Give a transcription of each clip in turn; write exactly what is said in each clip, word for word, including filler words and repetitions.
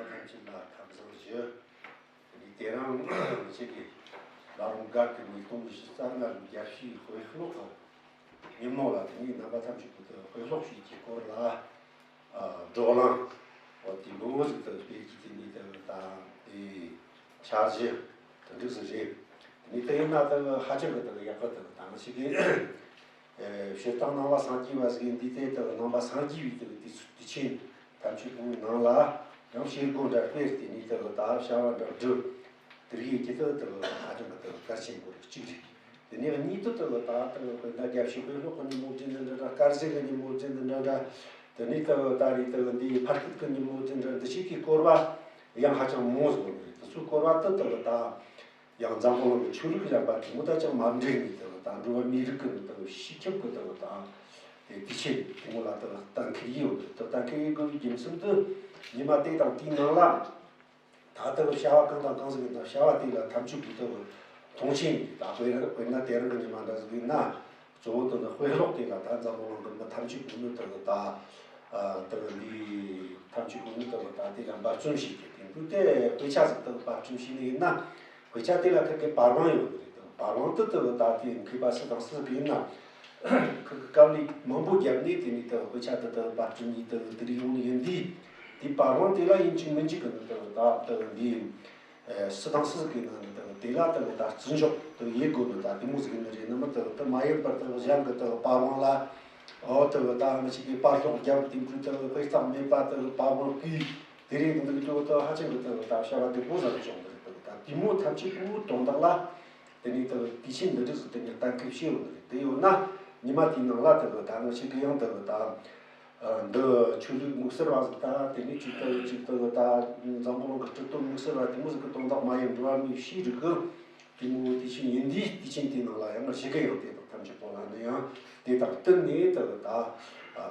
ཐམས་ཅད་ལ་ཁམས་བཟང་ཞུ། དེ་ནས་དེ་རིང་ཁྱེད་ཀྱིས་བླ་རུང་སྒར་གྱི་ཉིས་སྟོང་ཉི་ཤུ་རྩ་ལྔ་ལོའི་རྒྱལ་སྤྱིའི་དཔེ་ཀློག་གི་ཉིན་མོ་ལ། དེ་ནས་རྣམ་པ་ཐམས་ཅད་ཀྱིས་དེ་དཔེ་ཀློག་བྱེད་ཀྱི་སྐོར་ལ་བགྲོ་གླེང་འོ་དེ་འདྲ་བོ་ཞིག་དེ་སྤེལ་གྱི། དེ་ནས་དེ་ད་དེ་འཆར་གཞི་དེ་འདྲ་ཞིག་རེད། དེ་ནས་དེ་ཡིན་ན་དེ་ཧ་ཅང་གི་དེ་ཡག་གི། དེ་ད་ང་ཞིག་གིས་ཨེ་སྤྱིར་བཏང་ནང་པ་སངས་རྒྱས་པ་ཟིག་ཡིན་དུས། དེ་དག་ནང་པ་སངས་རྒྱས་པའི་དག་དུས་ཚོད་དུས་ཆེན་ཐམས་ཅད་པོའི་ནང་ལ་ཡང་བྱེད་སྒོ་འདྲ་སྤེལ། དེ་ནས་དག་ད་བྱ་བ་འདྲ་སྒྲུབ། དེ་རིགས་ཀྱི་དག་དག་ཧ་ཅང་གི་དག་གལ་ཆེན་པོ་རིགས་གཅིག་རེད། དེ་ནས་གཉིས་དུ་དག་ད་དག་དཔེར་ན་རྒྱལ་སྤྱིའི་དཔེ་ཀློག་གི་ཉིན་མོ་བརྩི་འདི་འདྲ་འདྲ། དཀར་ཟས་ཀྱི་ཉིན་མོ་བརྩི་འདི་འདྲ་འདྲ། དེ་ནས་དག་ད་རེས་དག་འདིའི་ཕར་སྐུད་ཀྱི་ཉིན་མོ་བརྩི་འདྲ། འདི་ཞིག་གི་སྐོར་བ་ཡང་ཧ་ཅང་མང་ཟིག་ཡོད་རེད། དེ་ཚོའི་སྐོར་བ་དུ་དག་ད། ཡང་འཛམ་བུ་གླིང་གི་ཆོས་ལུགས་གཞན་པ་དེ་མོ་དང་ཅང་མ་འབྲེལ་ནས། དེ་ད་འགྲོ་བ་མིའི་རིགས་ཀྱི་དེ་སྤྱི་ཁྱབ་ཀྱི་དེ་དང་དེ་དུས་ཆེན་དེ་མོ་ལ་དེ་གཏན་འཁེལ་ཡོད། དེ་གཏན་འཁེལ་ཡོད་དགོས་པའི་རྒྱུ་མཚན་དེ་ཉི་མ་དེ་དང་དེའི་ནང་ལ་ད་དེ་བྱ་བ་གང་དང་གང་ཟིག་ཡིན་ན། བྱ་བ་དེ་ལ་ཐམས་ཅད་ཀྱིས་དེ་མཐོང་ཆེན། ད་དཔེར་དཔེར་ན་དེ་རིང་གི་ཉི་མ་འདྲ་ཟིག་ཡིན་ན། གཙོ་བོ་དེ་ནི་དཔེ་ཀློག་དེ་ལ་ད་འཛམ་བུ་གླིང་གི་མི་ཐམས་ཅད་པོ་ནི་དེ་གི་ད་ཨ་དེ་གི་འདི་ཐམས་ཅད་པོ་ནི་དེ་གི་ད་དེ་ལ་འབད་བརྩོན་བྱེད་ཀྱི། དེ་འདུག་སྟེ་དཔེ་ཆ་ཟིག་དེ་གི་འབད་བརྩོན་བྱས་ནི་ཡིན་ན། དཔེ་ཆ་དེ་ལ་ཁིར་གི་པར་དབང་ཡོད་ནི་རེད། དེ་པར་དབང་དེ་དེ་གི་ད་དེ་མཁས་པ་སུ་དང་སུ་ཟིག་ཡིན་ན། ཁིར་གི་དཀའ་ལས་མང་པོ་བརྒྱབ་ནས་དེ་ནས་དེ་གི་དཔེ་ཆ་དེ་དེ་གི་པར་བརྩམས་ནས་དེ་གི་དེ་རིགས་ཡོང་ནི་ཡིན་དུས། དེ་པར་དབང་དེ་ལ་ཡིན་གཅིག་མིན་གཅིག་གི་ནི་དེ་གི་ད་དེ་གི་འདི་ཡིན། ཨེ་སུ་དང་སུ་ཟིག་གིས་ནང་ནས་དག་དེ་ལ་དག་ད་བརྩི་འཇོག་དག་ཡེད་དགོས་ནི་ད་དེ་མོ་ཟིག་ནི་རེད། ནི་མི་དག་དེ་མ་ཡིན་པར་དག་གཞན་གྱི་དག་པར་དབང་ལ་ཨོ་དག་ད་མི་ཞིག་གིས་པར་སློག་རྒྱབ། དེ་འཕྲོ་དག་དཔེ་རྟགས་མེད་པ་དག་པར་དབང་བསྐུས། དེ་རེད། འདི་འགྲོ་དག་ཧ་ཅང་གི་དག་ད་བྱ་བ་དེ་པོ་ཟ་རུ་བྱུང་གི་རེད། དག་ད་དེ་མོ་ཐམས་ཅད་པོ་དོན་དག་ལ་དེ་ནས་དག་དུས་ཆེན་འདི་འདྲ་ཟིག་དེ་ནས་གཏན་འཁེལ་བྱས་ཡོད་ནི་རེད། དེ་ཡོད་ན་ཉི་མ་དེའི་ནང་ལ་དག་ད་མི་ཞིག་གིས་ཡང་དག་ད། འདི་ཆོས་ལུགས་དམིགས་བསལ་བ་ཟིག་ད་དེ་ནས་ཅིག་ཏུ་ཅིག་ཏུ་ད་འཛམ་བུ་གླིང་གི་སྲིད་དོན་དམིགས་བསལ་བ་དེ་མོ་ཟིག་གི་དོན་དག་མ་ཡིན། འགྲོ་བ་མིའི་ཤེས་རིག་གི་དེ་མོ་དུས་ཆེན་ཡིན་དུས། དུས་ཆེན་དེའི་ནང་ལ་ཡང་ང་ཞིག་གི་ཡང་དེ་དག་ཐམས་ཅད་པོ་ལ་ནི་ཡང་དེ་དང་བསྟུན་ནས་དག་ད་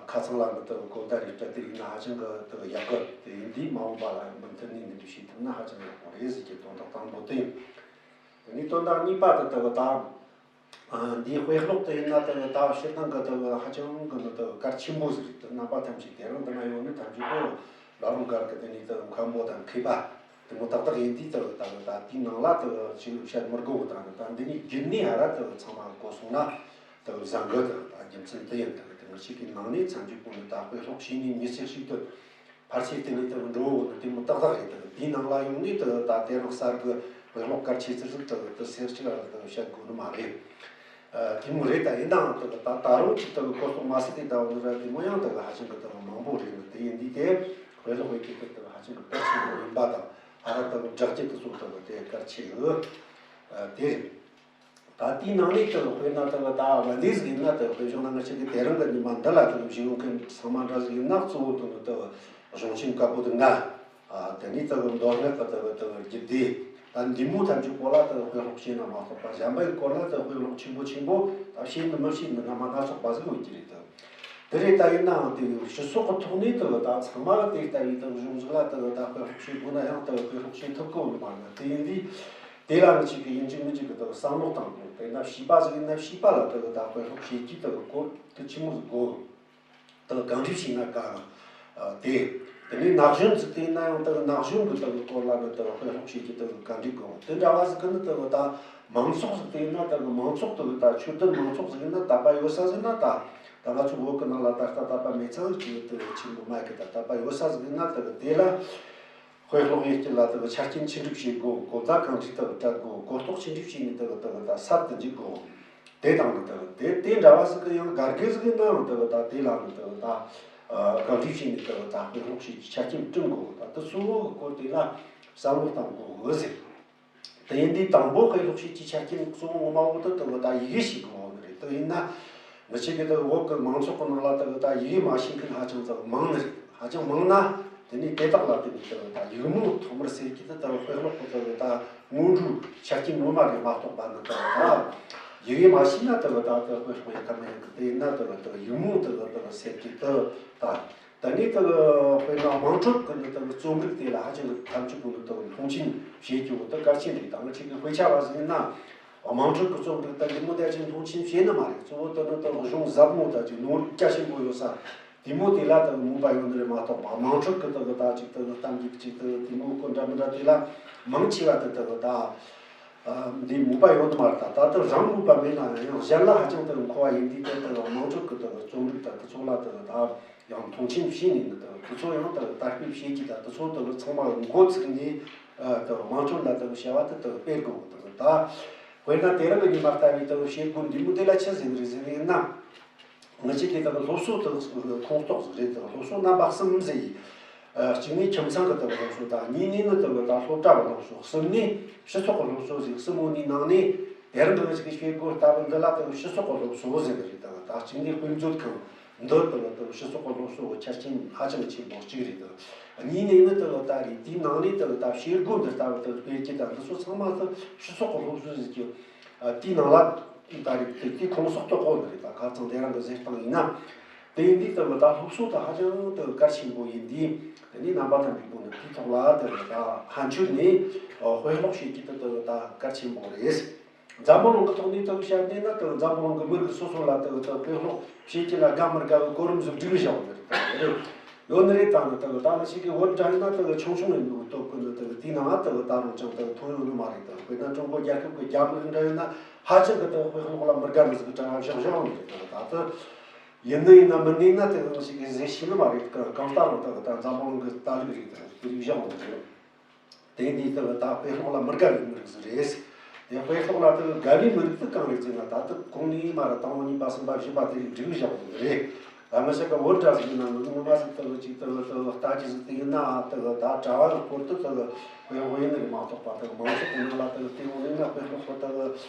ཁ་ཚང་ལ་ནི་དག་གོ་བརྡ་རེ་སྤྲད་དེ་ཡིན་ན་ཧ་ཅང་གི་དག་ཡག་གི། དེ་ཡིན་དུས་མ་འོངས་པ་ལ་ཡང་མུ་མཐུད་ནས་འདི་འདྲ་བྱེད་ཐུབ་ན་ཧ་ཅང་ཡག་པོ་རེད་ཟེར་གྱི་དོན་དག་དང་པོ་དེ་ཡིན། དེ་ནས་དོན་དག་གཉིས་པ་དེ་དག་ད། ཨ་འདིའི་དཔེ་ཀློག་དེ་ཡིན་ན་དེ་ད་སྤྱིར་བཏང་གི་དེ་ཧ་ཅང་གི་ནི་དེ་གལ་ཆེན་པོ་ཟིག་རེད། དེ་རྣམ་པ་ཐམས་ཅད་དེ་རིང་འདི་ན་ཡོད་ནི་ཐམས་ཅད་པོ་བླ་རུང་སྒར་གི་དེ་ནས་དེ་མཁན་པོ་དང་མཁས་པ་དེ་མོ་ཏག་ཏག་ཡིན་དུས། དེ་ད་ད་དེའི་ནང་ལ་དེ་ཅིག་བཤད་མི་དགོས་གི། ད་ནི་ད་འདི་ནས་རྒྱུན་ནས་ཧ་ར་དེ་ཚང་མ་གོ་སོང་ན་དེ་བཟང་གི། དེ་ད་རྒྱུ་མཚན་དེ་ཡིན། དེ་དེ་ང་ཞིག་གི་ནང་ནས་ཐམས་ཅད་པོ་ནི་ད་དཔེ་ཀློག་བྱས་ནས་མི་ཚེ་ཞིག་ཏུ། ཕལ་ཆེར་དེ་ནས་དེ་འགྲོ་འོ་ནི་དེ་མོ་ཏག་ཏག་རེད། དེ་དེའི་ནང་ལ་ཡོང་ནས་དེ་ད་དེ་རིང་གསར་གི་དཔེ་ཀློག་གལ་ཆེ་ཚུལ་ཟིག་དེ་དེ་སེར་ཅིག་ལ་དེ་བཤད་དགོས་ནི་མ་རེད། ཨ་དེ་མོ་རེད། ད་ཡིན་ནའང་དེ་ད་ད་རུང་ཅིག་དེ་གོ་རྟོགས་མ་སད་དེ་ད་འོ་ནི་ར་དེ་མོ་ཡང་དེ་ཧ་ཅང་གི་དེ་མང་པོ་རེད། ནི་དེ་ཡིན་དུས་དེ་དཔེ་ཀློག་པའི་དེ་དེ་ཧ་ཅང་གི་གལ་ཆེན་པོ་ཡིན་པ་དང་། ཧ་ར་དེ་སྦྲགས་ཀྱི་དེ་ཚོ་དེ་དེ་གལ་ཆེ་གི། ཨ་དེ་རེད། ད་དེའི་ནང་ནས་དེ་དཔེར་ན་དེ་ད་བ་འདི་ཟིག་ཡིན་ན། དེ་དཔེ་བཞག་ན་ང་ཅག་གི་དེ་རིང་གི་ཉི་མ་འདི་ལ་དེ་བཞུགས་ཡོང་མཁན་ཚང་མ་འདྲ་ཟིག་ཡིན་ན། གཙོ་བོ་དེ་ནི་དེ་གཞུང་ཆེན་བཀའ་པོད་ལྔ། ཨ་དེ་ནས་དེ་མདོ་སྔགས་ཀྱི་དེ་དེ་རྒྱུད་སྡེ། ད་འདི་མོ་ཐམས་ཅད་པོ་ལ་དེ་དཔེ་ཀློག་བྱས་ན་མ་གཏོགས་པ། གཞན་པའི་སྐོར་ལ་དེ་དཔེ་ཀློག་ཆེན་པོ་ཆེན་པོ་ད་བྱས་ནི་མི་བྱས་ནི་སྣ་མ་སྣ་ཚོགས་པ་ཟིག་ཡོད་ཀྱི་རེད། དེ་དེ་རེད། ད་ཡིན་ནའང་དེ་སྤྱི་ཚོགས་ཀྱི་ཐོག་ནས་དེ་ད་ཚང་མ་དེ་ལྟ་བུའི་དེ་གཞུང་ཟིག་ལ་དེ་ད་དཔེ་ཀློག་བྱེད་དགོས་ན་ཡང་དེ་དཔེ་ཀློག་བྱེད་ཐུབ་ཀྱི་ཡོད་མ་རེད། དེ་ཡིན་དུས། དེ་ལ་ང་ཅག་གིས་ཡིན་གཅིག་མིན་གཅིག་གི་དག་བསམ་བློ་བཏང་དགོས། དཔེར་ན་བྱིས་པ་ཟིག་ཡིན་ན་བྱིས་པ་ལ་དག་ད་དཔེ་ཀློག་བྱེད་རྒྱུའི་དག་སྐོར་དེ་ཆི་མོ་ཟིག་དགོས། དག་གང་འདྲ་བྱས་ན་དགའ། ཨ་དེ། དེ་ནས་ན་གཞོན་ཟིག་དེ་ཡིན་ན་ཡང་དག་ན་གཞོན་གི་དག་སྐོར་ལ་ནི་དག་དཔེ་ཀློག་བྱེད་རྒྱུ་དག་ག་འདྲ་དགོས། དེ་འདྲ་བ་ཟིག་གི་ནི་དག་ད་མང་ཚོགས་ཟིག་དེ་ཡིན་ན་དག་མང་ཚོགས་དག་ད་ཆོས་དད་མང་ཚོགས་ཟིག་ཡིན་ན། དད་པ་ཡོད་ས་ཟིག་ན། ད་ད་ང་ཚོ་བོད་གི་ནང་ལ་ད་ལྟ་དད་པ་མེད་ཚང་ཟིག་གི་དག་ཆེན་པོ་མ་གི། ད་དད་པ་ཡོད་ས་ཟིག་ཡིན་ན་དག་དེ་ལ། དཔེ་ཀློག་ཡེད་རྒྱུ་ལ་དག་ཆ་རྐྱེན་ཆི་འདྲ་བྱེད་དགོས། གོ་བརྡ་གང་འདྲ་དག་སྤྲད་དགོས། གོ་རྟོགས་ཆི་འདྲ་བྱས་ནས་དག་དག་ད་སད་དུ་འཇུག་དགོས། དེ་དང་ནི་དག་དེ་དེ་འདྲ་བ་ཟིག་གི་ཡང་སྒར་སྒེར་ཟིག་གི་ནང་དག་ད་དེ་ལ་ནི་དག་ད་གང་འདྲ་བྱས་ནས་དག་ད་དཔེ་ཀློག་བྱེད་རྒྱུའི་ཆ་རྐྱེན་བསྐྲུན་དགོས། ད་དེ་གཙོ་བོ་གི་སྐོར་དེ་ལ་བསམ་བློ་གཏང་དགོས་གི་ཟེར། དེ་ཡིན་དུས་དང་པོ་དཔེ་ཀློག་བྱེད་རྒྱུའི་ཆ་རྐྱེན་གཙོ་བོ་ངོ་མ་བོ་དེ་དག་ད་ཡི་གེ་ཤེས་དགོས་ནི་རེད། དེ་ཡིན་ན། ང་ཅག་གི་དག་བོད་ཀྱི་མང་ཚོགས་ཀྱི་ནང་ལ་དག་ད་ཡི་གེ་མ་ཤེས་མཁན་ཧ་ཅང་ཙམ་མང་ནི་རེད། ཧ་ཅང་མང་ན། དེ་ནས་དེ་དག་ལ་དེ་ནས་དག་ད་ཡིག་རྨོངས་ཐོག་མར་སེལ་གྱི་དེ་དག་དཔེ་ཀློག་གི་དག་ད་སྔོན་འགྲོའི་ཆ་རྐྱེན་ངོ་མ་རེད་མ་གཏོགས་པ་ནི། དག་ད་ཡི་གེ་མ་ཤེས་ན་དག་ད་དག་དཔེ་ཀློག་ཡག་ག་མེད་གི། དེ་ཡིན་ན་དག་ད་ཡིག་རྨོངས་དག་དག་སེལ་གྱི་དེ་ད། ད་ནི་དེ་གི་དཔེར་ན་དམངས་ཁྲོད་ཀྱི་ནི་དེ་གི་རྩོམ་རིག་དེ་ལ་ཧ་ཅང་གི་ཐམས་ཅད་པོ་ནི་དེ་གི་མཐོང་ཆེན་བྱེད་རྒྱུ་དེ་གལ་ཆེན་རེད། ད་ང་ཅག་གི་དཔེ་ཆ་བ་ཟིག་ཡིན་ན། དམངས་ཁྲོད་ཀྱི་རྩོམ་རིག་ད་འདི་མོ་དེ་ཅིག་མཐོང་ཆེན་བྱེད་ནི་མ་རེད། གཙོ་བོ་དེ་ནི་དེ་གི་གཞུང་ཟབ་མོ་ད་ཅིག་ནོར་རྒྱ་ཆེན་པོ་ཡོད་ས། དེ་མོ་དེ་ལ་དག་མོས་པ་ཡོད་ནི་རེད་མ་གཏོགས་པ། དམངས་ཁྲོད་ཀྱི་དག་ད་ཅིག་དག་གཏམ་རྒྱུད་ཅིག་དག་དེ་མོ་གི་འདྲ་མི་འདྲ་དེ་ལ་མང་ཆེ་བ་དེ་དག་ད་འདི་མོས་པ་ཡོད་ནི་མ་རེད། ད་ད་དག་རང་མོས་པ་མེད་ན་ཡང་གཞན་ལ་ཧ་ཅང་དག་མཁོ་བ་ཡིན་དུས། དེ་དག་དམངས་ཁྲོད་ཀྱི་དག་རྩོམ་རིག་དང་དེ་ཚོ་ལ་དག་ད་ཡང་མཐོང་ཆེན་བྱས་ནས་ནི་དག་དེ་ཚོ་ཡང་དག་དར་སྤེལ་བྱེད་རྒྱུ་དང་། དེ་ཚོ་དག་ཚང་མ་འགོ་ཚུགས་ནས་དག་དམངས་ཁྲོད་ལ་དག་བྱ་བ་དེ་དག་སྤེལ་དགོས་གི། དག་ད་དཔེར་ན་དེ་རིང་གི་ཉི་མ་ལྟ་བུའི་དག་བྱེད་སྒོ་འདི་མོ་དེ་ལ་ཆི་ཟེར་གི་རེད་ཟེར་བ་ཡིན་ན། ང་ཅག་གི་དག་སློབ་གསོ་དག་ཁོངས་གཏོགས་ཟིག་རེད། དག་སློབ་གསོ་རྣམ་པ་གསུམ་ཟེར་ཡིན། གཅིག་ནས་ཁྱིམ་ཚང་གི་དག་སློབ་གསོ་དང་། གཉིས་ནས་ནི་དག་ད་སློབ་གྲྭ་གི་སློབ་གསོ། གསུམ་ནས་སྤྱི་ཚོགས་ཀྱི་སློབ་གསོ་ཟེར། གསུམ་པོ་ནས་ནང་ནས་དེ་རིང་གི་ང་ཅག་གི་བྱེད་སྒོ་ལྟ་བུ་འདི་ལ་དག་སྤྱི་ཚོགས་ཀྱི་སློབ་གསོ་ཟེར་གི་རེད། དག་ད་གཅིག་ནས་དཔེ་མཛོད་ཁང་འདི་དག་དག་སྤྱི་ཚོགས་ཀྱི་སློབ་གསོ་གི་ཆ་རྐྱེན་ཧ་ཅང་ཆེན་པོ་གཅིག་རེད། དག་གཉིས་ནས་ནི་དག་ད་རེད། དེའི་ནང་ནས་དག་ད་བྱེད་སྒོ་འདི་ལྟ་བུ་དག་སྤེལ་རྒྱུ་དང་། འདི་ཚོ་ཚང་མ་དག་སྤྱི་ཚོགས་ཀྱི་སློབ་གསོ་ཟེར་གི། ཨ། དེའི་ནང་ལ་ད་རེས་དེ་དེའི་ཁོངས་གཏོགས་གོ་ནི་རེད། ད་ཁ་རྩང་དེ་རིང་གི་ཟེར་སྟངས་ཡིན་ན། དེ་ཡིན་དུས་དེ་ད་སློབ་གསོ་དེ་ཧ་ཅང་དེ་གལ་ཆེན་པོ་ཡིན་དུས། དེ་ནས་རྣམ་པ་ཐམས་ཅད་པོ་ནི་དེའི་ཐོག་ལ་དེ་ད་ཕན་ཆོད་ནས་དཔེ་ཀློག་བྱེད་རྒྱུ་དེ་དེ་ད་གལ་ཆེན་པོ་རེད། འཛམ་བུ་གླིང་གི་ཐོག་ནས་དེ་བཤད་ནས་ན། དེ་འཛམ་བུ་གླིང་གི་མི་རིགས་སོ་སོ་ལ་དེ་ད་དཔེ་ཀློག་བྱེད་རྒྱུ་ལ་དགའ་མི་དགའ་བའི་གོ་རིམ་ཟིག་སྒྲིག་བཞག་ཡོད་རེད། ཡོད་ནི་རེད། ད་ནི་དེ་ད་ང་ཅག་གི་བོད་འདྲ་ཡིན་ན་དེ་ཆུང་ཆུང་ཡིན་ནོ་སྟོབས་ཀྱིས་ནི་དེ་དེའི་ནང་དེ་ད་རུང་ཅང་དེ་མཐོང་ཡོང་ནི་མ་རེད། དེ་དཔེར་ན་ཀྲུང་གོ་རྒྱལ་ཁབ་ཀྱི་རྒྱ་མི་རིགས་འདྲ་ཡིན་ན་ཧ་ཅང་གི་དེ་དཔེ་ཀློག་ལ་མི་དགའ་ནི་ཟིག་གི་གྲྭ་བ་བཞག་བཞག་ནི་རེད། དེ་ད་དེ་ཡིན་ནི་ཡིན་ན་མིན་ནི་ཡིན་ན་དེ་ང་ཅག་གིས་ཟེར་ཤེས་ནི་མ་རེད། གང་ལྟར་རུང་དེ་ད་འཛམ་བུ་གླིང་གི་ལྟ་ལུགས་རེད། དེ་དེ་རིགས་བཞག་ནི་རེད། དེ་འདི་དག་ད་དཔེ་ཀློག་ལ་མི་དགའ་བའི་མི་རིགས་ཟིག་རེད། དེ་དཔེ་ཀློག་ལ་དག་དགའ་བའི་མི་རིགས་དེ་གང་རེད་ཟེར་ན། ད་དག་གོང་ནས་མར་དང་པོ་གཉིས་པ་གསུམ་པ་བཞི་པ་དེ་རིགས་སྒྲིག་བཞག་པ་རེད། ད་ང་ཅག་གི་བོད་འདྲ་ཟིག་ཡིན་ན་ངོ་མ་ཟིག་དག་ཅིག་དག་དག་ལྟ་རྒྱུ་ཟིག་དེ་ཡིན་ན། དག་ད་གྲྭ་བ་གི་སྐོར་དུ་དག་དཔེ་ཀློག་ཡིན་ནི་རེད་མ་གཏོགས་པ། དག་མང་ཚོགས་ཀྱི་ནང་ལ་དག་དེ་འོང་ཡིན་ན་དཔེ་ཀློག་གི་དག་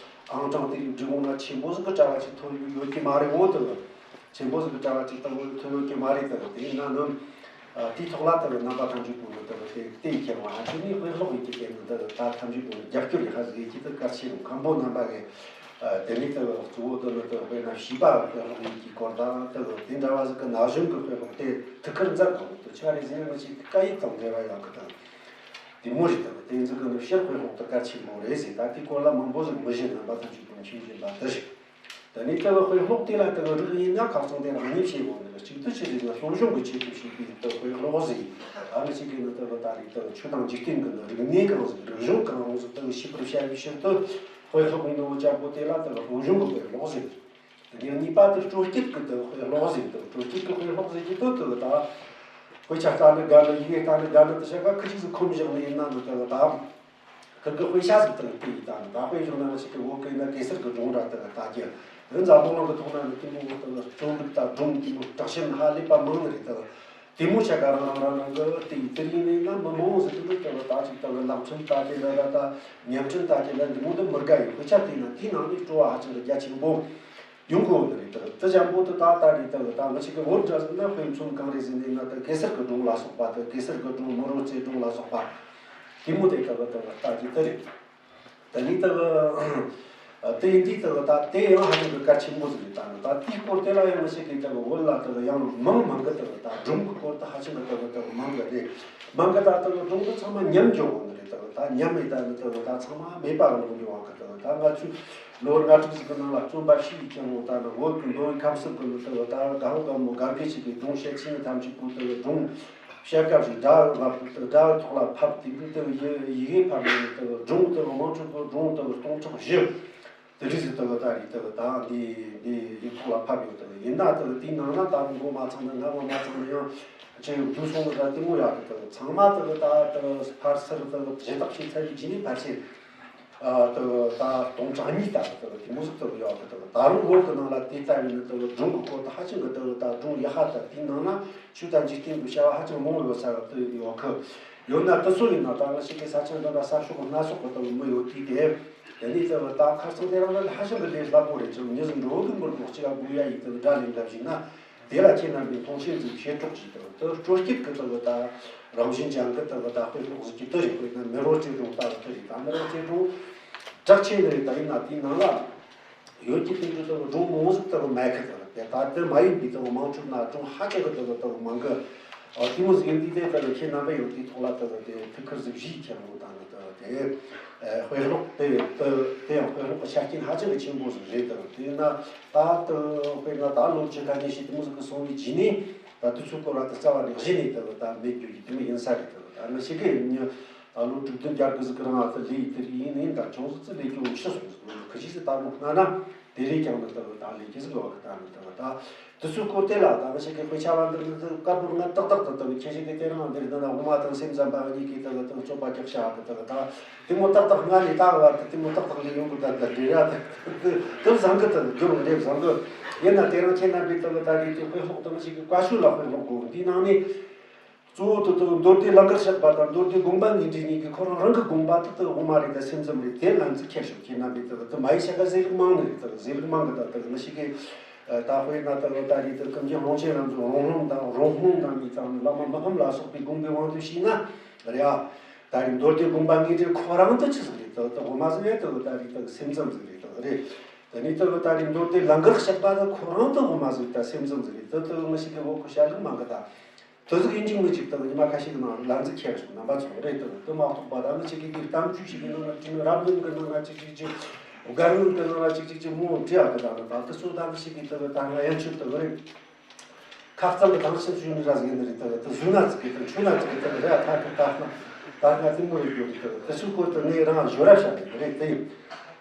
ཨང་གྲངས་དེ་རིགས་སྒྲིག་འོང་ན་ཆེན་པོ་ཟིག་གི་གྲྭ་བ་ཅིག་ཐོན་ཡོད་ཀྱི་མ་རེད་འོ། དག་ཆེན་པོ་ཟིག་གི་གྲྭ་བ་ཅིག་དག་ཐོན་ཡོད་ཀྱི་མ་རེད། དག་དེ་ཡིན་ན་ནི། ཨ། དེའི་ཐོག་ལ་དེ་རྣམ་པ་ཐམས་ཅད་པོ་ནི་དེ་དེ་དེ་ཁྱེར་བ་ཨ་ཆོས་ནི་དཔེ་ཀློག་ཡིན་གྱི་དེ་ནི་འདི་ད་ཐམས་ཅད་པོ་ནི་རྒྱབ་སྐྱོར་ཡི་ཧ་ཟིག་ཡིན་གྱི་དེ་གལ་ཆེ་རུང་། མཁན་པོ་རྣམ་པ་གིས། ཨ། དེ་ནི་དེ་གཙོ་བོ་དེ་ནི་དེ་དཔེར་ན་བྱིས་པ་དཔེ་ཀློག་ཡིན་གྱི་སྐོར་དང་། དེ་དེ་འདྲ་བ་ཟིག་གི་ན་གཞོན་གྱི་དཔེ་ཀློག་དེ་ཐུགས་ཁུར་མཛད་དགོས་དེ་ཆ་རེ་ཟིན་ན་ཞིག་སྐད་ཡིག་དང་འབྲེལ་བ་ཡོད་གི་དང་། དེ་མོ་རེད། དེ་དེ་ཚོ་གི་ནི་ཕྱིར་དཔེ་ཀློག་དེ་གལ་ཆེན་པོ་རེད་ཟེར། ད་དེའི་སྐོར་ལ་མང་པོ་ཟིག་མི་ཤེས། རྣམ་པ་ཐམས་ཅད་པོ་མཁྱེན་བཞིན་པ་དེ་རེད། དེ་ནས་དེ་བས་དཔེ་ཀློག་དེ་ལ་དེ་གི་རིགས་ཡིན་ན་ཁ་སང་དེ་རང་ཉིད་བྱེད་དགོས་ནི། གཅིག་ཏུ་ཆི་ཟེར་ན་སློབ་སྦྱོང་གི་ཆེད་དུ་བྱེད་པའི་དེ་དཔེ་ཀློག་ཟེར། ཨ་ནི་ཅིག་གིས་ནི་དེ་གི་ད་རེས་དེ་ཆོས་དང་འཇིག་རྟེན་གྱི་ནི་རིག་གནས་གང་ཟིག་རིག་གཞུང་གང་རུང་ཟིག་དེ་གི་ཤེས་པར་བྱ་བའི་ཕྱིར་དུ་དཔེ་ཀློག་ཡིན་ནོ་ཅག་པོ་དེ་ལ་དེ་གི་སློབ་སྦྱོང་གི་དཔེ་ཀློག་ཟེར། དེ་ནས་གཉིས་པ་དེ་སྤྲོ་སྐྱིད་ཀྱི་དེ་གི་དཔེ་ཀློག་ཟེར། དེ་སྤྲོ་སྐྱིད་ཀྱི་དཔེ་ཀློག་ཟེར་གྱི་དེ་དེ་གི་ད་དཔེ་ཆ་ལྟ་ནི་དགའ་ནི། ཡི་གེ་ལྟ་ནི་དགའ་ནི། དེ་ཆ་ག་ཁི་ཅིག་ཟིག་ཁོམ་བཞག་ནི་ཡིན་ན་ནི་དེ་གི་ད། ཁིར་གི་དཔེ་ཆ་ཟིག་དང་དེ་ཡི་དང་ད་དཔེ་བཞག་ན་ང་ཅག་གི་བོད་སྐད་ན་གེ་སར་གི་སྒྲུང་འདྲ་དེ་ལྟ་རྒྱུ། འདི་འཛམ་བུ་གླིང་གི་ཐོག་ན་ནི་དེ་མོ་དེ་རྩོམ་རིག་དང་སྒྲུང་དེ་མོ་གྲགས་ཆེན་ཧ་ལས་པ་མང་ནི་རེད། དེ་དེ་མོ་ཆ་ག་རང་རང་རང་རང་གི་དེ་ཡི་དེ་ཡིན་ནི་ན་མི་མང་ཟིག་གི་འདུག་དེ་ལ་ད་ཅིག་དེ་ལ་ལག་ཁྲིམས་ལྟ་རྒྱུ་འདྲ་འདྲ་དང་བརྙན་འཕྲིན་ལྟ་རྒྱུ་འདྲ་འདི་མོ་འདི་མི་དགའ་ཡི། དཔེ་ཆ་དེ་ན་དེའི་ནང་ནས་སྤྲོ་བ་ཧ་ཅང་གི་རྒྱ་ཆེན་པོ། ཡོང་གི་ཡོད་ནི་རེད། དེ་དེ་འཇམ་པོ་དེ་ད་ལྟ་རེད། དེ་ད་ང་ཅག་གི་བོད་འདྲ་ཟིག་ན་དཔེ་མཚོན་གང་རེད་ཟེར་ནས་ན། དེ་གེ་སར་གི་སྒྲུང་ལ་སོགས་པ། དེ་གེ་སར་གི་སྒྲུང་། མི་རོ་རྩེ་སྒྲུང་ལ་སོགས་པ་དེ་མོ་དེ་དེ་དེ་ལྟ་རྒྱུ་དེ་རེད། དེ་ནས་དེ་དེ་ཡིན་དུས་དེ་ད་དེ་ཡང་ཧ་ཅང་གི་གལ་ཆེན་པོ་ཟིག་རེད། ད་ནི་ད་དེའི་སྐོར་དེ་ལ་ཡང་ང་ཅག་གིས་དེ་བོད་ལ་དེ་ཡང་མང་མང་གི་དེ་ད་སྒྲུང་གི་སྐོར་དེ་ཧ་ཅང་གི་དེ་དེ་མང་གི་རེད། མང་གི་ད་དེ་སྒྲུང་དེ་ཚང་མ་ཉམས་འགྱོ་འོང་ནི་རེད། དེ་ད་ཉམས་མེད་ད་ནི་དེ་ད་ཚང་མ་མེད་པ་གི་ལོག་འགྱོ་བ་གི། དེ་ད་ང་ཚོས་ལོ་ལྔ་དྲུག་ཟིག་གི་ནང་ལ་རྩོམ་པ་བྱས་ཡི་ཀྱང་ངོ་། ད་ནི་བོད་ཀྱི་མདོ་དབུས་ཁམས་གསུམ་གི་ནི་དེ་ད་དགའ་བོ་དགའ་མོ་དགའ་དགའ་ཞིག་གི་སྒྲུང་བཤད་ཆེན་ཐམས་ཅད་པོ་དེ་སྒྲུང་བཤད་སྐབས་ཤིག་སྒྲ་ལ་སྒྲ་ཐོག་ལ་ཕབ། དེ་འདྲའི་དེ་ཡི་ཡི་གེ་ཕབ་ནས་དེ་སྒྲུང་དེ་དམངས་ཁྲོད་དུ་སྒྲུང་དེ་སྟོང་ཕྲག་བཞི་དེ་འདྲ་ཟིག་དེ་ད་རེས་དེ་ད་འདི་འདི་ཡིག་ཐོག་ལ་ཕབ་ཡོད། དེ་ཡིན་ན་དེ་དེའི་ནང་ན་ད་མགོ་མ་ཚང་ན་རྔ་བ་མ་ཚང་ན་ཡང་ཅི་ཡང་བསྡུས་སོང་ནི་ད་དེ་མོ་ཡག་གི། དེ་ཚང་མ་དེ་ད་དེ་ཕར་ཚུར་དེ་ཞུ་དག་བྱས་ཚར་བའི་རྗེས་ནས་ཕལ་ཆེར། ཨ། དེ་ད་སྟོང་ཕྲག་གཉིས་ལྟ་བུ་དེ་དེ་མོ་ཟིག་དེ་ཡོད་གི། དེ་ད་རུང་བོད་གི་ནང་ལ་དེ་ལྟ་བུའི་ནི་དེ་སྒྲུང་གི་སྐོར་དེ་ཧ་ཅང་གི་དེ་ད་སྒྲུང་ཡག་པ་དང་། དེའི་ནང་ན་ཆོས་དང་འཇིག་རྟེན་གྱི་བྱ་བ་ཧ་ཅང་མང་བོ་ཡོད་ས་དེ་ཡོད་གི། ཡོད་ན་དེ་ཚོ་ཡིན་ན་ད་ང་ཅག་གི་ས་ཆ་འདི་ལ་ས་ཕྱོགས་སྣ་ཚོགས་གི་དེ་མི་ཡོད་དུས། དེ་དེ་ནས་དེ་ད་ཁ་སང་དེ་རིང་ལ་ཧ་ཅང་གི་ལས་སླ་པོ་རེད། ཅང་མྱི་ཟིག་འགྲོ་གི་མི་འགྲོ་གཅིག་ལ་དགོས་ཡ་ཡིན་དེ་སྒྲ་ལེན་འདྲ་བྱས་ན། དེ་ལ་ཁྱེད་རྣམ་པས་མཐོང་ཆེན་ཟིག་བྱེད་རོགས་གྱིས། དང་དེ་སྤྲོ་སྐྱིད་ཀྱི་དག་ད་རང་བཞིན་ཅན་གྱི་དག་ད་དཔེ་ཀློག་ཟིག་གི་དེ་རེད། དཔེར་ན་མེ་རོ་རྩེ་སྒྲུང་ལྟ་བུ་དེ་རེད། ད་མེ་རོ་རྩེ་སྒྲུང་གྲགས་ཆེ་ནི་རེད། ད་ཡིན་ན་དེའི་ནང་ལ་ཡོད་ཀྱི་དེ་འདྲ་དག་སྒྲུང་མང་ཟིག་དག་མེད་གི། དག་དེ་ད་དེ་མ་ཡིན་པའི་དག་དམངས་ཁྲོད་ན་སྒྲུང་ཧ་ཅང་གི་དག་དག་མང་གི། ཨ། དེ་མོ་ཟིག་ཡིན་དུས་དེ་དག་ཁྱེད་རྣམ་པས་ཡང་དེའི་ཐོག་ལ་དག་དེ་ཐུགས་ཁུར་ཟིག་བཞེས། ཁྱེད་རང་ད་ནི་དག་དེ། ཨ། དཔེ་ཀློག་དེ་དེ་དེ་ཡང་དཔེ་ཀློག་གི་ཆ་རྐྱེན་ཧ་ཅང་གི་ཆེན་པོ་ཟིག་རེད། དང་དེ་ན་ད་དེ་དཔེར་ན་ད་ལོ་བཅུ་ཁ་ཉི་ཤུ་དེ་མོ་ཟིག་གི་སོང་བའི་རྗེས་ནས་ ད་དུས་ཚོད་སྐོར་བ་དེ་རྩ་བ་ནས་གཞི་ནས་དེ་ད་མེད་རྒྱུ་ཡིན་དེ་མོ་ཡིན་ས་རེད། དེ་ད་ནི་ཞིག་གི་ཡིན་ད་ལོ་དྲུག་བདུན་བརྒྱད་དགུ་ཟིག་གི་རིང་ལ་དེ་ལས་དེ་ཡིན་ཡིན་ད་ཅུང་ཟིག་ཙི་ལས་རྒྱུ་ཤི་སོང་ཟིག་ཁི་ཅི་ཟིག་ད་ལོ་སྔ་ན་དེ་རེད་ཀྱང་ནི་དེ་ད་ལས་རྒྱུ་ཟིག་ཡོད་གི་ད་ནི་དེ་ད། དུས་ཚོད་སྐོར་དེ་ལ་ད་ང་ཞིག་གི་དཔེ་ཆ་བ་འདིར་འདི་དཀར་པོར་ང་ཏག་ཏག་ཏུ་དང་ཁྱེད་ཞིག་གི་དེ་རིང་འདིར་འདི་ན་དབུ་མ་དང་སེམས་ཙམ་པ་གཉིས་ཀྱིས་དེ་དང་རྩོད་པ་རྒྱག་བྱ་གི་དེ་ད་དེ་མོ་ཏག་ཏག་ང་ནས་ད་བར་དུ་དེ་མོ་ཏག་ཏག་ལས་ཡོང་གི་ད་ད་འདྲེ་ར་དེ་དེ་བཟང་གི་དེ་རྒྱུ་རུ་འདྲེ་བཟང་གི་ཡིན་ན་དེ་རིང་ཁྱེད་རྣམ་པས་དེ་གི་ད་རེད་དེ་དཔེ་ཀློག་དང་ཞིག་གི་བཀའ་ཤོད་ལ་དཔེ་ཀློག་དགོས་འདིའི་ནང་ནས། གཙོ་བོ་དེ་དག་མདོ་སྡེ་ལང་ཀར་གཤེགས་པ་དང་མདོ་སྡེ་དགོངས་པ་ངེས་འགྲེལ་གཉིས་ཀྱི་ཁོ་རང་རང་གི་དགོངས་པ་དེ་དག་དབུ་མ་རེད་དང་སེམས་ཙམ་རེད་དེ་ལན་ཚིག་ཁྱེར་ཤོག་ཁྱེད་རྣམ་པས་དེ་དག་དེ་མ་ཡི་ཤ་ཀ་ཟེར་རིགས་མང་ནི་རེད་དག་ཟེར་རིགས་མང་གི་དག་དག་མི་ཞིག་གིས་ད་དཔེར་ན་དག་ད་རེད་དག་ཀུན་མཁྱེན་ཀློང་ཆེན་རྣམས་ཀྱི་རོང་ལྷུང་དང་རོང་ལྷུང་དང་མི་དང་བླ་མ་མི་ཕམ་ལ་སོགས་པའི་དགོངས་པའི་དབང་དུ་བྱས་ན་རེད་ཨ། ད་རེད་མདོ་སྡེ་དགོངས་པ་ངེས་འགྲེལ་ཁོ་རང་དུ་ཆི་ཟིག་རེད་དག་དག་དབུ་མ་ཟིག་རེད་དག་ད་རེད་དག་སེམས་ཙམ་ཟིག་རེད་དག་རེད། དེ་ནས་དག་ད་རེད་མདོ་སྡེ་ལང་ཀར་གཤེགས་པ་དག་ཁོ་རང་དུ་དབུ་མ་ཟིག་ད་སེམས་ཙམ་ཟིག་རེད་དག་དག་མི་ཞིག་གིས་འོག་གི་བཤད་ལུགས་མང་གི་ད། དེ་ཟིག་ཡིན་གཅིག་མིན་གཅིག་དང་ཉི་མ་ཁ་ཤས་ཀྱི་ནང་ལ་ལན་ཟིག་ཁྱེར་སོང་རྣམ་པ་ཚོ་རེད་དང་དེ་མ་གཏོགས་པ་ད་ནི་ཅིག་གིས་གཏམ་རྒྱུད་ཅིག་གི་ནང་ན་བྲིས་ནི་རབ་གནས་ཀྱི་ནང་ན་ཅིག་ཅིག་ཅིག་བཀའ་གནས་ཀྱི་ནང་ན་ཅིག་ཅིག་ཅིག་མོ་བྲིས་ཡག་གི་ད་ནི་ད་དེ་ཚོ་ད་ནི་ཞིག་གིས་དེ་གི་ད་ང་ཡན་ཆོད་དེ་གི་རེད། ཁ་རྩང་གི་དང་ཤིན་ཞུ་ནི་ར་ཟིག་ཡིན་ནི་རེད་དེ་གི་དེ་བཟོས་ན་ཅིག་གི་དེ་འཁྲུལ་ན་ཅིག་གི་དེ་གི་རེད་ད་གི་ད་ད་ད་ང་དེ་མོ་རེད་རྒྱུ་རེད་དེ་གི་དེ་ཚོའི་སྐོར་དུ་ངས་རང་ཞོར་ར་བཤད་ནི་རེད་དེ་ཡིན།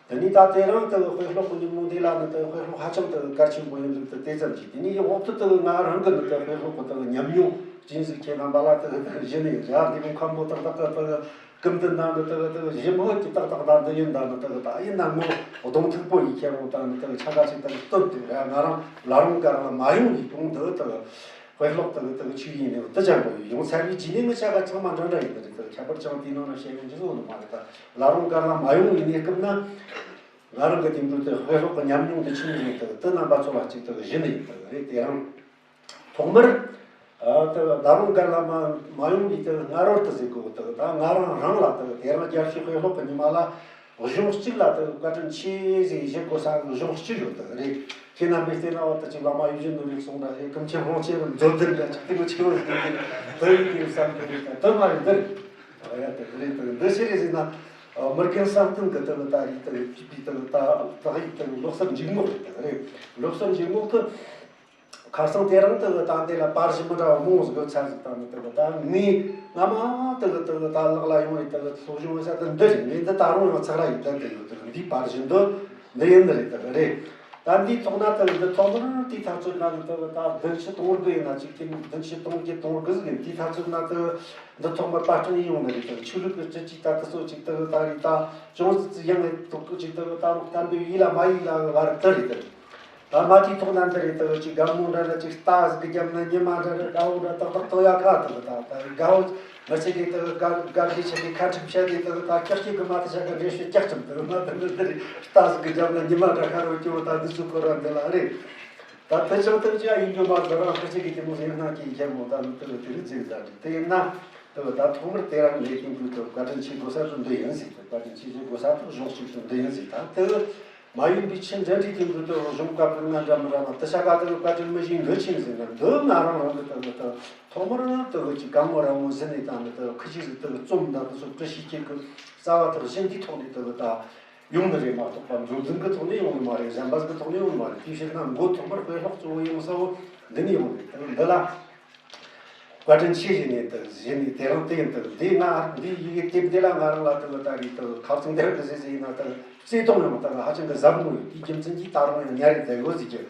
དེ་ནས་ད་དེ་རིང་དེ་དཔེ་ཀློག་གི་ཉིན་མོ་འདི་ལ་ནི་དེ་དཔེ་ཀློག་ཧ་ཅང་དེ་གལ་ཆེན་པོ་ཡིན་ལུགས་དེ་དེ་ཙམ་གྱིས་དེ་ནས་འོག་ཏུ་དེ་ང་རང་གི་ནི་དེ་དཔེ་ཀློག་གི་དེ་ཉམས་མྱོང་ཅན་ཟིག་ཁྱེད་རྣམ་པ་ལ་དེ་དེ་གཞི་ནས་ར་འདི་མོ་ཁམ་པོ་ཏག་ཏག་གི་དེ་ཀུན་ཏུ་ན་ནི་དེ་དེ་གཞི་མོ་གི་ཏག་ཏག་ད་འདི་ཡིན་ད་ནི་དེ་ད་ཡིན་ན་མོ་གདོང་ཐུག་པོ་ཡིས་ཁྱེད་རང་ད་ནི་དེ་ཆ་ག་ཅིག་དེ་སྟོན་དེ་ར་ང་རང་ལ་རང་ག་རང་ལ་མ་ཡོང་ཡིས་གོང་དེ་དེ། དཔེ་ཀློག་དང་དང་ཆོས་ཡིན་ནི་དེ་ཅང་གོ་ཡོང་ཚར་བའི་རྗེས་ནས་ངི་ཆ་ག་ཚང་མ་འདྲ་འདྲ་ཡིན་ནི་རེད་དང་ཁྱད་པར་ཅང་དེའི་ནང་ན་བཤད་ཡོང་རྒྱུ་བཟོ་ནི་མ་རེད་ད་ལ་རུང་ག་ལ་མ་ཡོང་ཡིན་ནི་སྐབས་ན་ང་རང་གི་དེང་དུས་དེ་དཔེ་ཀློག་གི་ཉམས་མྱོང་དེ་ཆུང་ཡིན་དང་དེ་རྣམ་པ་ཚོ་ལ་གཅིག་དང་གཞི་ནི་ཡིན་དང་རེད་དེ་རང་ཐོག་མར་དེ་ལ་རུང་ག་ལ་མ་མ་ཡོང་ཡིན་དང་སྔ་རོལ་དུ་ཟེར་དགོས་དང་ད་ང་རང་རང་ལ་དང་དེ་རང་རྒྱལ་སྤྱིའི་དཔེ་ཀློག་གི་ཉི་མ་ལ། གཞུང་གཅིག་ལ་དེ་བཀའ་དྲིན་ཆེ་ཟེར་བཞེས་དགོས་ས་གཞུང་གཅིག་ཡོད་དེ་རེད། ཁྱེད་རྣམ་པས་བལྟས་ན་འོ་ད་ཅིག་བླ་མ་ཡིད་བཞིན་ནོར་བུའི་གསུང་འདྲ་ཞིག་ཀུན་མཁྱེན་ཀློང་ཆེན་རྣམས་མཛོད་འདིར་འདྲ་ཅིག་དེ་མོ་ཆེ་བོ་ཟིག་དེ་དེ་ཡིན་དེ་བསམ་གྱི་རེད་དེ་དེ་མ་རེད་འདིར། ཡ་དེ་རེད་དེ་འདི་ཕྱི་རེད་ཟེར་ན། མི་རྒན་བསམ་གཏན་གྱི་དེ་ད་ཡིག་དེ་བྲིས་པའི་དེ་ད་ད་ཡིག་དེ་ལོ་གསར་འཇུག་ངོགས་རེད་དེ་རེད། ལོ་གསར་འཇུག་ངོགས་དེ། ཁ་སང་དེ་རིང་དུ་ད་འདི་ལ་པར་ཞིག་མི་འདྲ་བ་མང་ཟིག་ཡོད་ཚར་ཟིག་ད་ནི་དུ་ད་ངས་སྔ་མ་དུ་དུ་ད་ལག་ལ་ཡོང་རེད་དུ་སློབ་སྦྱོང་བྱ་དུ་འདི་རེད། ངས་འདི་ད་རུང་ཡང་ཚག་ར་ཡིན་དུ་འདི་ཡོད་དུ་འདིའི་པར་ཞིག་འདི་འདི་ཡིན་ནི་རེད་དུ་རེད། ད་འདིའི་ཐོག་ན་དུ་འདི་ཐོག་མར་དེའི་ཐག་ཚོད་ན་ནི་དུ་ད་བདུན་ཕྱི་སྟོང་དགུ་ཡིན་ན་ཅིག་དེ་བདུན་ཕྱི་སྟོང་བརྒྱད་སྟོང་དགུ་ཟིག་ཡིན་དེའི་ཐག་ཚོད་ན་དུ་འདི་ཐོག་མར་པར་སྐྲུན་ཡིན་ཡོང་ནི་རེད་དུ་ཆོས་ལུགས་ཀྱི་སྤྱི་ཆིག་ད་དུ་སོ་ཅིག་དུ་ད་རེད་ད་ཅུང་ཟིག་ཙི་ཡང་ངས་དུ་ཅིག་དུ་ད་རུང་གཏམ་དུ་ཡིད་ལ་མ་ཡིད་ལ་བར་དུ་རེད་དུ། ད་མ་དེའི་ཐོག་ན་འདི་རེད་དག་ཅིག་དགའ་མོ་འདྲ་འདྲ་ཅིག་རྟ་ཟིག་གི་རྒྱབ་ན་ཉི་མ་འདྲ་འདྲ་དགའ་བོ་འདྲ་ཏག་ཏག་ཏག་ཡ་ཁ་དག་ད་ད་དགའ་བོ་མི་ཚེ་གི་དག་དགའ་དགའ་གི་ཆེ་གི་ཁ་ཁྲིག་བཤད་དེ་དག་ད་ཀྱག་ཀྱག་གི་མ་དེ་བྱ་གི་འདྲེ་ཤོད་ཀྱག་ཙམ་དག་ན་དག་ནི་འདི་རེད། རྟ་ཟིག་གི་རྒྱབ་ན་ཉི་མ་འདྲ་ཁ་རོ་སྐྱོ་བོ་ད་འདི་ཚོ་ཁོ་ར་འདི་ལ་རེད། ད་དེ་ཅང་དག་ཅི་ཡ་ཡིན་རྒྱུ་མ་འདི་རང་ཁ་ཆེ་གི་དེ་མོ་ཟེར་ན་གི་རྒྱབ་མོ་ད་ནི་དག་དེ་རིགས་ཟིག་ད་རེད། དེ་ཡིན་ན་དག་ད་ཐོག་མར་དེ་རང་ངས་དེང་དུས་དག་བཀའ་དྲིན་ཆེ་དགོས་ས་དུ་འདི་ཡིན་ཟིག་དག་བཀའ་དྲིན་ཆེ་ཆེ་དགོས་ས་དུ་གཞུང་གཅིག་ཏུ་འདི་ཡིན་ཟིག་ད་དག་མ་ཡིན་པའི་ཆེས་འབྲེལ་འདྲིས་དེ་འདུག་དེ་གཞུང་བཀའ་པོད་ལྔ་འདྲ་མི་འདྲ་བ་དེ་ཤ་ཀ་དེ་བཀའ་དྲིན་མི་བཞིན་འདི་ཆེན་ཟེར་ན་འདི་ང་རང་རང་གི་དེ་གི་དེ་ཐོག་མར་དེ་གི་ཅིག་གང་མོ་རང་མོ་ཟིན་ནས་དང་ནི་དེ་ཁི་ཅིག་ཟིག་དེ་གི་རྩོམ་འདི་གི་སོ་བྲི་ཤེས་ཀྱི་གི་རྩ་བ་དེ་གི་གཞི་འདིའི་ཐོག་ནས་དེ་གི་ད་ཡོང་ནི་རེད་མ་གཏོགས་པ་མཛོད་འཛིན་གི་ཐོག་ནས་ཡོང་ནི་མ་རེད། གཞན་པ་ཟིག་གི་ཐོག་ནས་ཡོང་ནི་མ་རེད། དེའི་ཕྱིར་ན་མགོ་ཐོག་མར་དཔེ་ཀློག་གཙོ་བོ་ཡོང་ས་བོ་འདི་ནས་ཡོང་ནི་རེད། དེ་གི་འདི་ལ། བཀའ་དྲིན་ཆེ་ཞུས་ནས་དུ་ཞུས་ནས་དེ་རིང་དེ་ཡིན་དུ་འདི་ང་འདི་ཡི་གེ་དེབ་འདི་ལ་ང་རང་ལ་དུ་ད་རེས་དུ་ཁ་ཚང་དེར་དུ་ཟེར་ཟེར་ཡིན་ན་དུ་བརྩེ་དུང་ཡང་དུ་ཧ་ཅང་གི་ཟབ་མོ་ཡོད། དེའི་རྒྱུ་མཚན་གྱིས་ད་རུང་ཡང་ཉར་རེ་བསྡད་དགོས་ཟེར་རྒྱུ་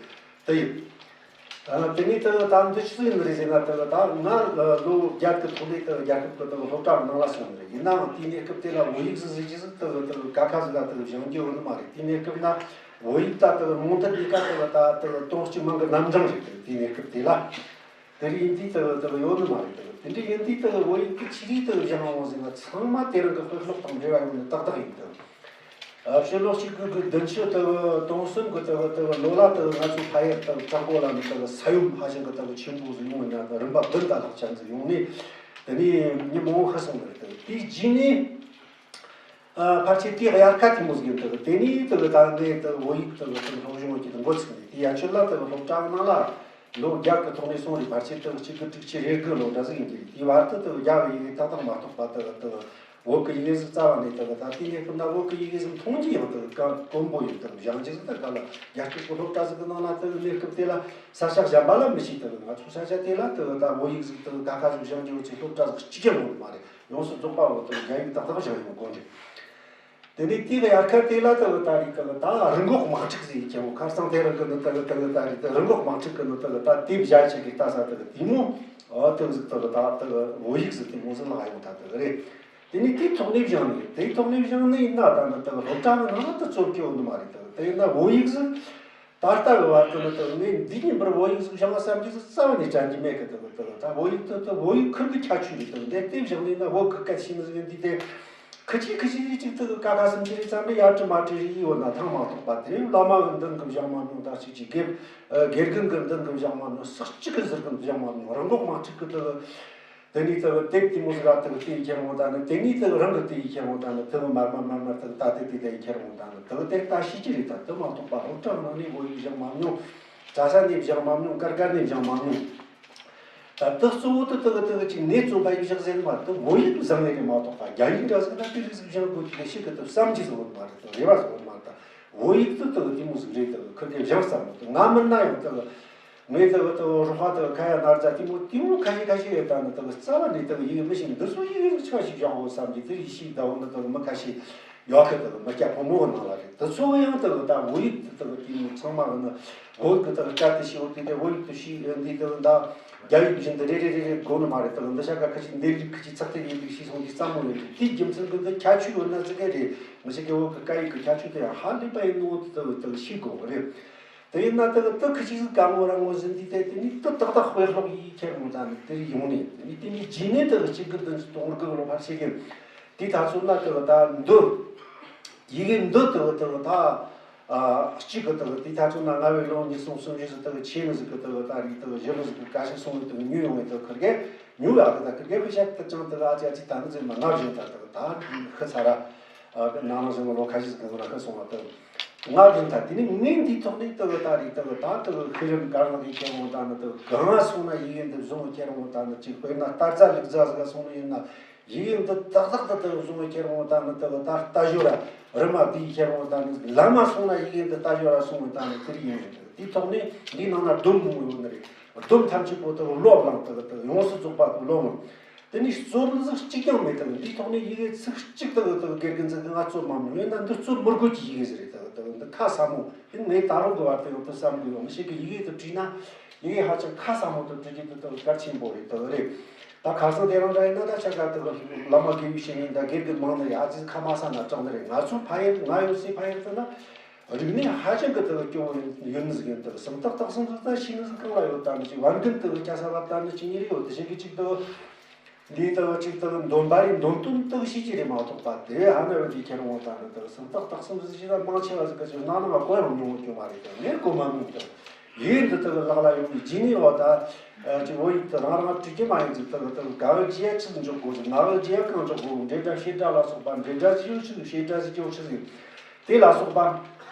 དུ་ཡིན། ཨ་དེ་ནས་དུ་ད་འདི་ཆི་ཟིག་ཡིན་རེད་ཟེར་ན་དུ་ད་ང་ལོ་བརྒྱད་ཀྱི་ཐོག་ནས་དུ་རྒྱལ་ཁབ་ཀྱི་དུ་སློབ་གྲྭ་ནང་ལ་སོང་རེད། ཡིན་ནའང་དེའི་གནས་སྐབས་དེ་ལ་བོད་ཡིག་ཟིག་ཟེར་རྒྱུ་ཟིག་དུ་དུ་ཀ་ཁ་ཟིག་ལ་དུ་སྦྱང་རྒྱུ་ཡོད་ནི་མ་རེད། དེའི་གནས་སྐབས་ན་བོད་ཡིག་ད་དུ་རྨོངས་དད་ལས་ཀ་དུ་ད་དུ་དོན་གཅིག་མིང་གི་རྣམ་གྲངས་རེད། དུ་དེའི་གནས་སྐབས་དེ་ལ། དེ་རིགས་ཡིན་དུས་དག་དག་ཡོད་ནི་མ་རེད། དག་དེ་འདྲ་ཡིན་དུས་དག་བོད་ཡིག་གི་ཆི་རིགས་དག་སྦྱང་འོང་ཟེར་ན་ཚང་མ་དེ་རིང་གི་དཔེ་ཀློག་དང་འབྲེལ་བ་ཡོད་ནི་ཏག་ཏག་ཡིན་དག་ཕྱི་ལོགས་གཅིག་གི་གི་བདུན་ཕྱི་དག་དོན་གསུམ་གི་དག་དག་ལོ་ལ་དག་ང་ཚོ་ཕ་ཡུལ་དག་བྲག་འགོ་ལ་ནི་དག་ས་ཡོམ་ཧ་ཅང་གི་དག་ཆེན་པོ་ཟིག་ཡོང་བ་ན་དག་རིམ་པ་བདུན་ད་ལྷག་ཅན་ཟིག་ཡོང་ནས་དེ་ནས་མི་མང་བོ་ཤི་སོང་ནི་རེད། དག་དེའི་རྗེས་ནས། ཨ་ཕལ་ཆེར་དེའི་དབྱར་ཁ་དེ་མོ་ཟིག་ཡིན་དུས་དེ་ནས་དེ་གི་ད་ངས་དེ་བོད་ཡིག་དེ་གི་དེ་སློབ་སྦྱོང་གི་དེ་འགོ་ཚུགས་ནས་དེ་ཡན་ཆོད་ལ་དེ་གི་སློབ་གྲྭ་ནང་ལ་ལོ་བརྒྱད་གི་ཐོག་ནས་སོང་རེད། ཕལ་ཆེར་དེ་གི་གཅིག་དགུ་དྲུག་ཅུ་རེ་དགུ་ལོ་འདྲ་ཟིག་ཡིན་གྱི་རེད། དེའི་བར་དུ་དེ་གི་རྒྱ་གི་ཡི་གེ་ཏག་ཏག་མ་གཏོགས་པ་དེ་གི་དེ་གི་ བོད་ཀྱི་ཡི་གེ་ཟིག་རྩ་བ་ནས་དག་ད་དེའི་གནས་སྐབས་ན་བོད་ཀྱི་ཡི་གེ་ཟིག་མཐོང་རྒྱུ་ཡང་དག་ག་དཀོན་པོ་ཡིན། དག་སྦྱང་རྒྱུ་ཟིག་ད་ག་ལ་རྒྱ་སྐད་ཀྱི་སློབ་གྲྭ་ཟིག་གི་ནང་ན་དག་གནས་སྐབས་དེ་ལ་ས་ཆ་གཞན་པ་ལ་མི་ཤེས། དག་ང་ཚོ་ས་ཆ་དེ་ལ་དག་ད་བོད་ཡིག་ཟིག་དག་ཀ་ཁ་ཟིག་སྦྱང་རྒྱུ་ཚོ་སློབ་གྲྭ་ཟིག་གཅིག་ཀྱང་ཡོད་མ་རེད། ཡོངས་སུ་རྫོགས་པ་བོ་དག་རྒྱ་ཡིག་ཏག་ཏག་སྦྱང་ཡོང་དགོས་རེད། དེ་ནས་དེ་གི་དབྱར་ཁ་དེ་ལ་དག་ད་རེས་དག་ད་རི་འགོག་དམག་འཁྲུག་ཟེར་ཡི་ཁྱེད་མོ་ཁར་སང་དེ་རིང་གི་ནི་དག་དག་ད་རེད། དེ་རི་འགོག་དམག་འཁྲུག་གི་ནི་དག་ད་དེ་བཞག་ཆེ་གི་ལྟ་ས་དག་དེ་མོ་ཨོ་དག་ཟིག་དག་ད་དག་བོད་ཡིག་ཟིག་དེ་མོ་ཟིག་ལ་ཡོང་ད་དག་རེད། དེ་ནས་དེའི་ཐོག་ནས་སྦྱངས་ནས་དེའི་ཐོག་ནས་སྦྱངས་ནས་ཡིན་ན་ད་ནི་དག་སློབ་གྲྭ་གི་ནང་ལ་དུ་ཚོར་གི་ཡོད་ནི་མ་རེད། དག་དེ་ཡིན་ན་བོད་ཡིག་ཟིག་ད་ལྟ་གི་བར་དུ་ནི་དག་ངས་འདི་ཉིན་པར་བོད་ཡིག་ཟིག་སྦྱང་བ་བསམ་རྒྱུ་ཟིག་རྩ་བ་ནས་དྲན་རྒྱུ་མེད་གི། དག་དག་ད་བོད་ཡིག་དུ་དུ་བོད་ཡིག་ཁུར་གི་ཁྱད་ཆོས་རེད། དག་འདི་ལྟས་བཞག་ནས་ན་བོད་གི་སྐད་ཤེས་ནི་ཟིག་འདི་དེ་ཁི་ཆི་ཁི་ཆི་ཅིག་དག་གི་ཀ་ཁ་སུམ་ཅི་རེད་ཙམ་རེད། ཡར་དྲི་མར་དྲི་རེད་ཡོད་ན་ཐང་མ་གཏོགས་པ་དེ་བླ་མ་གི་མདུན་གི་སྦྱང་མ་མྱོང་། ད་ཅིག་ཅིག་དགེ་དགེ་རྒན་གི་མདུན་གི་སྦྱང་མ་མྱོང་། སུ་གཅིག་གི་ཟུར་གི་སྦྱང་མ་མྱོང་། རི་འགོག་དམག་འཁྲུག་གི་དག་དེ་ནས་དག་དེབ་དེ་མོ་ཟིག་ལ་དག་དེ་ཁྱེར་འོང་ད་ནི་དེ་ནས་དག་རང་གི་དེ་ཡི་ཁྱེར་འོང་ད་ནི་དག་མར་མར་མར་མར་དག་ད་དེ་དེ་དེ་ཡི་ཁྱེར་འོང་ད་ནི་དག་དེ་ལྟ་ཤེས་ཀྱི་རེད། ད་དེ་མ་གཏོགས་པ་སློབ་གྲྭ་ནང་ནས་བོད་ཡིག་སྦྱང་མ་མྱོང་། གྲྭ་ས་ནས་སྦྱང་མ་མྱོང་། སྒར་སྒར་ནས་སྦྱང་མ་མྱོང་། ད་དེ་གཙོ་བོ་དེ་དག་དག་ཅིག་ནས་རྩོམ་པ་ཡིག་གཞག་ཟེར་མ་དེ་བོད་ཡིག་བཟང་ངེ་རེད་མ་གཏོགས་པ་རྒྱ་ཡིག་འདྲ་ཟིག་ན་དེ་རིགས་ཟིག་སྦྱང་དགོས་ཀྱི་རེད་ཤེས་གི་དེ་བསམ་གྱི་ཟིག་ཡོད་མ་རེད། དེ་རེ་བ་ཟིག་ཡོད་མ་རེད། ད་བོད་ཡིག་དེ་དག་དེ་མོ་ཟིག་རེད། དག་ཁུར་གི་སྦྱང་བསམ་མོ་དེ་ང་མིན་ན་ཡང་དག་ངས་དག་དག་རོགས་པ་དག་ཁ་ཡ་ན་རྫ་དེ་མོ་དེ་མོ་ཁ་ཤས་ཁ་ཤས་ཡོད། ད་ནི་དག་རྩ་བ་ནས་དག་ཡིག་མི་ཤེས། འདི་ཚོ་ཡིག་ཡིག་ཆ་ཞིག་སྦྱང་དགོས་བསམ་གྱི་དེ་ཡིག་ཤེས་ད་འོ་ནི་དག་མི་ཁ་ཤས་ཡོད་གི། དག་མི་སྐྱ་ཕོ་མོ་གི་ནང་ལ་རེད། དེ་ཚོ་ཡང་དག་ད་བོད་ཡིག་དེ་དག་དེ་མོ་ཚང་མ་གི་ནི་བོད་གི་དག་སྐད་དེ་ཤེས་བོ་དེ་དེ་བོད་ཡིག་དེ་ཤེས་འདི་དག་ད་རྒྱ་ཡིག་བཞིན་དུ་རེ་རེ་རེ་རེ་དགོས་ནི་མ་རེད། དག་འདི་ཤ་ཀ་ཁ་ཅིག་འདི་རིགས་ཁ་ཅིག་ཚགས་ཚུད་ཡིན་དུས་ཤེས་སོང་དུས་ཙམ་མོ་ཡོད་དུས་དེའི་རྒྱུ་མཚན་གི་འདི་ཁྱད་ཆོས་ཡོད་ན་ཙི་གེ་རེད། མི་ཞིག་གི་བོད་གི་སྐད་ཡིག་གི་ཁྱད་ཆོས་དེ་ཡང་ཧ་ལས་པ་ཡིན་ནོ་དེ་དག་དག་ཤེས་དགོས་གི་རེད། དེ་ཡིན་ན་དེ་གི་དེ་ཁི་ཅིག་ག་མོ་ར་ངོ་ཟིན་དུས་དེ་དེ་ནི་དེ་ཏག་ཏག་དཔེ་ཀློག་ཡིག་ཁྱེར་འོང་ད་ནི་དེ་རིགས་ཡོང་ནས་དེ་ནི་དེ་ནི་རྗེས་ནས་དེ་གི་གཅིག་གི་དོན་ཚོ་དོང་རྒུ་ཀློག་ཕར་ཤེས་གི། དེ་ད་ཚོ་ན་དེ་གི་ད་འདི་ཡི་གེ་འདི་དེ་གི་དེ་གི་ད་ཨ་གཅིག་གི་དེ་གི་དེ་ད་ཚོ་ན་ང་བའི་ལོ་ཉིས་སྟོང་སུམ་ཅུ་ཟིག་དེ་གི་ཆེ་ནི་ཟིག་གི་དེ་གི་ད་རིགས་དེ་གི་བཞི་ལོ་ཟིག་གི་ཀ་ཤི་སོང་ནི་དེ་གི་ཉུལ་ཡོང་བའི་དེ་གི་ཁིར་གེ་ཉུལ་ཡག་གི་ད་ཁིར་གེ་ཕི་ཤ་དེ་ཅང་དེ་གི་ཨ་ཅེ་ཨ་ཅེ་ད་ནི་ཟིག་མ་ང་བཞིན་ད་དེ་གི་ད་ཁི་ཚ་ར། ཨ་ནང་ལ་བཞིན་ལོ་ཁ་ཤས་ཟིག་གི་ལ་ཁ་སོང་བ་དང་། ང་བཞིན་ད་དེ་ནི་ངས་འདིའི་ཐོག་ནས་དུ་བ་ད་རེད་དུ་བ་ད་དུ་བ་ཤེས་རིམ་གར་ལ་གི་ཁྱེར་འོང་ད་ནི་དུ་བ་གང་ང་སོང་ན་ཡི་གེ་འདི་བཟུང་ཁྱེར་འོང་ད་ནི་ཅིག་དཔེར་ན་ལྟར་རྩ་ལུག་རྩ་ཟིག་ག་སོང་ནི་ཡིན་ན་ཡི་གེ་འདི་ཏག་ཏག་ཏུ་དུ་བ་བཟུང་ཁྱེར་འོང་ད་ནི་དུ་བ་ད་ལྟ་ཞོར་ར་རི་མ་དེའི་ཁྱེར་འོང་ད་ནི་ལམ་མ་སོང་ན་ཡི་གེ་འདི་ལྟ་ཞོར་ར་སོང་འོང་ད་ནི་དེ་རིགས་ཡིན་རེད། དེའི་ཐོག་ནས་འདིའི་ནང་ན་སྡོམ་མང་པོ་ཡོད་ནི་རེད། སྡོམ་ཐམས་ཅད་པོ་དུ་བ་ལོ་བླངས་དུ་བ་དུ་བ་ཡོངས་སུ་རྫོགས་པ་དུ་བ་ལོ་བླངས། དེ་ནས་རྩོམ་ཟིག་གཅིག་ཀྱང་མེད་དང་། འདིའི་ཐོག་ནས་ཡི་གེ་ཚིག་གཅིག་དག་དག་དགེ་རྒན་ཚོས་ང་རྩོམ་མ་མྱོང་། ཡིན་ན་འདི་རྩོམ་མི་དགོས་ཀྱི་ཡི་གེ་ཟིག་རེད། དག་དག་འདི་ཁ་ས་མོ་ཡིན། ངས་ད་རུང་གི་བར་དུ་ཡང་དུ་བསམ་གི་ཡོད། མི་ཞིག་གིས་ཡི་གེ་དུ་བྲིས་ན་ཡི་གེ་ཧ་ཅང་ཁ་ས་མོ་དུ་བྲི་རྒྱུ་དུ་དག་གལ་ཆེན་པོ་རེད། དག་རེད། ད་ཁ་སང་དེ་རིང་འདྲ་ཡིན་ན་ད་ཆ་ག་དག་བླ་མ་དགེ་བའི་བཤེས་གཉེན་དང་དགེ་རྒན་མང་ནི་རེད། ཨ་ཙི་ཁ་མ་ས་ན་དྲག་ནི་རེད། ང་ཚོ་ཕ་ཡུལ་ང་ཡོད་སའི་ཕ་ཡུལ་དུ་ན། རིག་གནས་ཧ་ཅང་གི་དག་སྐྱོ་བོ་ཡོད་ནི་ཟིག་ཡིན། དག་སུམ་རྟགས་དག་གསུམ་ཟིག་ད་ཤེས་ནི་ཟིག་གང་ལ་ཡོད། ད་ནི་ཅིག་བན་རྒན་དག་སྐྱ་ས་བབ་ད་ནི་ཅི་ཉིན་རེ་ཡོད། དེ་ཞིག་གི་ཅིག་དག་འདིའི་དག་ཅིག་དག་འདོན་པ་རེད། འདོན་དོན་དག་ཤེས་ཀྱི་རེད་མ་གཏོགས་པ་དེ་ཧ་ན་བ་དེ་ཁྱེར་འོང་ད་ནི་དག་སུམ་རྟགས་དག་གསུམ་ཟིག་ཞིག་ད་མང་ཆེ་བ་ཟིག་གི་ཅིག་ནང་ན་ང་གོ་ཡང་མྱོང་གི་མ་རེད། དག་ངས་གོ་མ་མྱོང་། དག་ཡིན་འདི་དག་ལག་ལ་ཡོང་གི་རྗེས་ནས་བ་ད་ཅིག་བོད་ཡིག་དེ་རང་རང་བྲིས་ཀྱི་མ་ཡིན་ཟིག་དག་དག་ག་བ་རྒྱ་ཆི་ཟིག་འཇོག་དགོས་ཟིག་ང་བ་རྒྱ་གང་འཇོག་དགོས། འབྲེལ་སྒྲ་ཤེས་སྒྲ་ལ་སོགས་པ། འབྲེལ་སྒྲ་ཟིག་ཡོད་ཆི་ཟིག་ཤེས་སྒྲ་ཟིག་ཡོད་ཆི་ཟིག་དེ་ལ་སོགས་པ།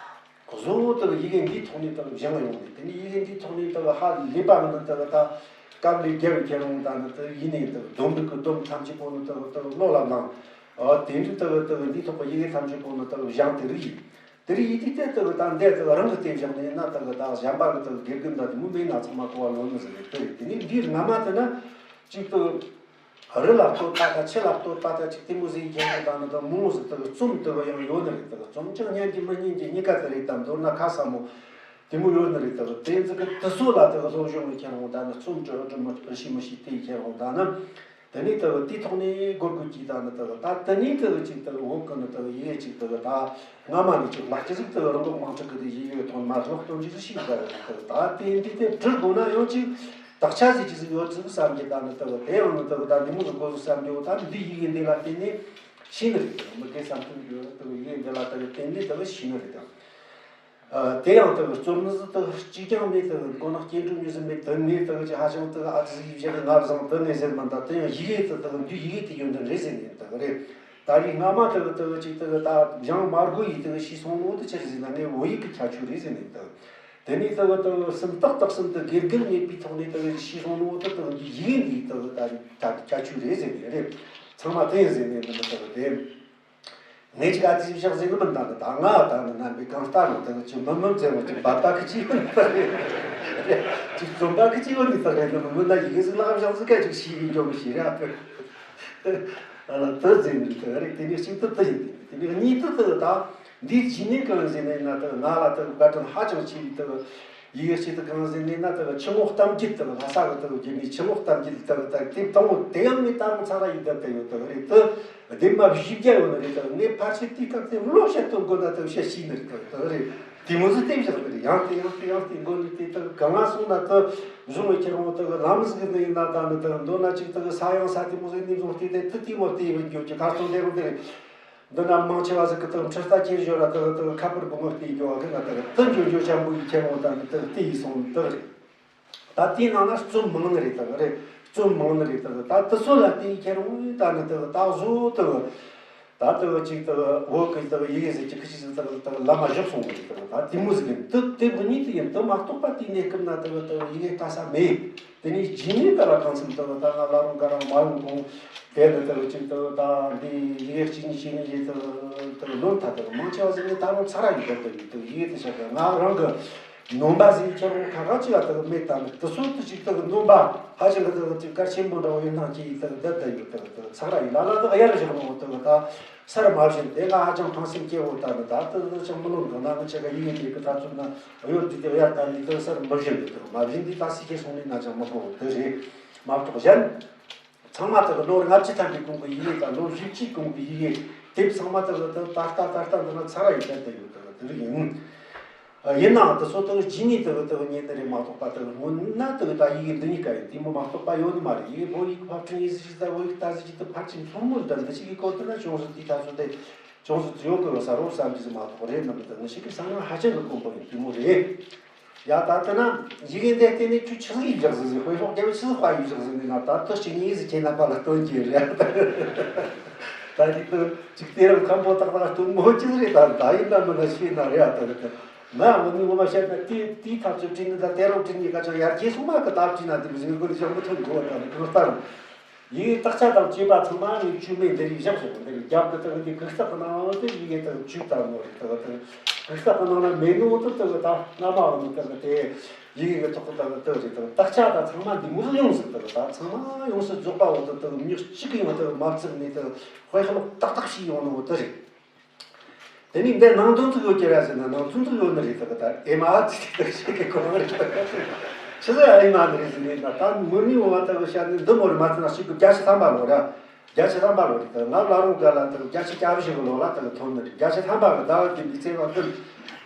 གཟོ་བོ་དག་ཡི་གེ་འདིའི་ཐོག་ནས་དག་སྦྱངས་ཡོང་ནས། དེ་ནས་ཡི་གེ་འདིའི་ཐོག་ནས་དག་ཧ་ལས་པ་ནི་དག་ད་སྐབས་ལས་བརྒལ་བའི་ཁྱེར་འོང་ད་ནི་དག་ཡིན་ནས་དག་སྡོམ་ལུགས་ཀྱི་སྡོམ་ཐམས་ཅད་པོ་ནི་དག་དག་བློ་ལ་བླངས། ཨ་དེ་འདྲའི་དག་དག་འདིའི་ཐོག་གི་ཡི་གེ་ཐམས་ཅད་པོ་ནི་དག་སྦྱངས། དེ་རིགས་ཡིན། དེ་རིགས་ཡིན་དུས་དེ་དག་ད་འདས་དག་རང་གི་སྟེང་བཞག་ནས་ན་དག་ད་གཞན་པ་གི་དག་དགེ་རྒན་ད་དེ་མོ་མེད་ན་ཚང་མ་གོ་བ་ལོན་ནི་ཟིག་རེད། དེ་རེད། དེ་ནས་འདིའི་སྔ་མ་དེ་ན་གཅིག་ཏུ། རི་ལ་བསྟོད་པ་དང་ཆུ་ལ་བསྟོད་པ་དང་ཅིག་དེ་མོ་ཟིག་ཁྱེར་འོང་ད་ནི་དག་མང་བོ་ཟིག་དག་རྩོམ་དག་ཡང་ཡོད་ནི་རེད། དག་རྩོམ་ཅང་སྙན་གྱི་མི་སྙན་གྱི་གཉིས་ཀ་དེ་རེད། དམ་མདོར་ན་ཁ་ས་མོ་དེ་མོ་ཡོད་ནི་རེད། དག་དེ་ཟིག་གི་དེ་ཚོ་ལ་དག་སློབ་སྦྱོང་གི་ཁྱེར་འོང་ད་ནི་རྩོམ་འབྲི་འབྲི་མི་ཤེས་མི་ཤེས་དེ་ཁྱེར་འོང་ད་ནི་དེ་ནས་དག་དེའི་ཐོག་ནས་སྒོར་སྒོར་གྱིས་ད་ནི་དག་ད་དེ་ནས་དག་ཅིག་དག་བོད་གི་ནི་དག་ཡི་གེ་ཅིག་དག་ད་སྔ་མ་ནས་ཅིག་ལག་ཁྱེར་ཟིག་དག་རི་འགོག་དམག་འཁྲུག་གི་དེ་ཡི་གེ་ཐོག་མར་ཀློག་སྟོན་རྒྱུ་ཟིག་ཤེས་དགོས་རེད། དག་ད་དེ་འདི་དེ་འབྲི་དགོས་ན་ཡང་ཅིག་དག་ཆ་ཟིག་ཅི་ཟིག་ཡོད་ཟིག་བསམ་གྱི་ད་ནི་དག་དེ་ཡང་ནི་དག་ད་འདི་མོ་ཟིག་དགོས་ཟིག་བསམ་གྱི་འོ་ད་འདི་ཡི་གེ་འདི་ལ་བརྟེན་ནས་ཤེས་ནི་རེད། དག་མི་དགེ་བསམ་གཏན་གྱི་དག་ཡི་གེ་འདི་ལ་དག་བརྟེན་ནས་དག་ཤེས་ནི་རེད། དག་ཨ་དེ་ཡང་དག་རྩོམ་ནི་ཟིག་དག་གཅིག་ཀྱང་མེད། དག་མགོ་ནག་སྐྱེ་འགྲོ་མྱོས་ཟིག་མེད། དེ་ནས་དག་ཅི་ཧ་ཅང་དག་ཨ་ཙི་ཟིག་བཞག་གི་ང་བཟང་དེ་ནས་ཟེར་མ་འདུག་དེ་ཡང་ཡི་གེ་དེ་དག་འདི་ཡི་གེ་དེ་ཡོན་ཏན་རེད་ཟེར་ནས་དག་རེད། ད་རེས་སྔ་མ་དག་དག་ཅིག་དག་ད་སྦྱང་མ་དགོས་ཡི་དག་ཤེས་སོང་ནོ་དེ་ཆི་རེད་ཟེར་ན་ངས་བོད་ཡིག་གི་ཁྱད་ཆོས་རེད་ཟེར་ནས་དག་དེ་ནས་དག་དག་སུམ་རྟགས་དག་གསུམ་དུ་དགེ་རྒན་མེད་པའི་ཐོག་ནས་དག་ཤེས་སོང་ནོ་དེ་དག་འདི་ཡི་གེ་འདིའི་དག་ད་ད་ཁྱད་ཆོས་རེད་ཟེར་ནས་རེད། ཚང་མ་དེ་ཡིན་ཟེར་ནས་ནི་མི་ཐུབ་པ་དེ། ངས་ཅིག་ཨ་ཙི་བཞག་ཟེར་གི་མིན། ད་ནི་ད་ང་ད་ནི་རྣམ་པའི་གང་ལྟར་རུང་ད་ཅིག་མི་མི་མཛེས་པ་ཅིག་འབབ་ད་གི་ཅིག་ཡོད་ནི་ད་རེད། ཅིག་རྩོམ་ད་གི་ཅིག་ཡོད་ནི་ད་རེད། ནི་མི་མི་ན་ཡི་གེ་ཟིག་ལག་བཞག་ཟིག་ག་ཅིག་ཤེས་གི་འཇོག་གི་ཤེས་ར། ཨ་ལ་དུ་ཟེར་ནི་ད་རེད། དེ་ནས་གཅིག་ཏུ་དུ་ཡིན། དེ་ནས་གཉིས་དུ་དུ་ད་འདིའི་ཇི་ནས་གང་ཟེར་ནས་ན་ད་ང་ལ་ད་བཀའ་དྲིན་ཧ་ཅང་ཆེ་བའི་ད། ཡི་གེ་ཞིག་ཏུ་གང་ཟེར་ནས་ན་ད་ཆུ་ངོགས་གཏམ་རྒྱུད་ད་ལྷ་ས་གི་ད་རྒྱུད་ནས་ཆུ་ངོགས་གཏམ་རྒྱུད་ད་ད་དེ་དང་པོ་དེ་ཡང་ངས་ད་རུང་ཚར་ར་ཡིག་བརྡབས་ད་ཡོད་ད་རེད། ད་དེ་མ་བཞི་བརྒྱ་ཡོད་ནི་རེད། ད་ངས་ཕལ་ཆེར་དེའི་སྐབས་དེ་ལོ་བཤད་དོན་དགོས་ན་ད་བཤད་ཤེས་ནི་རེད། ད་ད་རེད། དེ་མོ་ཟིག་དེ་བཞག་ནི་རེད། ཡང་དེ་ཡང་དེ་ཡང་དེ་འགོ་ནས་དེ་ད་གང་ང་སོང་ན་ད་གཞུང་ངས་ཁྱེད་རང་ད་ལམ་ཟིག་ནས་ཡིན་ན་ད་ནི་ད་མདོར་ན་ཅིག་ད་ས་ཡང་ས་དེ་མོ་ཟིག་ནས་བཟུང་སྟེ་དེ་ད་དེ་མོ་དེ་ཡིན་རྒྱུ་ཀྱི་ཁ་སང་དེ་རུང་དེ་རེད། འདི་ན་མང་ཆེ་བ་ཟིག་གི་ད་ཁྲི་རྟ་ཁྱེར་ཞོར་ར་ད་ད་ཁ་པར་སྒོ་མོ་བལྟས་འགྱོ་བ་གི་ང་ད་ད་འགྱོ་འགྱོ་ཆེན་པོ་ཡི་ཁྱེར་འོང་ད་ནི་ད་དེ་ཡི་སོང་ད་རེད། ད་དེའི་ནང་ན་རྩོམ་མང་ནི་རེད་ད་རེད། རྩོམ་མང་ནི་རེད་ད། ད་དེ་ཚོ་ལ་དེ་ཡི་ཁྱེར་འོང་ད་ནི་ད་ད་བཟོ་ད། ད་ད་ཅིག་ད་བོད་གི་ད་ཡི་གེ་ཟིག་ཅིག་གི་ཅིག་ཟིག་ད་ད་ལམ་མ་བཞག་སོང་ནི་རེད་ད། ད་དེ་མོ་ཟིག་ཡིན། ད་དེ་མོ་ཉིད་དུ་ཡིན། ད་མ་གཏོགས་པ་དེའི་གནས་སྐབས་ན་ད་ད་ཡི་གེ་ལྟ་ས་མེད། དེ་ནས་རྗེས་ནས་ད་ལ་གང་འཚམ་ད་ད་ང་ལ་རུང་ག་རང་མ་ཡོང་གོང་དེ་ནི་ད་ཅིག་ད་ད་འདི་ཡི་གེ་གཅིག་གཉིས་ཤིག་ནི་ཡིན་ད་ད་ལོ་ད་ད་མང་ཆེ་བ་ཟིག་ནི་ད་རུང་ཚར་ར་ཡི་ད་ད་ཡི་ད་ཡི་གེ་དེ་ཤ་ད་ང་རང་གི་ནོམ་པ་ཟིག་ཁྱེད་རང་ཁ་ཁ་ཅིག་ལ་ད་མེད། ད་ནི་དེ་ཚོ་ད་ཅིག་ད་ནོམ་པ་ཧ་ཅང་གི་ད་ཅིག་གལ་ཆེན་པོ་འདྲ་བོ་ཡིན་ན་ཅིག་ཡི་ད་ད་ད་ཡི་ད་ད་ཚར་ར་ཡི་ལ་ལ་ད་གཡར་བཞག་ནོ་ད་ད། སར་མ་བཞིན་དེ་ང་ཧ་ཅང་ཕངས་སེམས་སྐྱེ་བོ་ད་ནི་ད་ལྟ་ད་ཅང་མི་ལོ་འདུག་ན་ང་ཆེ་ག་ཡིན་ཡིན་དེ་གི་ད་ཚོད་ན་གཡོ་འདི་དེ་གཡར་ད་ནི་ད་སར་མ་བཞིན་འདུག་ད་མ་བཞིན་འདི་ད་སི་ཁྱེར་སོང་ནི་ན་ཅང་མི་གོ་དེ་རེད། མ་གཏོགས་གཞན་ཚང་མ་ད་གི་ལོ་ལྔ་བཅུ་ཐམ་པའི་གོང་གི་ཡི་གེ་དང་ལོ་བཞི་བཅུའི་གོང་གི་ཡི་གེ་དེབ་ཚང་མ་ད་གི་ད་ད་ལྟ་ད་ལྟ་འདི་ན་ཚར་ར་ཡི་ད་ད་ཡོད་ད་དེ་རིགས་ཡིན། ཡིན་ནའང་དེ་ཚོ་དེ་རྗེས་ནས་དེ་དེ་ཉན་ནི་རེད་མ་གཏོགས་པ། དེ་སྔོན་ན་དེ་ད་ཡི་གེ་འདི་གཉིས་ཀ་ཡིན་དེ་མོ་མ་གཏོགས་པ་ཡོད་ནི་མ་རེད། ཡི་གེ་བོད་ཡིག་ཕབ་ཕྲེང་ཡི་ཟིག་ཅིག་ད་བོད་ཡིག་ད་ཟིག་ཅིག་ད་ཕར་ཅིག་སློང་མོ་ད་འདི་ཞིག་གི་སྐོར་དེ་ན་ཅུང་ཟད་དེ་ད་ཚོ་དེ་ཅུང་ཟད་ཡོད་དགོས་ས་རོགས་བསམ་གྱི་ཟིག་མ་གཏོགས་རེད་ནམ། ད་ནི་ཞིག་གི་ས་ན་ཧ་ཅང་གི་དཀོན་པོ་ཡིན་དེ་མོ་རེད། ཡ་ད་ལྟ་ན་ཡི་གེ་འདི་བལྟས་ནས་ཁྱོད་ཆི་ཟིག་ཡིས་བཞག་ཟིག་ཟིག་དཔེ་ཤོག་རྒྱབ་ཆི་ཟིག་དཔའ་ཡིས་བཞག་ཟིག་ནས་ན་ད་ལྟ་ཞིག་ཉིད་ཟིག་ཁྱེད་ན་པ་ལ་སྟོན་གྱི་རེད། ད་ཅིག་ཏུ་ཅིག་དེ་རང་ཁམ་པོ་ཏག་ཏག་སྟོན་མོ་ཅི་ཟིག་རེད། ད་ད་ཡིན་ད་མིན་ན་ཤེས་ན་རེད། ཨ་ད་ད་ད་ང་ངོ་མི་ངོ་མ་བཤད་ན་དེ་དེའི་ཐབས་ཚུལ་བྲིས་ནི་ད་དེ་རང་བྲིས་ནི་ཁ་ཆག་ཡར་རྒྱས་སོང་མ་གི་ད་བྲིས་ན་དེ་བཞིན་དགོས་ནི་ཞག་མི་ཐོན་དགོས་ད་ནི་ཁོ་ལྟར། ཡི་གེ་དག་ཆ་དང་བཅས་པ་ཚང་མ་ངས་བཅོས་མིན་འདི་རིགས་བཞག་སོང་། འདི་རིགས་རྒྱབ་ཀྱི་དག་འདི་གུག་རྟགས་ཀྱི་ནང་དུ་ཡི་གེ་དག་བཅོས་བཏང་ནོ་རེད། དག་དག་གུག་རྟགས་ཀྱི་ནང་ན་མེད་ནོ་དུ་དག་ད་སྔ་མ་འོ་ནི་དག་དེ་ཡི་གེ་གི་ཐོག་དག་དག་རེད། དག་དག་ཆ་དང་ཚང་མ་འདི་མོ་ཟིག་ཡོང་ཟིག་དག་ད་ཚང་མ་ཡོང་སྲིད་རྫོགས་པ་འོ་དུ་དག་མྱི་གཅིག་གི་ཡོང་དག་མ་བརྩིགས་ནས་དག་དཔེ་ཁ་ལོག་ཏག་ཏག་ཞིག་ཡོང་ནོ་འོ་དུ་རེད། དེ་ནས་འདི་ནང་དོན་ཚིག་ཡོད་ཀྱི་ར་ཟེར་ན་ནང་དོན་ཚིག་ཡོད་ནི་རེད། ད་ག་ད་ཨེ་མ་ཨ་ཙི་ཅིག་ད་ཤེས་ཀྱི་གོ་མ་རེད། ད་ག་ཆི་ཟེར་ཨེ་མ་ནི་རེད་ཟེར་ནས་ན་ད་ངོ་མི་འོ་བ་ད་ག་ཤ་ནི་འདི་མོ་རེད་མ་ཚད་ན་ཞིག་གི་བརྒྱ་ཆ་ཐམ་པ་ལོ་ར། བརྒྱ་ཆ་ཐམ་པ་ལོ་རེད། ད་ང་ལ་རུང་ག་ལ་ད་བརྒྱ་ཆ་བརྒྱད་ཅུ་ཞིག་གི་ལོ་ལ་ད་ག་ཐོན་ནི་རེད། བརྒྱ་ཆ་ཐམ་པ་གི་ཟླ་བ་བདུན་པའི་ཚེས་པ་བདུན།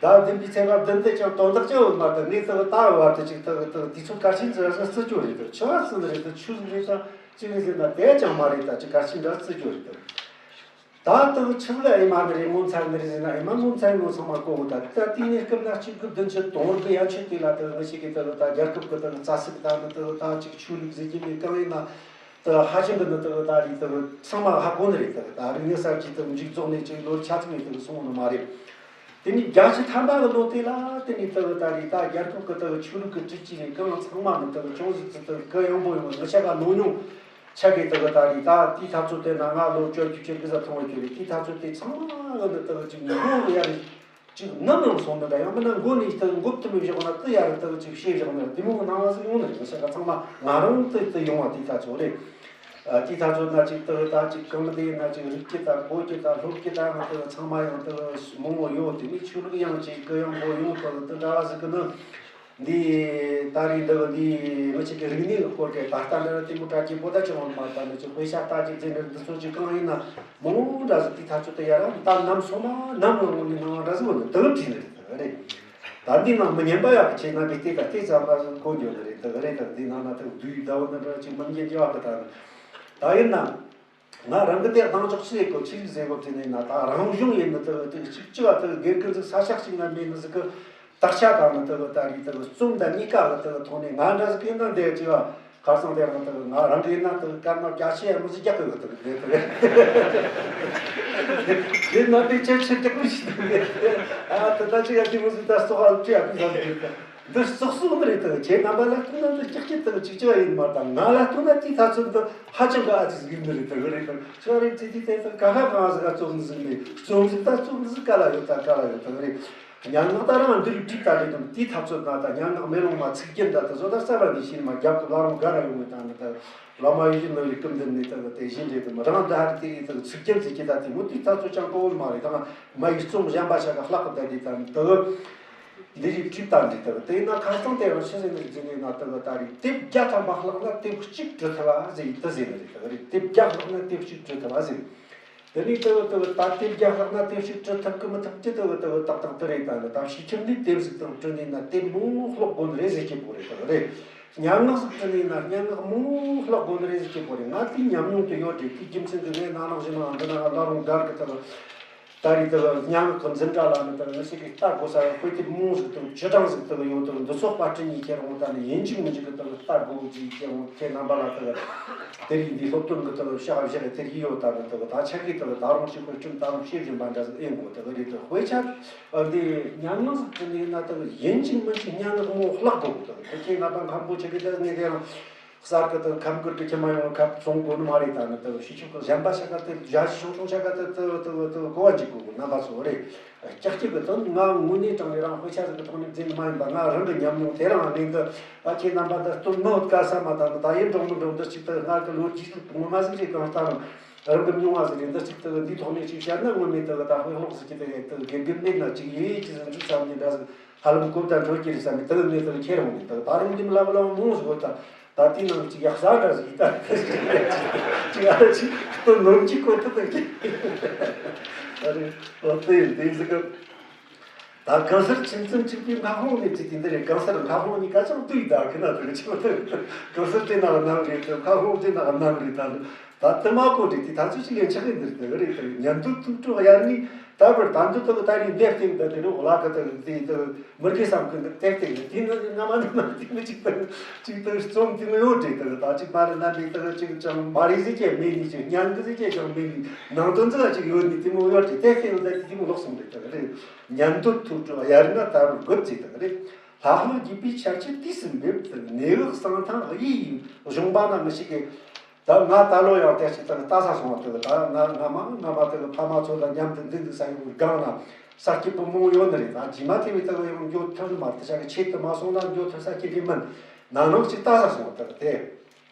ཟླ་བ་བདུན་པའི་ཚེས་པ་བདུན་དེ་ཀྱང་དོན་དག་ཅི་ཡོད་མ་ད་ངས་ད་ག་ད་བར་དུ་ཅིག་ད་ག་ད་ག་དུས་ཚོད་གལ་ཆེན་ཟེར་ཟེར་བརྩི་རྒྱུ་རེད། ད་ཆི་བ་བརྩི་ནི་རེད། ད་ཆུ་ཟིག་རེད་ད་ཅི་རེད་ཟེར་ན་དེ་ཅང་མ་རེད། ད་ཅི་གལ་ཆེན་འདྲ་བརྩི་རྒྱུ་རེད། ད། ད་ལྟ་ཆི་ལ་ཨེ་མ་ནི་རེད་ངོ་མཚར་ནི་རེད་ཟེར་ན་ཨེ་མ་ངོ་མཚར་ངོ་ཚང་མ་གོ་གི། ད་ད་དེའི་གནས་སྐབས་ན་གཅིག་དགུ་བདུན་ཅུ་དོན་དགུ་ཡན་ཆད་དེ་ལ་ད་ང་ཞིག་གིས་ད་ད་རྒྱལ་ཁབ་ཀྱི་ད་རྩ་སྲིད་ད་ནི་ད་ད་ཅིག་ཆོས་ལུགས་ཟེར་གྱི་མེད་གང་ཡིན་ན་ད་ཧ་ཅང་གི་ནི་ད་ད་རེད། ད་ཚང་མ་ཧ་གོ་ནི་རེད། ད་ད་རིག་གནས་གསར་བརྗེ་ད་མཇུག་རྫོགས་ནས་ཅིག་ལོ་ཆ་ཚང་ཡིན་ད་སོང་ནི་མ་རེད། དེ་ནི་བརྒྱད་ཅུ་ཐམ་པ་གི་ལོ་དེ་ལ་དེ་ནི་ད་ད་རེད། ད་རྒྱལ་ཁབ་ཀྱི་ད་ཆོས་ལུགས་ཀྱི་སྲིད་ཇུས་ནི་གང་ཚང་མ་ནི་ད་ཅུང་ཟད་ད་གུ་ཡངས་པོ་ཡོང་བ་ང་ཆ་ག་ནོ་ཉུང་། ཆ་གི་དག་ད་རེད། ད་དེའི་ཐབས་ཚུལ་དེ་ན་ང་ལོ་བཅོ་བརྒྱད་ཅུ་གི་ས་ཐོང་བ་གྱུར་རེད། དེའི་ཐབས་ཚུལ་དེ་ཚང་མ་ལ་ནི་དག་ཅིག་ངོ་ཡ་རེད། ཅིག་ནམ་ཡང་སོང་ནི་འདྲ་ཡང་མིན་ན་མགོ་ནས་དག་མགོ་བཏུམ་བཞག་ན་དེ་ཡ་རེད། དག་ཅིག་ཤེས་བཞག་ན་དེ་མོ་གི་སྣང་བ་ཟིག་ཡོང་ནི་རེད། ང་ཆ་ག་ཚང་མ་ང་རང་དེ་དེ་ཡོང་བ་དེའི་ཐབས་ཚུལ་རེད། ཨ་དེའི་ཐབས་ཚུལ་ན་ཅིག་དག་ད་ཅིག་གང་དེ་ན་ཅིག་རིག་གི་ད་གོ་གི་ད་སློབ་གི་ད་ང་དག་ཚང་མ་ཡང་དག་མང་བོ་ཡོད། དེ་ནི་ཆོས་ལུགས་ཡང་ཅིག་གུ་ཡངས་པོ་ཡོང་དག་དེ་འདྲ་བ་ཟིག་གི་ནི། འདི་ད་རེས་འདི་འདི་ང་ཅག་གི་རིག་གནས་ཀྱི་སྐོར་གྱི་ད་ལྟ་འདི་དེ་མོ་དྲ་རྒྱའི་པོ་ད་ཅི་འོང་མ་ད་འདི་ཚོ་དཔེ་ཆ་ལྟ་རྒྱུ་མཛད་འདྲ་འདི་ཚོ་ཅི་གང་ཡིན་ན་མང་པོ་འདྲ་ཟིག་དེའི་ཐག་ཆོད་དུ་ཡ་རང་ད་ནམ་སོང་ན་ནམ་ལ་ངོ་ནས་སྣང་བ་འདྲ་ཟིག་འོང་ནི་དུ་བྲིས་ནི་རེད། ད་རེད། ད་འདི་ནང་མི་ཉན་པ་ཡག་གི་ཆེད་ན་གི་དེ་ད་དེ་ཙམ་པ་ཟིག་གོ་འགྱོ་ནི་རེད། དུ་རེད། ད་འདི་ནང་ན་དུ་བསྡུས་ཟླ་བོ་འདི་འདྲ་ཅིག་མི་ཉན་རྒྱུ་བ་གི་ད་ད་ཡིན་ན། ང་རང་གི་དེ་གདེང་འཇོག་ཆི་ཡེ་གོ་ཆི་རིག་ཟེར་གོ་དེ་ནས་ན་ད་རང་གཞུང་ཡིན་ནི་དེ་དེ་གཅིག་གཅིག་བ་དེ་དགེ་རྒན་ཟིག་ས་ཆ་གཅིག་ན་མེད་ནི་ཟིག་གི་དག་ཆ་དང་ནི་དེ་ད་རེས་དེ་རྩོམ་དང་གཉིས་ཀ་གི་དེ་ཐོག་ནས་ང་འདྲ་ཟིག་གི་ན་འདི་གཅིག་བ་ཁ་སང་དེ་རང་དེ་ང་རང་གི་ན་དེ་སྐར་མ་བརྒྱ་ཆ་ཡང་མི་ཟིག་རྒྱག་གི་དེ་དེ་དེ་དེ་ན་དེ་ཆེ་ཆེ་རྒྱག་གི་ཞིག་དེ་ཨ་དེ་ད་ཅི་ཡ་དེ་མི་ཟིག་ད་སོ་ཧ་ཅི་ཡ་དེ་ཟ་དེ། འདི་བཙོག་བཙོག་ནི་རེད་དང་། ཁྱེད་རྣམ་པ་ལ་ཐུག་ན་འདི་ཀྱག་ཀྱག་དང་ཅིག་ཅིག་ཡིན་མ་དང་། ང་ལ་ཐུག་ན་དེའི་ཐ་ཚོད་འདི་ཧ་ཅང་གི་ཨ་ཙི་ཟིག་ནི་རེད་དང་། རེད་དང་ཆོག་རེད། ཙི་ཙི་དེ་དང་ཀ་ཁ་གང་ཟིག་ག་བཙོག་ནི་ཟིག་ནི། རྩོམ་ཟིག་ད་བཙོག་ནི་ཟིག་ག་ལ་ཡོད་དང་ག་ལ་ཡོད་དང་། རེད། སྙན་ངག་ད་རང་འདི་རིགས་བྲིས་ད་རེད་དང་། དེའི་ཐ་ཚོད་ན་ད་སྙན་ངག་མེ་ལོང་མ་ཚིག་རྒྱན་ད་ད་བཟོ་ད་རྩ་བ་ནས་ཤེས་ནི་མ། རྒྱབ་ཀྱི་བླ་རུང་ག་ར་ཡོང་ངེ་དང་ནི་ད་བླ་མ་ཡིད་བཞིན་ནོར་བུའི་སྐུ་མདུན་ནས་ད་དེ་བཞིན་རེད་དང་། རང་ད་ཧར་དེ་རིགས་ད་ཚིག་རྒྱན་ཟིག་གི་ད་དེ་མོ་དེའི་ཐ་ཚོད་ཅང་གོ་བོ་མ་རེད་དང་། མ་ཡི་རྩོམ་གཞན་པ་ཆ་ག་ལྷག་གི་ད་དེ་དང་ད། འདི་རིགས་བྲིས་བཏང་འདི་ལྟ་བུ་དེ་ན་ཁ་སང་དེ་རང་ཕྱི་ཟེར་ནས་འཛིན་ནས་ན་ལྟ་བུ་ད་རེད། དེབ་བརྒྱ་ཐམ་པ་ལྷག་ན་དེབ་གཅིག་འབྲི་ཐུབ་པ་ཟེར་ཡིན་ད་ཟེར་ནི་རེད། ལྟ་བུ་རེད། དེབ་བརྒྱ་ལྷག་ན་དེབ་གཅིག་འབྲི་ཐུབ་པ་ཟེར། དེ་ནས་ལྟ་བུ་ལྟ་བུ་ད་དེབ་བརྒྱ་ལྷག་ན་དེབ་གཅིག་འབྲི་ཐུབ་ཀི་མི་ཐུབ་ཀི་ལྟ་བུ་ལྟ་བུ་ཏག་ཏག་དེ་རེད། ད་ནི་ད་ཕྱི་ཁྱིམ་ནས་དེབ་ཟིག་དང་བྲིས་ནས་ན་དེབ་མང་ཀློག་དགོས་ནི་རེད་ཟེར་གྱི་པོ་རེད། ལྟ་བུ་རེད། སྙན་ངག་ཟིག་བྲིས་ནས་ན་སྙན་ངག་མང་ཀློག་དགོས་ནི་རེད་ཟེར་གྱི་པོ་རེད། ང་དེའི་ཉམས་མྱོང་དེ་ཡོད་རེད། དེའི་རྒྱུ་མཚན་གྱིས་ངས་ན་ནང་བཞིན་ན་འདི་ན་བླ་རུང་སྒར་གི་ལྟ་བུ། ད་རེས་དེ་ག་སྙན་ངག་གི་འཛིན་གྲྭ་ལ་ནི་དེ་ག་ངེད་ཅག་གིས་ལྟ་དགོས་ས་དཔེ་དེབ་མང་ཟིག་དེ་ག་བཅུ་གྲངས་ཟིག་དེ་ག་ཡོད། དེ་ག་འདི་ཚོ་པར་སྐྲུན་གཉིས་ཁྱེར་འོང་། ད་ནི་ཡིན་གཅིག་མིན་གཅིག་གི་དེ་ག་ལྟ་དགོས་ཀྱི་ཁྱེར་འོང་། ཁྱེད་རྣམ་པ་ལ་དེ་ག་དེ་རིགས་འདི་སློབ་སྟོན་གི་དེ་ག་བྱ་བ་བྱེད་དེ་རིགས་ཡོད། ད་ནི་དེ་ག་ད་ཆ་གིས་དེ་ག་ད་རུང་ཅིག་དཔེ་སྐྲུན་ད་རུང་ཤེས་བཞིན་པ་འདྲ་ཟིག་ཨེ་དགོས། དེ་ག་རེད། དེ་དཔེ་ཆ་འདི་སྙན་ངག་ཟིག་བྲིས་ནས་ན་དེ་ག་ཡིན་གཅིག་མིན་གཅིག་སྙན་ངག་མང་བོ་བཀླག་དགོས། དེ་ག་དེ་ཁྱེད་ང་དང་མཁན་པོ་ཆ་གིས་དེ་ག་ངས་དེ་རང་། གསར་གི་དང་ཁམས་ཁུལ་གི་ཁྱིམ་མ་ཡོང་ཁབ་སོང་དགོས་ནི་མ་རེད། ད་ནི་དུ་ཕྱི་ཕྱོགས་གི་གཞན་པ་ཆ་ག་དུ་རྒྱ་ཆེ་ཆུང་ཆུང་ཆ་ག་དུ་དུ་དུ་དུ་གོ་བ་འཇིག་དགོས་གི་རྣམ་པ་ཚོ་རེད། ཀྱག་ཀྱག་གི་དོན་ང་དངོས་གནས་དྲང་ནས་རང་དཔེ་ཆ་ཟིག་གི་ཐོག་ནས་འཛིན་ནི་མ་ཡིན་པ། ང་རང་གི་ཉམས་མྱོང་དེ་རང་གླེང་གི། ཨ་ཁྱེད་རྣམ་པ་འདི་སྟོན་མི་ཡོད་ག་ས་མ། ད་ནི་ད་ཡིན་འགྲོ་མི་འགྲོ། འདི་གཅིག་ཏུ་སྔར་གི་ལོ་རྒྱུས་ངོ་མ་ཟིག་རེད། གང་ལྟར་རང་གི་མྱོང་བ་ཟིག་རེད། འདི་གཅིག་ཏུ་འདིའི་ཐོག་ནས་ཅིག་བཤད་ན་དངོས་གནས་དུ་ད་དཔེ་ཀློག་ཟིག་གི་དེ་དུ་དགེ་རྒན་མེད་ན་ཅིག་ཡིན་ཅི་ཟིག་འཇུག་ས་མི་འདྲ་ཟིག་ཧ་ལམ་གོ་བརྡ་འཕྲོད་ཀྱི་རེད་བསམ་ནས་དེ་ནས་དེ་ཁྱེར་འོང་ནས། དེ་ད་རུང་འདི་མི་ལབ་ལབ་མང་ཟིག་ཡོད། ད་ད་དེའི་ནང་གཅིག་ཡག་ས་འདྲ་ཟིག་ད་ཅིག་ཨ་ཅིག་ཏུ་ནོར་གྱི་གོ་ཐུབ་ཀྱི། ཨ་རེ་ཨོ་དེ་དེ་ཟིག་གི་ད་གང་སར་ཁྱིམ་མཚེས་གཅིག་པུའི་ང་ཧོང་ནས་ཅིག་དེ་འདི་རེད། གང་སར་ང་ཧོང་གཉིས་ཀ་ཅང་དུས་ད་གི་ན་དེ་ཆོག་དེ་གང་སར་དེ་ན་ནམ་རེད། དེ་ང་ཧོང་དེ་ན་ནམ་རེད། ད་ད་དེ་མ་གོ་དེ་དེ་ད་ཚོད་ཅིག་ལས་ཆགས་ཡིན་འདིར་དེ་རེད། དེ་ཉན་དུ་ཐུག་འཕྲོ་ཡར་ནི། ད་བར་ད་འདི་ལྟ་བུ་ད་རིང་འདེབས་སྟེང་དུ་དེ་རུ་ལ་ག་དུ་དེ་དུ་མི་དགེ་བསམ་གི་འདི་དེབ་སྟེང་དུ་དེ་ནི་སྔ་མ་ནི་མ་དེ་མི་གཅིག་དང་གཅིག་ཏུ་རྩོམ་དེ་མི་ཡོད་དྲེ་དུ་ད་གཅིག་མ་རེད་ན་དེ་དུ་གཅིག་ཀྱང་མ་རེད་ཟེར་གྱི་མེད་ནི་ཅིག་སྙན་གི་ཟེར་གྱི་ཀྱང་མེད་ནི་ནང་དོན་ཟེར་གཅིག་ཡོད་ནི་དེ་མོ་ཡོད་དྲེ། དེབ་སྟེང་དུ་དེ་མོ་ལོག་སོང་དྲེ་དུ་རེད། ཉན་དུ་ཐུག་འཕྲོ་ཡར་ན་ད་བར་དགོད་ཅེས་དུ་རེད། ལྷག་ལུས་བགྱིས་པའི་ཆར་ཆུ་དུས་སུ་འབེབས། གནས་བབ་གསང་ཐང་གཡས་གཡོན་གཞུང་པ་ན་མི་ཞིག་གིས། ད་ང་ད་ལོ་ཡང་དེ་ཅིག་ད་ལྟ་ས་སོང་བ་དེ་གི་ད་ང་ང་མ་ང་མ་དེ་གི་ཕ་མ་ཚོ་དང་མཉམ་དུ་འདི་འདི་ས་ཡོང་སྒང་ན་ས་སྐྱིད་པོ་མང་ཡོད་ནི་རེད། ད་རྗེས་མ་དེ་བས་དེ་གི་ཡང་འགྱོ་ཐུབ་ནི་མ་རེད། དེ་ཆ་གི་ཆེད་དུ་མ་སོང་ན་འགྱོ་ཐུབ་ས་སྐྱིད་གི་མིན། ན་ནང་ཅིག་ལྟ་ས་སོང་བ་དེ་གི་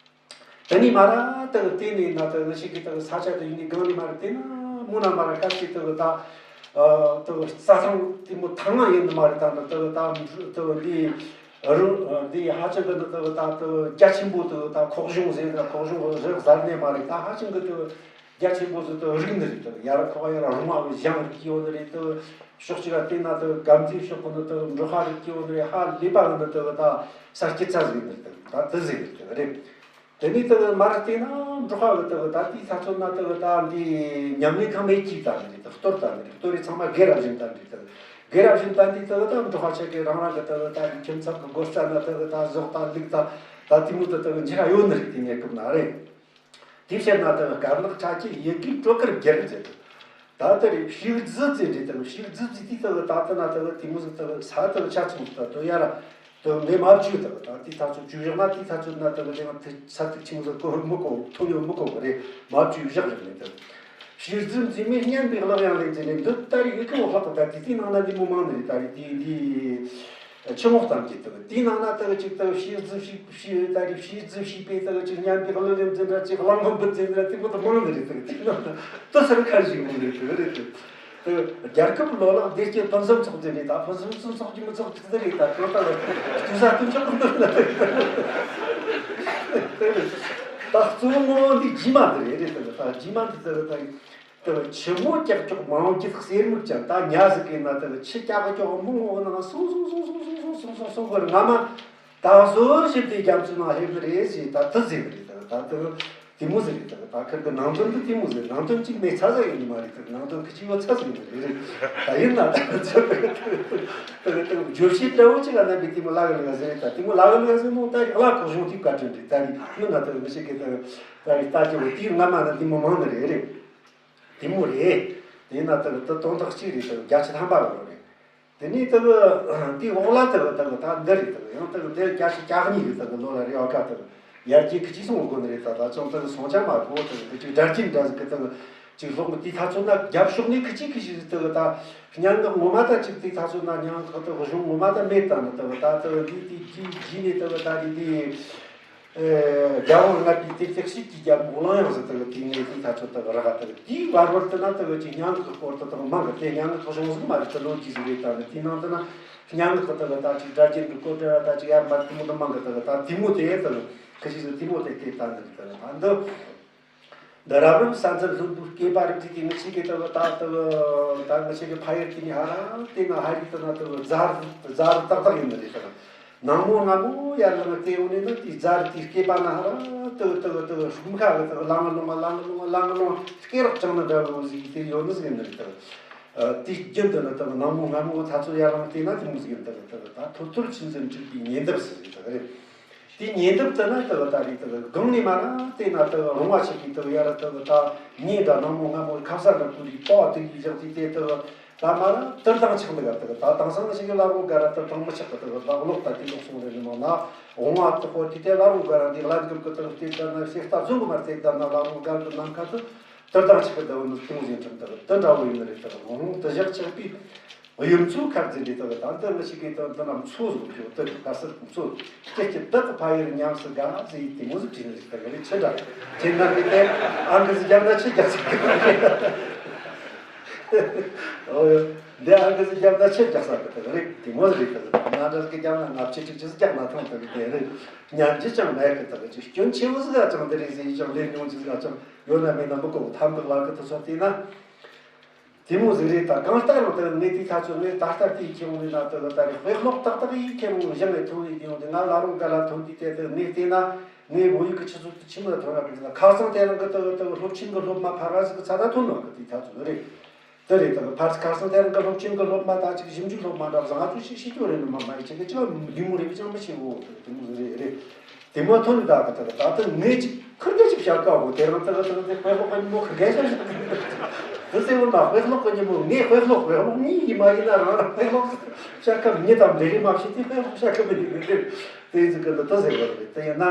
དེ། དེ་ནས་མ་ར་དེ་གི་དེ་ནས་ན་དེ་གི་ཞིག་གི་དེ་གི་ས་ཆ་དེ་ཡིན་ནི་སྒང་ནས་མ་ར་དེ་ན་མོ་ན་མ་ར་སྐབས་ཅིག་དེ་གི་ད་དེ་གི་རྩྭ་ཐང་དེ་མོ་ཐང་ང་ཡིན་ནི་མ་རེད། ད་ནི་དེ་གི་ད་དེ་གི་འདི། རུ་འདི་ཧ་ཅང་གི་འདི་ལྟ་བུ་ད་ལྟ་བུ་རྒྱ་ཆེན་པོ་དུ་ད་ཁོག་གཞུང་ཟེར། ད་ཁོག་གཞུང་རི་གཟར་ནས་མ་རེད། ད་ཧ་ཅང་གི་དུ་རྒྱ་ཆེན་པོ་ཟིག་དུ་རིག་ནི་རེད། དུ་ཡར་ཁོག་ཡར་རུ་མ་གི་ཞང་རིག་གི་ཡོད་ནི་རེད། དུ་ཕྱོགས་གཅིག་ལ་བལྟས་ན་དུ་གམ་མཛེས་ཕྱོགས་གི་འདི་དུ་འབྲོག་ཁ་རིག་གི་ཡོད་ནི་རེད། ཧ་ལས་པ་གི་འདི་དུ་ད་ས་སྐྱིད་ཚ་ཟིག་ནི་རེད། དུ་ད་དུ་ཟིག་ནི་རེད། དེ་ནས་དེ་གི་མར་བལྟས་ན་འབྲོག་པ་གི་དེ་གི་ད་དེའི་ས་ཚོད་ན་དེ་གི་ད་འདི་ཉམས་ལེན་ཁང་མེད་ཀྱི་ད་འདི་དེ་གཏོར་ད་འདི་གཏོར་རེ་ཚང་མ་སྒེར་ར་བཞིན་ད་འདི་དེ་གི་སྒེར་ར་བཞིན་ད་འདི་དེ་གི་ད་འབྲོག་པ་ཆ་གི་རང་རང་གི་དེ་གི་ད་ཁྱིམ་ཚང་གི་སྒོ་རྩ་ན་དེ་གི་ད་ཟོག་ད་ལུག་ད་ད་དེ་མོ་དེ་དེ་གི་འཇིག་ཡོད་ནི་རེད། དེ་ངས་སྐབས་ན་རེད། དེའི་ཕྱིར་ན་དེ་གི་དཀར་ནག་ཆ་ཁྱི་ཡི་གེ་སྤྲོ་ཁར་སྒེར་ཟེར་དེ། ད་ལྟ་རེད་ཕྱུགས་རྫི་ཟེར་རེད། དེ་ཕྱུགས་རྫི་ཟེར་དེ་ལྟ་བུ་ད་ལྟ་ན་ལྟ་བུ་དེ་མོ་ཟིག་ལྟ་བུ་ས་ལྟ་བུ་ཆ་ཚང་ཟིག་ལྟ་བུ་ཡ་ར་ལྟ་བུ་མེ་མ་བཅུག་ལྟ་བུ་ད་དེ་ཐག་ཚོད་བཅུག་བཞག་ན་དེ་ཐག་ཚོད་ན་ལྟ་བུ་དེ་ང་དེ་ས་ཐིག་ཆུང་ཟིག་གོ་མི་གོ་ཐུག་ཡོད་མི་གོ་གི་རེད། མ་བཅུག་བཞག་རེད་ལྟ་བུ། ཕྱུགས་རྫི་འཛིན་མའི་སྙན་པའི་གླུ་དབྱངས་ལེན་ཟེར་ནས་འདི་ལྟ་རེ་ཡི་གེ་འོ་ལྷག་ཏུ་ད་དེ་དེའི་ནང་ན་འདི་མོ་མང་ནི་རེད། ད་རེད་དེ་འདི། ཆུ་མོག་ཙམ་གྱི་ལྟ་བུ་དེའི་ནང་ན་ལྟ་བུ་ཅིག་ལྟ་བུ་ཕྱུགས་རྫི་ཕྱུགས་ཕྱུགས་ད་རེད་ཕྱུགས་རྫི་ཕྱུགས་པའི་ལྟ་བུ་ཅིག་སྙན་པའི་གླུ་ལེན་འཛིན་གྲྭ་ཅིག་གླང་གོ་འབུ་འཛིན་གྲྭ་དེ་མོ་དུ་མང་ནི་རེད། ལྟ་བུ་དེའི་ནང་ན་ལྟ་སར་ཁ་ཞིག་མོ་ནི་ལྟ་བུ་རེད། ལྟ་བུ་རྒྱལ་ཁབ་ལོ་ལེགས་བདེ་སྐྱིད་ཕུན་སུམ་ཚོགས་ཀྱི་རེད། ད་ཕུན་སུམ་ཚོགས་ཀྱི་མི་ཚོགས་ཅིག་ལྟ་རེད། ད་གང་ལྟར་ལ་དུས་ས་དུས་ཆོག་གི་འདུག་ལ་ལྟ་བུ་ད་གཙོ་བོ་འདི་རྗེས་མ་འདི་རེད། རེད་ལྟ་བུ་ད་རྗེས་མ་འདི་ལྟ་བུ་ད། དེ་ཆུ་མོ་ཀྱག་ཀྱོག་མང་གི་གསེར་མིག་ཅན་ད་ཉ་ཟིག་གི་ན་དེ་ཆུ་ཀྱག་ཀྱོག་མོ་ངོ་ནང་སོང་སོང་སོང་སོང་གི་ར་ང་མ་ད་གཟོད་ཞིབ་དེ་རྒྱ་མཚོ་ནང་ལྷེབ་ནི་རེད་ཟེར། ད་དེ་ཟེར་གི་རེད། ད་ད་དེ་དེ་མོ་ཟེར་གི་ད་ད་ཁིར་གི་ནང་དོན་དེ་དེ་མོ་ཟེར། ནང་དོན་གཅིག་མེད་ཚ་ཟ་ཡོད་ནི་མ་རེད། དེ་ནང་དོན་གི་གཅིག་ཡོད་ཚ་ཟ་ཡོད་ནི་རེད། རེད་ད་ཡིན་ན་ད་ཚོད་དེ་དེ་བརྗོད་བྱའི་འདྲ་བོ་ཅིག་ལ་ན་བི་དེ་མོ་ལ་གི་ལ་ཟེར་རེད། ད་དེ་མོ་ལ་གི་ལ་ཟེར་མོ་ད་རེད་ལ་གོ་གཞུང་དེ་བཀའ་དྲིན་རེད། ད་རེད་མི་ན་དེ་མི་ཤེས་གི་ད་ད་རེད་ད་ཅི་བོ་དེ་ང་མ་ན་དེ་མོ་མང་ནི་རེད། རེད། དེ་མོ་རེད། དེ་ན་དེ་དེ་དོན་དག་གཅིག་རེད། དེ་བརྒྱ་ཆ་ཐམ་པ་ཡོད་རེད། དེ་ནས་དེ་གི་དེའི་འོག་ལ་དེ་གི་དེ་གི་ད་འདི་རེད། དེ་གི་ཡང་དེ་གི་འདི་བརྒྱད་ཅུ་གྱ་གཉིས་གི་དེ་གི་ལོ་ལ་རེ་བ་ཀ་དེ་གི་ཡར་རྒྱས་ཁི་ཅིག་སོང་དགོས་ནི་རེད། ད་ད་ཅང་དེ་གི་སོང་ཆ་མ་གོ། དེ་གི་དེ་ཅིག་སྒྲ་གཅན་འདྲ་ཟིག་གི་དེ་གི་ཅིག་ལྷོག་མི་དེའི་ཐ་ཚོད་ན་རྒྱབ་ཕྱོགས་ནས་ཁི་ཅིག་ཁི་ཅིག་དེ་གི་ད་སྙན་ངག་ངོ་མ་ད་ཅིག་དེའི་ཐ་ཚོད་ན་སྙན་ངག་དེ་གི་གཞུང་ངོ་མ་ད་མེད། ད་ནི་དེ་གི་ད་དེ་གི་འདི་དེ་དེའི་རྗེས་ནས་དེ་གི་ད་དེ་དེ། རྒྱལ་བོ་ལྔ་པའི་དེབ་ཐེར་ཞིག་གི་རྒྱལ་མོ་གླང་ཡང་ཟིག་དེ་གི་དེའི་ངོས་དེའི་ཐ་ཚོད་དེ་གི་རག་ག་དེ་གི་དེའི་བར་བར་དུ་ན་དེ་གི་ཅིག་སྙན་ངག་གི་སྐོར་དུ་དེ་གི་མང་གི་དེ་སྙན་ངག་གི་གཞུང་ཟིག་མ་རེད། དེ་ལོ་རྒྱུས་ཟིག་རེད། ད་ནི་དེའི་ནང་དུ་ན་སྙན་ངག་གི་དེ་གི་ད་ཅིག་སྒྲ་གཅན་གི་སྐོར་དེ་ད་ཅིག་ཡར་མར་དེ་མོ་དེ་མང་གི་དེ་གི་ད་དེ་མོ་དེ་དེ་གི་ཁི་ཅིག་ཟིག་དེ་མོ་དེ་དེ་ད་འདི་དེ་གི་ད་འདི། འདི་རབ་རིམ་ས་འཛིན་ལྷུན་པོའི་སྐེད་པ་རིག་འཛིན་དེ་ངེད་ཆོ་གི་དེ་གི་ད་དེ་གི་ད་ངེད་ཆོ་གི་ཕ་ཡུལ་དེ་ནས་ཧ་ར་དེ་ན་ཧ་རི་དེ་ན་དེ་གི་རྫ་རྫ་རི་ཏག་ཏག་ཡིན་ནི་རེད། དེ་གི་ནངས་མོ་སྔ་མོ་ཡར་ལངས་དེ་ཡོང་ནས་ནི་དེའི་རྫ་རི་དེའི་སྐེད་པ་ན་ཧ་ར་དེ་གི་དེ་གི་དེ་གི་ཤུམ་ཁ་གི་དེ་གི་ལང་ལོང་ལང་ལོང་ལང་ལོང་སྐེ་རགས་བཅིངས་ནི་འདྲ་བོ་ཟིག་དེ་ཡོད་ནི་ཟིག་ཡིན་ནི་རེད། དེ་གི་དེའི་རྒྱུན་དུ་ནི་དེ་གི་ནངས་མོ་སྔ་མོ་ཐ་ཚོད་ཡར་ལངས་དེ་ན་དེ་མོ་ཟིག་ཡིན། དེ་གི་དེ་གི་ད་ཐོར་ཐོར་ཆུ་འཛིན་འཁྲིགས་པའི་ཉེ་འདབས་ཟིག་རེད། དེ་གི་རེད། དེའི་ཉེ་འདབས་དེ་ན་དེ་གི་ད་རེད། དེ་གི་སྒང་ནས་མར་ར་དེ་ན་དེ་གི་རོང་བ་ཆེ་གི་དེ་གི་ཡར་དེ་གི་ད་ཉིན་འདྲ་ནངས་མོ་སྔ་མོ་ཁ་ས་འདྲ་ཁུ་རི་པ་བ་དེ་གི་བཞག་དེ་དེ་དེ་གི་ད་མར་ར་དུར་ཐང་ཆགས་འདུག་ག་དེ་གི་ད་དེང་སང་ཞིག་གི་ལ་རོང་སྒར་ར་དུར་ཐང་མི་ཆགས་གི། དེ་གི་ལག་ལོག་ད་དེ་ལོག་སོང་རེད། ནི་མ་ན་འོང་བ་དེ་གི་དེ་དེ་ལ་རོང་སྒར་ར་འདི་ལ་འགུལ་གི་དེ་གི་དེ་ད་ན་ཤེས་ལྟ་ཚོད་གི་མར་དེ་ད་ན་ལ་རོང་སྒར་གི་ནམ་མཁའ་དེ་དུར་ཐང་ཆགས་གི་འདུག་ནི་སྟོང་བཞིན་ཁྲིམས་དེ་གི་དེ་འདྲ་བོ་ཡིན་ནི་རེད། དེ་གི་འོང་དེ་བཞག་ཆགས་པའི། གཡུ་མཚོའི་ཁ་འཛིན་རེད། དེ་གི་ད་འདི་མི་ཞིག་གིས་ད་འདི་ན་མཚོ་ཟིག་ཡོད། དེ་གི་ཁ་སར་མཚོ་སྐྱིད་ཀྱི་བདག་གི་ཕ་ཡུལ་ཉམས་སུ་དགའ་ཟེར་ཡི་དེ་མོ་ཟིག་བྲིས་ནི་རེད། དེ་གི་རེད། ཆི་འདྲ་ཁྱེད་རྣམ་པས་དེ་ཨང་ཀི་ཟིག་བརྒྱབ་ན་ཆི་རྒྱག་ས་གི་རེད། འདི་ཨང་ཀི་ཟིག་བརྒྱབ་ན་ཆི་རྒྱག་ས་གི་དེ་གི་རེད། དེ་མོ་ཟིག་རེད། དེ་གི་ང་འདྲ་ཟིག་གི་བརྒྱབ་ན་ལྔ་བཅུ་དྲུག་ཅུ་ཟིག་རྒྱག་ན་ཐང་། དེ་གི་དེ་རེད། ཉན་རྒྱུ་ཅང་མེད་གི། དེ་གི་ཅིག་སྐྱོན་ཆེ་བོ་ཟིག་ཨ་ཅང་དེ་རེད་ཟེར་ཡི་ཅང་ལས་ཉུང་ཅི་ཟིག་ཨ་ཅང་ཡོད་ན་མེད་ན་མི་གོ་གི། ཐམ་གི་ལ་གི་དེ་ཚོ་བལྟས་ན། དེ་མོ་ཟིག་རེད། ད་གང་ལྟར་རུང་དེ་ངས་དེའི་ཐ་ཚོད་ངས་ད་ལྟ་དེའི་ཁྱེད་འོང་ནས་ན་དེ་གི་ད་རེས་དཔེ་ཀློག་ཏག་ཏག་ཡིན། ཁྱེད་རང་གཞན་ལས་ཐོན་ནས་དེ་ཡོང་དེ་ང་ལ་རུང་ག་ལ་ཐོན་དུས་དེ་དེ་ངས་བལྟས་ན་ངས་བོད་ཡིག་གི་ཆུ་ཚོད་དེ་ཆི་མོ་ལ་ཐོན་ཡག་གི་ཟེར་ན། ཁ་སང་དེ་རིང་གི་དེ་གི་དེ་གི་སློབ་ཆེན་གི་སློབ་མ་ཕར་བ་ཟིག་གི་ཚ་ད་ཐོན་ནོ་གི་དེའི་ཐ་ཚོད་རེད། དེ་རེད། དེ་གི་ཕར་ཁ་སང་དེ་རིང་གི་སློབ་ཆེན་གི་སློབ་མ་ད་ཅིག་ཞིབ་འཇུག་སློབ་མ་འདྲ་བཟང་ང་ཚོས་ཤེས་ཤེས་ཀྱི་རེད། ནི་མ་མ་ཡི་ཆེ་གི་ཅི་ལ་ལུས་མོ་རེད་བྱང་མི་ཤེས་འོ། དེ་གི་དེ་མོ་ཟིག་རེད་རེད། དེ་མ་ཐོན་ནི་ད་གི་ད་གི་ད་ལྟ་ངས་ཅིག་ཁུར་གེ་ཅིག་བཤད་དཀའ་བོ། དེ་རང་ད་གི་ད་གི་དེ་དཔེ་ཀློག་གི་ཉིན་མོ་ཁུར་གེ་བཤད་བཤད་གི་དེ་ཟེར་བོ་ན། དཔེ་ཀློག་གི་ཉིན་མོ་ངས་དཔེ་ཀློག་དཔེ་ཀློག་གཉིས་ཡིན་མ་ཡིན་ན་རང་རང་དཔེ་ཀློག་བཤད་སྐབས་ཉིད་དང་འབྲེལ་རེ་མ་བྱས་ཏེ་དཔེ་ཀློག་བཤད་གི་མི་ཡིན་རེད། དེ་ཟིག་གི་འདི་ད་ཟེར་བ་རེད། དེ་ཡིན་ན་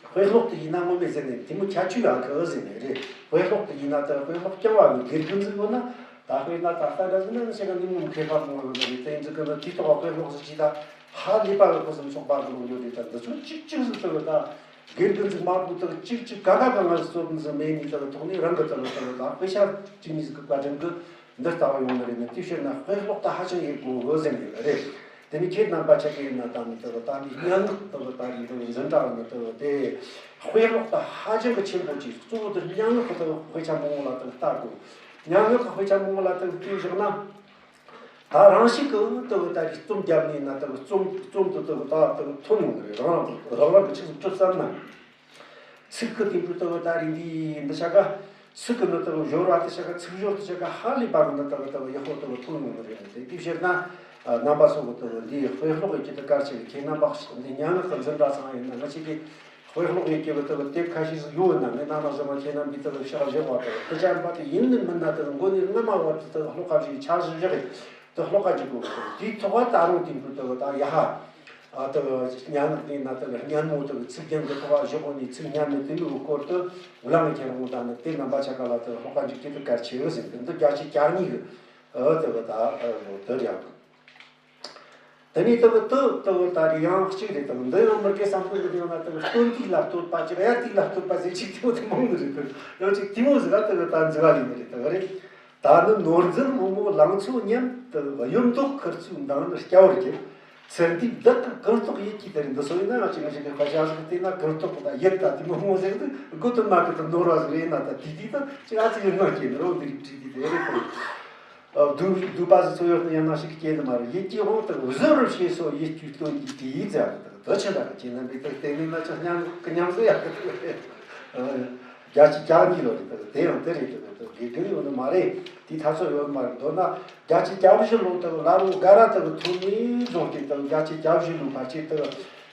དཔེ་ཀློག་དེ་ཡིན་ན་ངོ་མས་ཟེར་ནས་དེ་མོ་ཁྱད་ཆོས་ཡག་གི་ཟེར་ནས་རེད། དཔེ་ཀློག་དེ་ཡིན་ན་ད་དཔེ་ཀློག་རྐྱང་བ་གི་དགེ་རྒན་ཟིག་ཡོད་ན། ད་དཔེར་ན་ད་ལྟ་འདྲ་ཟིག་ན་ང་ཆེ་ག་ནི་མོ་མཁས་པ་མང་བོ་ཡོད་རེད། དེ་ཡིན་ཟིག་གི་འདི་དེ་ཐོག་དཔེ་ཀློག་ཟིག་ཅིག་ད། ཧ་ལས་པ་གི་ཁོ་སུམ་ཚོགས་པ་གི་ལོ་ཡོད་རེད། ད་འདི་ཚོ་གཅིག་གཅིག་ཟིག་ལྟ་བུ་ད་དགེ་རྒན་ཟིག་མང་པོ་ད་གཅིག་གཅིག་ག་ག་ག་ང་ཟིག་སློབ་ཟིག་མེད་ནི་ད་ཐོག་ནས་རང་གི་ད་ལོ་ད་ལོ་ད་དཔེ་ཆ་གཅིག་གཉིས་ཟིག་གི་བཀའ་དྲིན་གི་འདི་ལྟ་བུ་ཡོང་ནི་རེད། ནི་དེ་ཕྱིར་ན་དཔེ་ཀློག་ད་ཧ་ཅང་ཡེ་དགོས་གི་ཟེར་ནི་རེད། དེ་ནི་ཁྱེད་རྣམ་པ་ཆ་གི་ཡིན་ན་ད་ནི་ད་ལོ་ད་ནི་སྙན་ངག་ད་ལོ་ད་རིང་ད་ལོ་འཛིན་གྲྭ་བ་ནི་ད་ལོ་དེ་དཔེ་ཀློག་ད་ཧ་ཅང་གི་ཆེན་པོ་ཅིག་གཙོ་བོ་དེ་སྙན་ངག་གི་ད་ལོ་དཔེ་ཆ་མང་བོ་ལ་ད་ལྟ་དགོས། སྙན་ངག་གི་དཔེ་ཆ་མང་བོ་ལ་ད་ལྟ་བཞག་ན། ད་རང་ཤུགས་ཀྱིས་ལྟ་བུ་ལྟ་བུ་རྩོམ་བརྒྱབ་ནས་ན་ལྟ་བུ་རྩོམ་རྩོམ་དུ་ལྟ་བུ་ད་ལྟ་བུ་ཐོན་ཡོང་གི་རེད། རང་རང་རང་རང་གི་ཆི་ཟིག་གྲུབ་བསམ་ན། ཚིག་གི་སྟེང་དུ་ལྟ་བུ་ད་རིང་འདི་འདི་ཆ་ག་ཚིག་གི་ནི་ལྟ་བུ་སྦྱོར་བ་དེ་ཆ་ག་ཚིག་སྦྱོར་དེ་ཆ་ག་ཧ་ལས་པ་གི་ནི་ལྟ་བུ་ལྟ་བུ་ཡག་པོ་ལྟ་བུ་ཐོན་ཡོང་གི་རེད། དེ་དེ་ཕྱིར་ན་རྣམ་པ་ཚོ་གི་ལྟ་བུ་འདི་དཔེ་ཀློག་གི་ཆེད་དུ་གལ་ཆེ་བའི་ཁྱེད་རྣམ་པ་འདི་སྙན་ངག་གི་འཛིན་གྲྭ་ཚང་ཡིན་ན་ང་ཆེ་གི་དཔེ་ཀློག་ཡི་སྐྱེ་བོ་ལྟ་བུ་དེབ་ཁ་ཤས་ཤིག་ཡོད་ན་ངས་ནང་ན་བཞག་པ་ཁྱེད་རྣམ་པའི་ལྟ་བུ་ཕྱག་བཞེས་པ་དང་དེ་ཅན་པ་དེ་ཡིན་ནི་མིན་ན་ལྟ་བུ་མགོ་ནས་སྔ་མ་བར་དུ་ལྟ་བུ་ཀློག་ཁ་བཞེས་ཕྱག་བཞེས་བཞག་ཡིན་དུ་ཀློག་ཁ་བཞེས་དགོས་གི། དེའི་ཐོག་ད་རུང་དེང་དུས་ལྟ་བུ་ད་ཡ་ཧ་ལྟ་བུ་སྙན་ངག་དེ་ན་ལྟ་བུ་སྙན་མོ་ལྟ་བུ་ཚིག་རྒྱན་གྱི་ཐོག་བཞག་གོ་ནས་ཚིག་སྙན་མོ་དེ་མོ་གི་སྐོར་དུ་བླངས་ཁྱེར་འོང་ད་ནི་དེ་རྣམ་པ་ཆ་ག་ལ་ལྟ་བུ་ཀློག་ཁ་བཞེས་སྐྱིད་དུ་གལ་ཆེ་བོ་ཟེར་གི། འདི་བརྒྱ་ཆ་གྱ་གཉིས་གི་ལྟ་བུ་ད་དེ་རེད། དེ་ནས་ལྟ་བུ་དུ་ལྟ་བུ་ད་རེས་ཡང་གཅིག་རེད་དང་། འདི་ཡང་མི་དགེ་བསམ་གཏན་གྱི་ཡང་ན་ལྟ་བུ་སྟོན་དུས་ལ་བསྟོད་པ་ཅིག་དབྱར་དུས་ལ་བསྟོད་པ་ཟེར་ཅིག་དེ་མོ་དེ་མང་གི་རེད། དེ་ཡང་ཅིག་དེ་མོ་ཟིག་ལ་ལྟ་བུ་ད་འཛི་བ་ཡིན་ནི་རེད། ལྟ་བུ་རེད། ད་ནི་ནོར་འཛིན་སྔོན་མོ་ལང་ཚོ་མཉམ་དུ་གཡུ་མདོག་ཁུར་ཚོའི་མདངས་ནི་སྐྱ་བོར་གྱུར། ཚུལ་འདིས་བདག་གི་གང་རྟོགས་ཡིད་ཀྱིས་དེར་འདི་སོ་ཡིན་ན་ང་ཅི་ང་ཅི་གི་ཁ་ཤ་ཟིག་བལྟས་ན་གང་རྟོགས་ད་ཡིད་ད་དེ་མོ་སྔོ་ཟེར་དུས་མགོ་དུ་མ་གི་ད་ནོར་བ་ཟིག་རེད་ན། ད་དེ་དུས་ད་ཅིག་ཨ་ཙི་ཡིན་ན་སྐྱེས་ནི་རོ་འདི་རིགས་བྲིས་དུས་དེ་རེད་དང་། སྡུག་སྡུག་པ་ཟིག་ཚོ་ཡོད་ན་ཡང་ན་ཞིག་སྐྱེ་ནི་མ་རེད། ཡིད་ཀྱི་དབང་དུ་གཟོད་རུ་ཞེས་སོགས་ཡིད་ཀྱི་སྟོན་གྱི་དེའི་རྫས་དག་དུ་ཆེ་ལ་ཀྱེ་རྣམ་པའི་དག་བརྟེན་ནས་ན་ཅི་སྙམ་གི་སྙམ་ཟེར་ཡག་གི་དག་རེད། བརྒྱ་ཆ་གྱ་གཉིས་ལོ་རེད། དག་དེ་ཡང་དེ་རེད། དག་དག་དགེ་རྒན་ཡོད་ནི་མ་རེད། དེའི་ཐ་ཚོད་ཡོད་ནི་མ་རེད། མདོར་ན་བརྒྱ་ཆ་གྱ་བཞི་ལོ་དག་ལ་རུང་ག་ར་དག་ཐོན་ནས་བཟུང་སྟེ་དག་བརྒྱ་ཆ་གྱ་བཞི་ལོ་བར་ཆད་དག་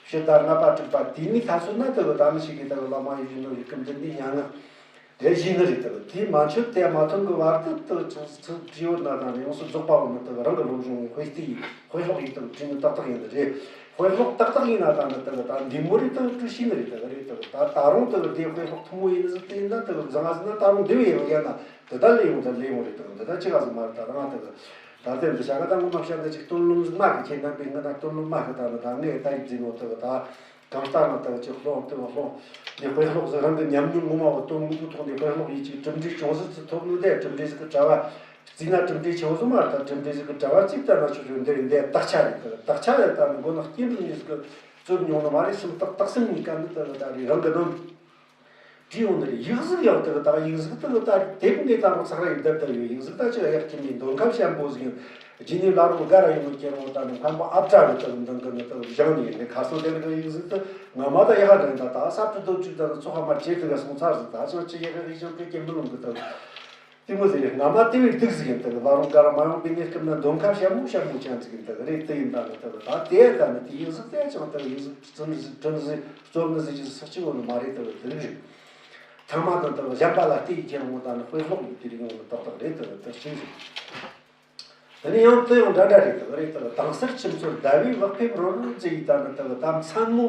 ཕྱི་ཟླ་ལྔ་པ་དྲུག་པ་དེ་ནས་ཐ་ཚོད་ན་དག་ད་ནི་ཞིག་གི་དག་བླ་མ་ཡིད་བཞིན་ནོར་བུའི་སྐུ་མདུན་ནས་སྙན་ངག་དེ་བཞིན་ནི་རེད། དེ་དེ་མ་ཆོད་དེ་མ་ཐོན་གི་བར་དུ་དེ་ཚོ་ཚོ་བྲིས་ཡོད་ན་དང་ཡོངས་སུ་རྫོགས་པ་བོ་ནི་དེ་རང་གི་སློབ་སྦྱོང་དཔེ་ལྟ་ཡིན། དཔེ་ཀློག་ཡིན་དང་བྲིས་ནི་ཏག་ཏག་ཡིན་ནི་རེད། དཔེ་ཀློག་ཏག་ཏག་ཡིན་ན་དང་ནི་དེ་ད་འདི་མོ་རེད། དེ་བྲིས་ཤེས་ནི་རེད། དེ་རེད། དེ་ད་ད་རུང་དེ་དེ་དཔེ་ཀློག་ཐུང་མོ་ཡིན་ནི་ཟིག་དེ་ཡིན་ན་དེ་བཟང་ང་ཟིག་ན་ད་རུང་འདི་བས་ཡང་ཡང་ན་དེ་ད་ལས་ཡོང་ད་ལས་ཡོང་རེད། དེ་འདི་ད་ཅི་ག་ཟིག་མ་རེད། ད་རང་དེ་ད་དེ་འདི་བྱ་ག་ད་ངོ་མ་བཤད་ན་ཅིག་སྟོན་ལུང་ཟིག་མ་གི་ཁྱེད་རྣམ་པས་ང་ད་སྟོན་ལུང་མ་གི་ད་ནི་ད་ངས་ད་ཡིག་འཛིན་ནོ་དེ་ད། གང་ལྟར་ང་ལྟ་བུ་ཅིག་ཀློག་དེ་ཀློག་ནས་དཔེ་ཀློག་ཟེར་རང་གི་ཉམས་མྱོང་ངོ་མ་བ་སྟོན་གི་ཐོག་ནས་དཔེ་ཀློག་ཡིན་ཅིག་གྲུབ་འབྲས་ཅུང་ཟད་ཅིག་ཐོབ་ནི་དེ་གྲུབ་འབྲས་ཟིག་གི་གྲྭ་བ་བརྩིས་ན་གྲུབ་འབྲས་ཆེ་བོ་ཟིག་མ་རེད། ད་གྲུབ་འབྲས་ཟིག་གི་གྲྭ་བ་གཅིག་ལྟ་ན་ཆོག་ཆོག་འདི་རེད། འདི་དག་ཆ་རེད། དེ་དག་ཆ་རེད། ད་ནི་མགོ་ནག་སྐྱེ་འགྲོ་ནས་ཟིག་གི་རྩོད་མྱོང་ནི་མ་རེད། སེམས་ཏག་ཏག་སེམས་གཉིས་ཀ་འདི་ལྟ་བུ་ད་རེད། རང་གི་ནང་བྲིས་ཡོང་ནི་རེད། ཡིག་གཟུགས་ཡང་དེ་ལྟ་ཡིག་གཟུགས་དེ་ལྟ་དེབ་ངས་ད་རུང་ཚག་ར་ཡིན་བསྡད་བསྡད་ཡོད། ཡིག་གཟུགས་ད་ཅི་གཡག་གི་མིན་འདོན་ཁ་ཤམ་པོ་ཟིག་ཡིན། རྗེས་ནས་ལ་རོགས་དགའ་ར་ཡོང་གི་ཁྱེད་རང་ད་ནི་ཕན་པ་ཨབ་ཕྲ་རེད། དེ་འདོན་གི་ནི་དེ་བཞག་ནས་ནི་ཁ་སང་དེ་རིང་གི་ཡིག་གཟུགས་དེ་ངོ་མ་ད་ཡག་ག་འདྲ་ཡིན། ད་ད་ས་བཀྲ་རྡོ་བཅུ་ད་ནི་ཚོགས་ཁ་མ་བྲིས་དེ་ག་སོང་ཚར་ཟིག་ད་ཅང་ཅི་ཡག་གི་ཡིག་ཅང་བྲིས་ཀྱི་མི་ལོང་གི་དེ། དེ་མོ་ཟིག་རེད། སྔ་མ་དེ་བས་སྡུག་ཟིག་ཡིན། དེ་ལ་རུང་ག་ར་མ་ཡོང་པའི་གནས་སྐབས་ན་འདོན་ཁ་ཞན་མོ་ཞན་མོ་ཅན་ཟིག་ཡིན། དེ་རེད། དེ་ཡིན་ད་ནི་དེ་ད་དེ་ད་ནི་དེ་ཡིག་གཟུགས་དེ་ཅང་དེ་ཡིག་གཟུགས་བཙུན་ཟིག་བྲིན་ཟིག་རྩོམ་ནི་ཟིག་ཅིག་སག་ཅིག་ཡོད་ནི་མ་རེད། དེ་དེ་རིགས་རེད། ཚང་མ་དང་དེ་གཞན་པ་ལ་བལྟས་ཀྱང་འོ་ད་ནི་དཔེ་ཀློག་ཡིན། དེ་རིགས་ཡོང་ནི་ཏག་ཏག་རེད། དེ་དེ་གཅིག་རེད། དེ་ནས་ཡང་དེ་ཡང་འདྲ་འདྲ་རེད། དེ་རེད། དེ་དྭངས་གསལ་ཁྱིམ་ཚོར་ཟླ་བའི་བག་ཕེབས་རོལ་རོལ་མཛེས་ཡིས་ད་ནི་དེ་ད་མཚན་མོ།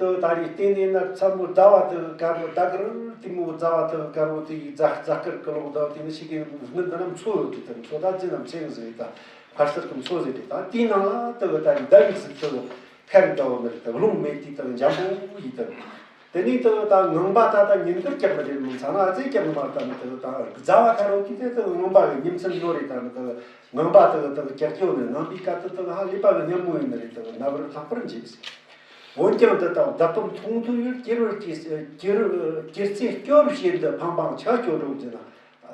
དེ་ད་རེས་བལྟས་ནས་ན་མཚན་མོ་ཟླ་བ་དེ་དཀར་པོ་ཟླ་དཀར་དེ་མོ་ཟླ་བ་དེ་དཀར་པོ་དེ་ཡི་ཟླ་ཟླ་དཀར་གི་ལོག་ཟླ་བ་དེ་ནི་ཞིག་གི་སྔོན་དུ་ན་མཚོ་ཡོད་དུས་དེ་མཚོ་ད་ཅི་ན་མཚན་ཟེར་ད་ཕར་ཚུར་གི་མཚོ་ཟེར་དུས་ད་དེའི་ནང་ལ་དེ་གི་ད་རེས་ཟླ་བའི་གཟུགས་དེ་ཁ་རི་ཟླ་བོ་ནི་རེད། དེ་རླུང་མེད་དུས་དེ་འཇམ་པོ་ཡིས་དེ་དེ་ནས་དེ་ད་ངང་པ་ད་ད་ཉིན་དཀར་ཀྱང་རེད། མི་ཚང་ན་ཨ་ཙེ་ཀྱང་མ་ད་ནི་དེ་ད་ཟླ་བ་ཁ་རོ་དེ་དེ་དེ་ངང་པ་གི་ཉིན་མཚན་ཡོད་རེད། ད་ནི་དེ་ངང་པ་དེ་དེ་ཀྱག་ཀྱོག་ནི་ངང་པའི་སྐད་དེ་དེ་ཧ་ལས་པ་གི་མཉམ་མོ་ཡིན་ནི་རེད། དེ་ནབ་རི་ལྷག་པར་འཇིགས། འོན་ཀྱང་འདི་དག་བདག་གམ་མཐོང་ཐོས་ཡོད། སྐྱེ་རུ་སྐྱེ་སྐྱེ་རུ་སྐྱེ་ཚེ་སྐྱོ་རུ་བྱེད་འདི་ཕངས་པའང་ཆ་སྐྱོ་འགྲོ་འདི་ན།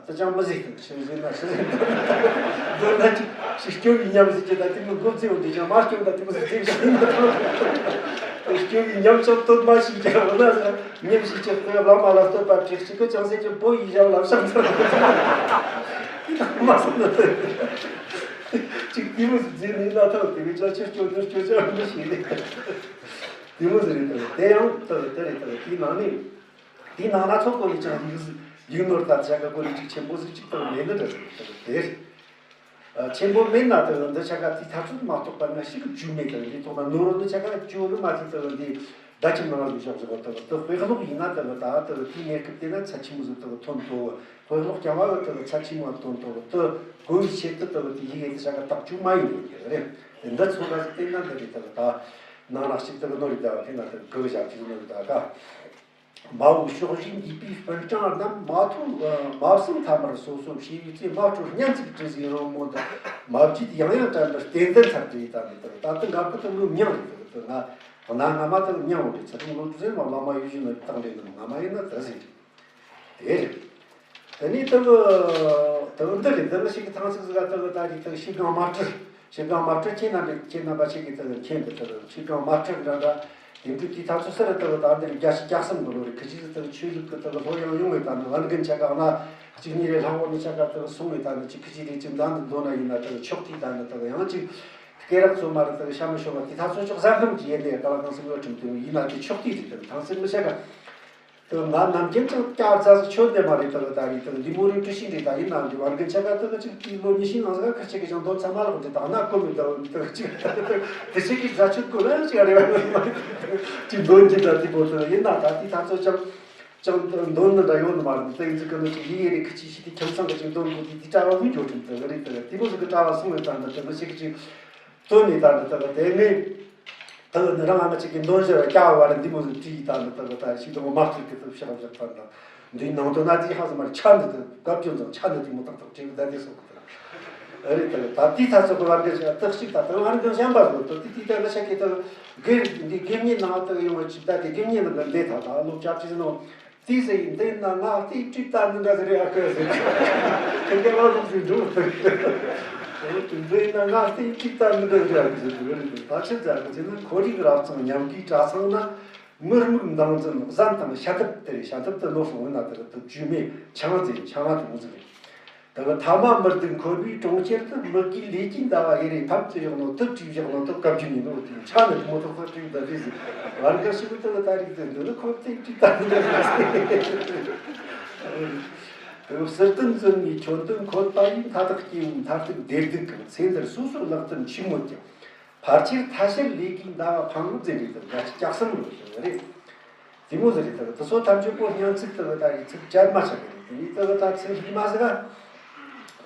ད་ཅང་མི་ཟིག་དང་ཤི་ཟིན་ན་ཤི་ཟིན་དང་། མདོར་ན་ཅིག་ཤི་སྐྱོ་བའི་ཉམས་ཟིག་ཅི་ད་དེ་མི་འགོ་ཚེ་འོང་དེ་ཅང་མ་སྐྱོ་ད་དེ་མི་ཟིག་ཚེ་ཤི་ཟིན་དང་། སྐྱོ་བའི་ཉམས་ཀྱང་སྟོད་མ་ཤི་ཀྱང་འོ་ན་ཟིག་ཉམས་ཤི་ཀྱང་དེ་བླ་མ་ལ་བསྟོད་པ་དྲེགས་ཤིག་གི་ཅང་ཟེར་གྱི་པོ་ཡི་ཞབས་ལ་བཤམས་ཚར། དེ་དང་མ་སོང་ན་དེ་ཅིག་དེ་མི་ཟིག་ཟིན་ནི་ན་ཐང་དེ་བས་ཅང་ཆེར་སྐྱོ་ནོར་སྐྱོ་ཅང་མི་ཤེས་ནི། དེ་མོ་ཟིག་རེད་དང་དེ་ཡང་དེ་དེ་རེད་དང་དེའི་ནང་ནས། དེའི་ནང་ན་ཚོགས་གོ་ནི་ཅང་ཡིག་ཡིག་ནོར་དང་བྱ་དགའ་གོ་ནི་ཅིག་ཆེན་པོ་ཟིག་ཅིག་དང་མེད་ནི་འདྲ་ཟིག་དེ་རེད། ཆེན་པོ་མེད་ན་དེ་འདི་བྱ་དགའ་དེ་ཐག་ཚོད་མ་གཏོགས་པ་ང་ཞིག་གི་བཅུག་མེད་དང་འདི་ཐོག་ན་ནོར་འདི་བྱ་དགའ་བཅུག་ནི་མ་ཐེ་དེ་འདི་བརྡ་ཁྱིམ་ནང་ལ་བཞག་བཞག་དེ་དེ་དཔེ་ཀློག་ཡིན་ན་དེ་ད་དེ་དེའི་གནས་སྐབས་དེ་ན་ཚད་ཆེན་མོ་ཟིག་དེ་ཐོན་ཐུབ། དཔེ་ཀློག་རྐྱང་བ་དེ་ཚད་ཆེན་མོ་ཐོན་ཐུབ། དེ་གོ་བའི་ཆེད་དུ་དེ་དེ་ཡི་གེ་དེ་བྱ་དགའ་ཐག་བཅུག་མ་ཡིན་ནི་རེད། འདི་ཚོ་འདྲ་ཟིག་བལྟས་ན་འདི་རེད། དེ་ད་ནང་ལ་ཞིག་དེ་ནོར་རེད། ད་བལྟས་ན་དེ་གི་བཞག་གི་ནོར་རེད། ད་ག་མ་འོངས་ཕྱོགས་བཞིན་འདས་པའི་སྤུན་ཀྱང་རྣམས་མ་ཐོས་མ་གསན་ཐ་མར་སོ་སོར་ཤེས་པའི་ཚེ། མ་སྤྲོ་སྙན་ཚིག་དྲི་ཟའི་རོལ་མོ་འདི། མ་བརྗེད་ཡང་ཡང་དྲན་པར་བསྟེན་ལྡན་ཚར་ཏེ་ཡི་ད་ནི་དེ་ད་དེ་འགའ་ཀུ་དེ་ངོ་མྱང་རེད། དེ་ང་གནའ་སྔ་མ་དེ་མྱང་རེད། ཚེ་རིང་ལོ་དུ་ཟེར་མ་བླ་མ་ཡོད་བཞིན་ནི་བཏང་རེད། ནི་སྔ་མ་ཡིན་ན་དེ་ཟེར་རེད། དེ་རེད། དེ་ནས་དེ་གི་དེ་གི་འདི་རེད། འདི་གི་ཞིག་གི་ཐང་ཚིག་ཟིག་ག་དེ་གི་ད་རེད། དེ་གི་ཤིག་གང་མ་སྤྲུལ། ཤིག་གང་མ་སྤྲུལ་ཁྱེད་རྣམ་པས་ཁྱེད་རྣམ་པ་ཞིག་གི་དེ་གི་མཁྱེན་འདུག་དེ་གི་ཤིག་གང་མ་སྤྲུལ་འདྲ་འདྲ་དེ་འདྲ་དེ་ཐང་ཚོ་སར་དེ་གི་ད་འདིར་བརྒྱ་ཞིག་བརྒྱ་གསུམ་གི་ལོ་རེད། ཁི་ཅིག་དེ་གི་ཆོས་ལུགས་གི་དེ་གི་ལྷོད་ཡངས་ཡོང་བའི་ད་ནི་ལན་རྒན་ཆ་ག་ན་གཅིག་གཉིས་རེ་ལྷག་འོ་ནི་ཆ་ག་དེ་གི་སོང་བའི་ད་ནི་གཅིག་ཁི་ཅིག་རེ་གཅིག་མདའ་འདི་འདོན་ན་ཡིན་ན་དེ་གི་ཆོག་དེ་ད་ནི་དེ་གི་ཡང་གཅིག་སྐེ་རགས་ཚོ་མ་རེད། དེ་གི་ཤ་མི་ཤོར་བ་དེ་ཐང་ཚོ་ཅོག་ཟ་ཁམ་གྱི་ཡེ་ནས་ག་ལ་གང་སེམས་ཡོད་ཁྲིམས་དེ་ཡིན་ན་དེ་ཆོག་དེ་རེད། དེ་གི་ཐང་སེམས་མི་ཆ་ག་དེ་ང་ནམ་རྒྱུན་ཅང་སྐྱ་རྫ་ཟིག་ཆོད་བསྡད་མ་རེད། དེ་ད་རེད། དེ་འདི་མོ་རིགས་འདྲི་ཤིང་རེད། ད་ཡིན་ནའང་འདི་བར་གི་ཆ་ག་དེ་ག་ཅིག་དེའི་ལོ་ཉི་ཤུའི་ནང་ཟིག་ག་ཁ་ཅིག་གི་ཅང་འདོན་ཚང་མ་ལོག་འདི་དག་ན་ཀོ་མི་འདྲ་བ་འདི་དག་ཅིག་དེ་ཅིག་གི་རྫ་ཆུ་ཀོ་ལ་ཅིག་རེད་བ། ཅིག་འདོན་གྱི་འདྲ་དེ་པོ་དེ་ཡིན་ན་ད་དེ་ད་ཚོ་ཅང་ཅང་འདོན་ནི་འདྲ་ཡོད་ནི་མ་རེད། དེ་ཚིག་གི་ནི་ཅིག་ཡི་གེ་རེ་ཁ་ཅིག་ཤི་དེ་ཁྱིམ་ཚང་གི་ཅིག་འདོན་དགོས་དེ་དེ་གྲྭ་བ་མི་འགྱོ་ཁྲིམས་དེ་ག་རེད། དེ་དེ་པོ་ཟིག་གི་གྲྭ་བ་སོང་བའི་ད་འདི་དེ་ག་ཅིག་ཅིག་དོན་ནི་ད་འདི་དག་དེ་ངས་དག་ནི་རང་ཨ་མ་གཅིག་གི་འདོན་ཞེས་པ་སྐྱ་བ་བར་འདི་མོ་ཟིག་བྲིས་ཡི་ད་འདི་དག་ད་ཞིག་དང་མ་བྲིས་གི་དུ་ཤག་བཞག་ད་འདི་འདིའི་ནང་དུ་ན་དེའི་ཧ་ཟི་མར་ཆ་འདི་དུ་དགའ་སྐྱོན་ཙང་ཆ་འདི་དེ་མོ་ཏག་ཏག་བྲིས་གི་ད་དེ་སོགས་གི་དུ་ཨ་རི་དག་ད་དེའི་ཐ་ཚོ་གི་བར་འདི་ཞག་དག་ཞིག་ད་དག་ཨ་རི་གི་གཞན་པ་ཟོ་དུ་དེ་དེའི་ད་གི་ཤ་གི་དག་སྒེར་འདི་སྒེར་གཉིས་ནང་དག་ཡོང་བ་ཅིག་ད་དེ་སྒེར་གཉིས་ནང་གི་འདི་ད་ད་ལོ་བཅའ་བྲིས་ནོ། དེ་ཟེར་ཡིན་དེ་ན་ང་ལྟའི་ཁྲིད་ལྟ་འདི་འདྲ་ཟེར་ཡ་ཁ་ཟེར། ཁྱེད་ཀྱི་ལ་ལུག་ཟེར་འགྲོ། དེ་ན་ང་ལྟའི་ཁྲིད་ལྟ་འདི་འདྲ་ཟེར་ཡ་ཁ་ཟེར་འགྲོ་རེད། ད་ཆི་ཟེར་གི་ཟེར་ན་ཁོར་ཡུག་རབ་གཙང་ཉམས་དགུའི་གྲྭ་ཚང་ན། མི་སྨུག་མདངས་འཛིན་གཟན་དང་བྱ་ཐབས་དེ་རེད། བྱ་ཐབས་དེ་ནོར་སོང་བ་ན་དེ་གི་དུ་བཅུད་མེད་ཆང་ཟེར་ཆང་ང་དེ་མོ་ཟེར་རེད། དེ་གི་ཐ་མ་མི་སྡུག་འཁོར་བའི་གྲོང་ཁྱེར་དུ། མི་དགེའི་ལས་ཀྱིས་འདའ་བ་ཡི་རེ་ཕམ་དུ་བཞག་ནོ་དུ་བྲིས་བཞག་ནོ་དུ་བཀའ་བརྒྱུད་ཡིན་ནོ་དེ་ཆ་ནི་དེ་མོ་ཐོག་ཐོག་བྲིས་བསྡད་རེད་ཟེར། བར་འགའ་ཞིག་ཏུ་ད་རིག་དེ་འདི་ནི་ཁོ་དེ་བྲིས་ད་འདི་འདྲ་ཟེར། དེ་ཟུར་སྟོན་བརྩོན་མི་ཁྱོད་དོན་འཁོད་པ་ཡིན། མཐའ་དག་སྐྱེ་བོའི་མཐར་ཐུག་བདེ་སྡུག་གམ། ཚེ་འདིར་སོ་སོར་བརླག་ཚུལ་འཆི་མོད་ཀྱང་། ཕལ་ཆེར་ཐ་ཤལ་ལས་ཀྱིས་འདའ་བ་ཕངས། ཟེར་རེད། དེ་འགའ་ཞིག་སྐྱག་སམ་རེད། དེ་མོ་ཟིག་རེད། དེ་ཚོ་ཐམས་ཅད་པོ་སྙན་ཚིག་དེ་ད་རེད། ཚིག་བཅད་མ་ཆགས་པ་རེད། དེ་ནས་དེ་ད་ཚིག་ལྷུག་མ་ཟིག་ག་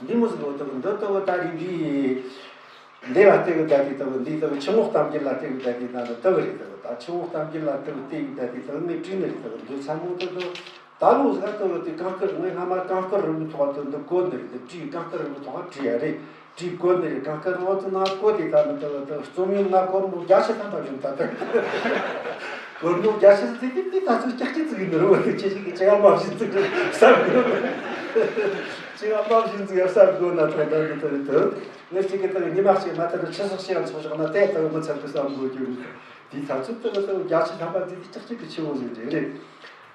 འདི་མོ་ཟིག་གོ། དེ་འདི་དེ་ད་རེད། འདི་འདི་ལ་བལྟས་གི་བསྡད་དེ། དེ་འདི་དེ་ཆུ་ངོགས་གཏམ་རྒྱུད་ལ་བལྟས་གི་བསྡད་དེ། ད་འདི་དེ་རེད། དེ་ད་ཆུ་ངོགས་གཏམ་རྒྱུད་ལ་དེ་བལྟས་གི་བསྡད་དེ། དེ་ངས་བྲིས་ནི་རེད། དེ་འདི་ཚ་མོ་དེ་དེ་ད་ལོ་ཟིག་ག་དེ་དེ་གངས་དཀར། ངས་སྔ་མ་གངས་དཀར་རིན་པོའི་ཐོག་དེ་འདི་བཀོད་ནི་རེད། འདི་བྲིས། གངས་དཀར་རིན་པོའི་ཐོག་བྲིས་ཡ་རེད། བྲིས་བཀོད་ནི་རེད། གང་ལྟར་འོ་དེ་ན་བཀོད་དེ་ད་ནི་དེ་དེ་རྩོམ་ཡོང་ན་སྒོར་མོ་བརྒྱ་ཆ་ཐམ་པ་བྱུང་། ད་དེ་སྒོར་མོ་བརྒྱ་ཆ་ཟིག་དེ་དེ་ད་ཚོད་ཀྱག་ཀྱི་ཙིག་ཡིན་ནི་རེད། འོ་དེ་ཁྱེད་ཅག་གིས་ཅི་ཡང་མ་བྱིན་ཙིག་གི་གསར་དགོས། ཅི་ཡང་མ་བྱིན་ཙིག་གི་གསར་དགོས་ན། ད་ད་དེ་དེ་རེད། དེ་ངས་ཅིག་གི་དེ་ཉི་མ་གཅིག་མ་དེ་ནི་ཆུ་སོགས་ཤིག་ཡང་ཚོགས་བཞག་ན་དེ་ལྟ་བུ་མི་ཚར་གི་བསམ་དགོས་རྒྱུ་རེད། དེ་ད་ཚོད་དེ་ལ་དེ་བརྒྱ་ཆ་ཐམ་པ་ཟིག་དེ་ཀྱག་ཀྱི་ཆེ་བོ་ཟིག་རེད། རེད།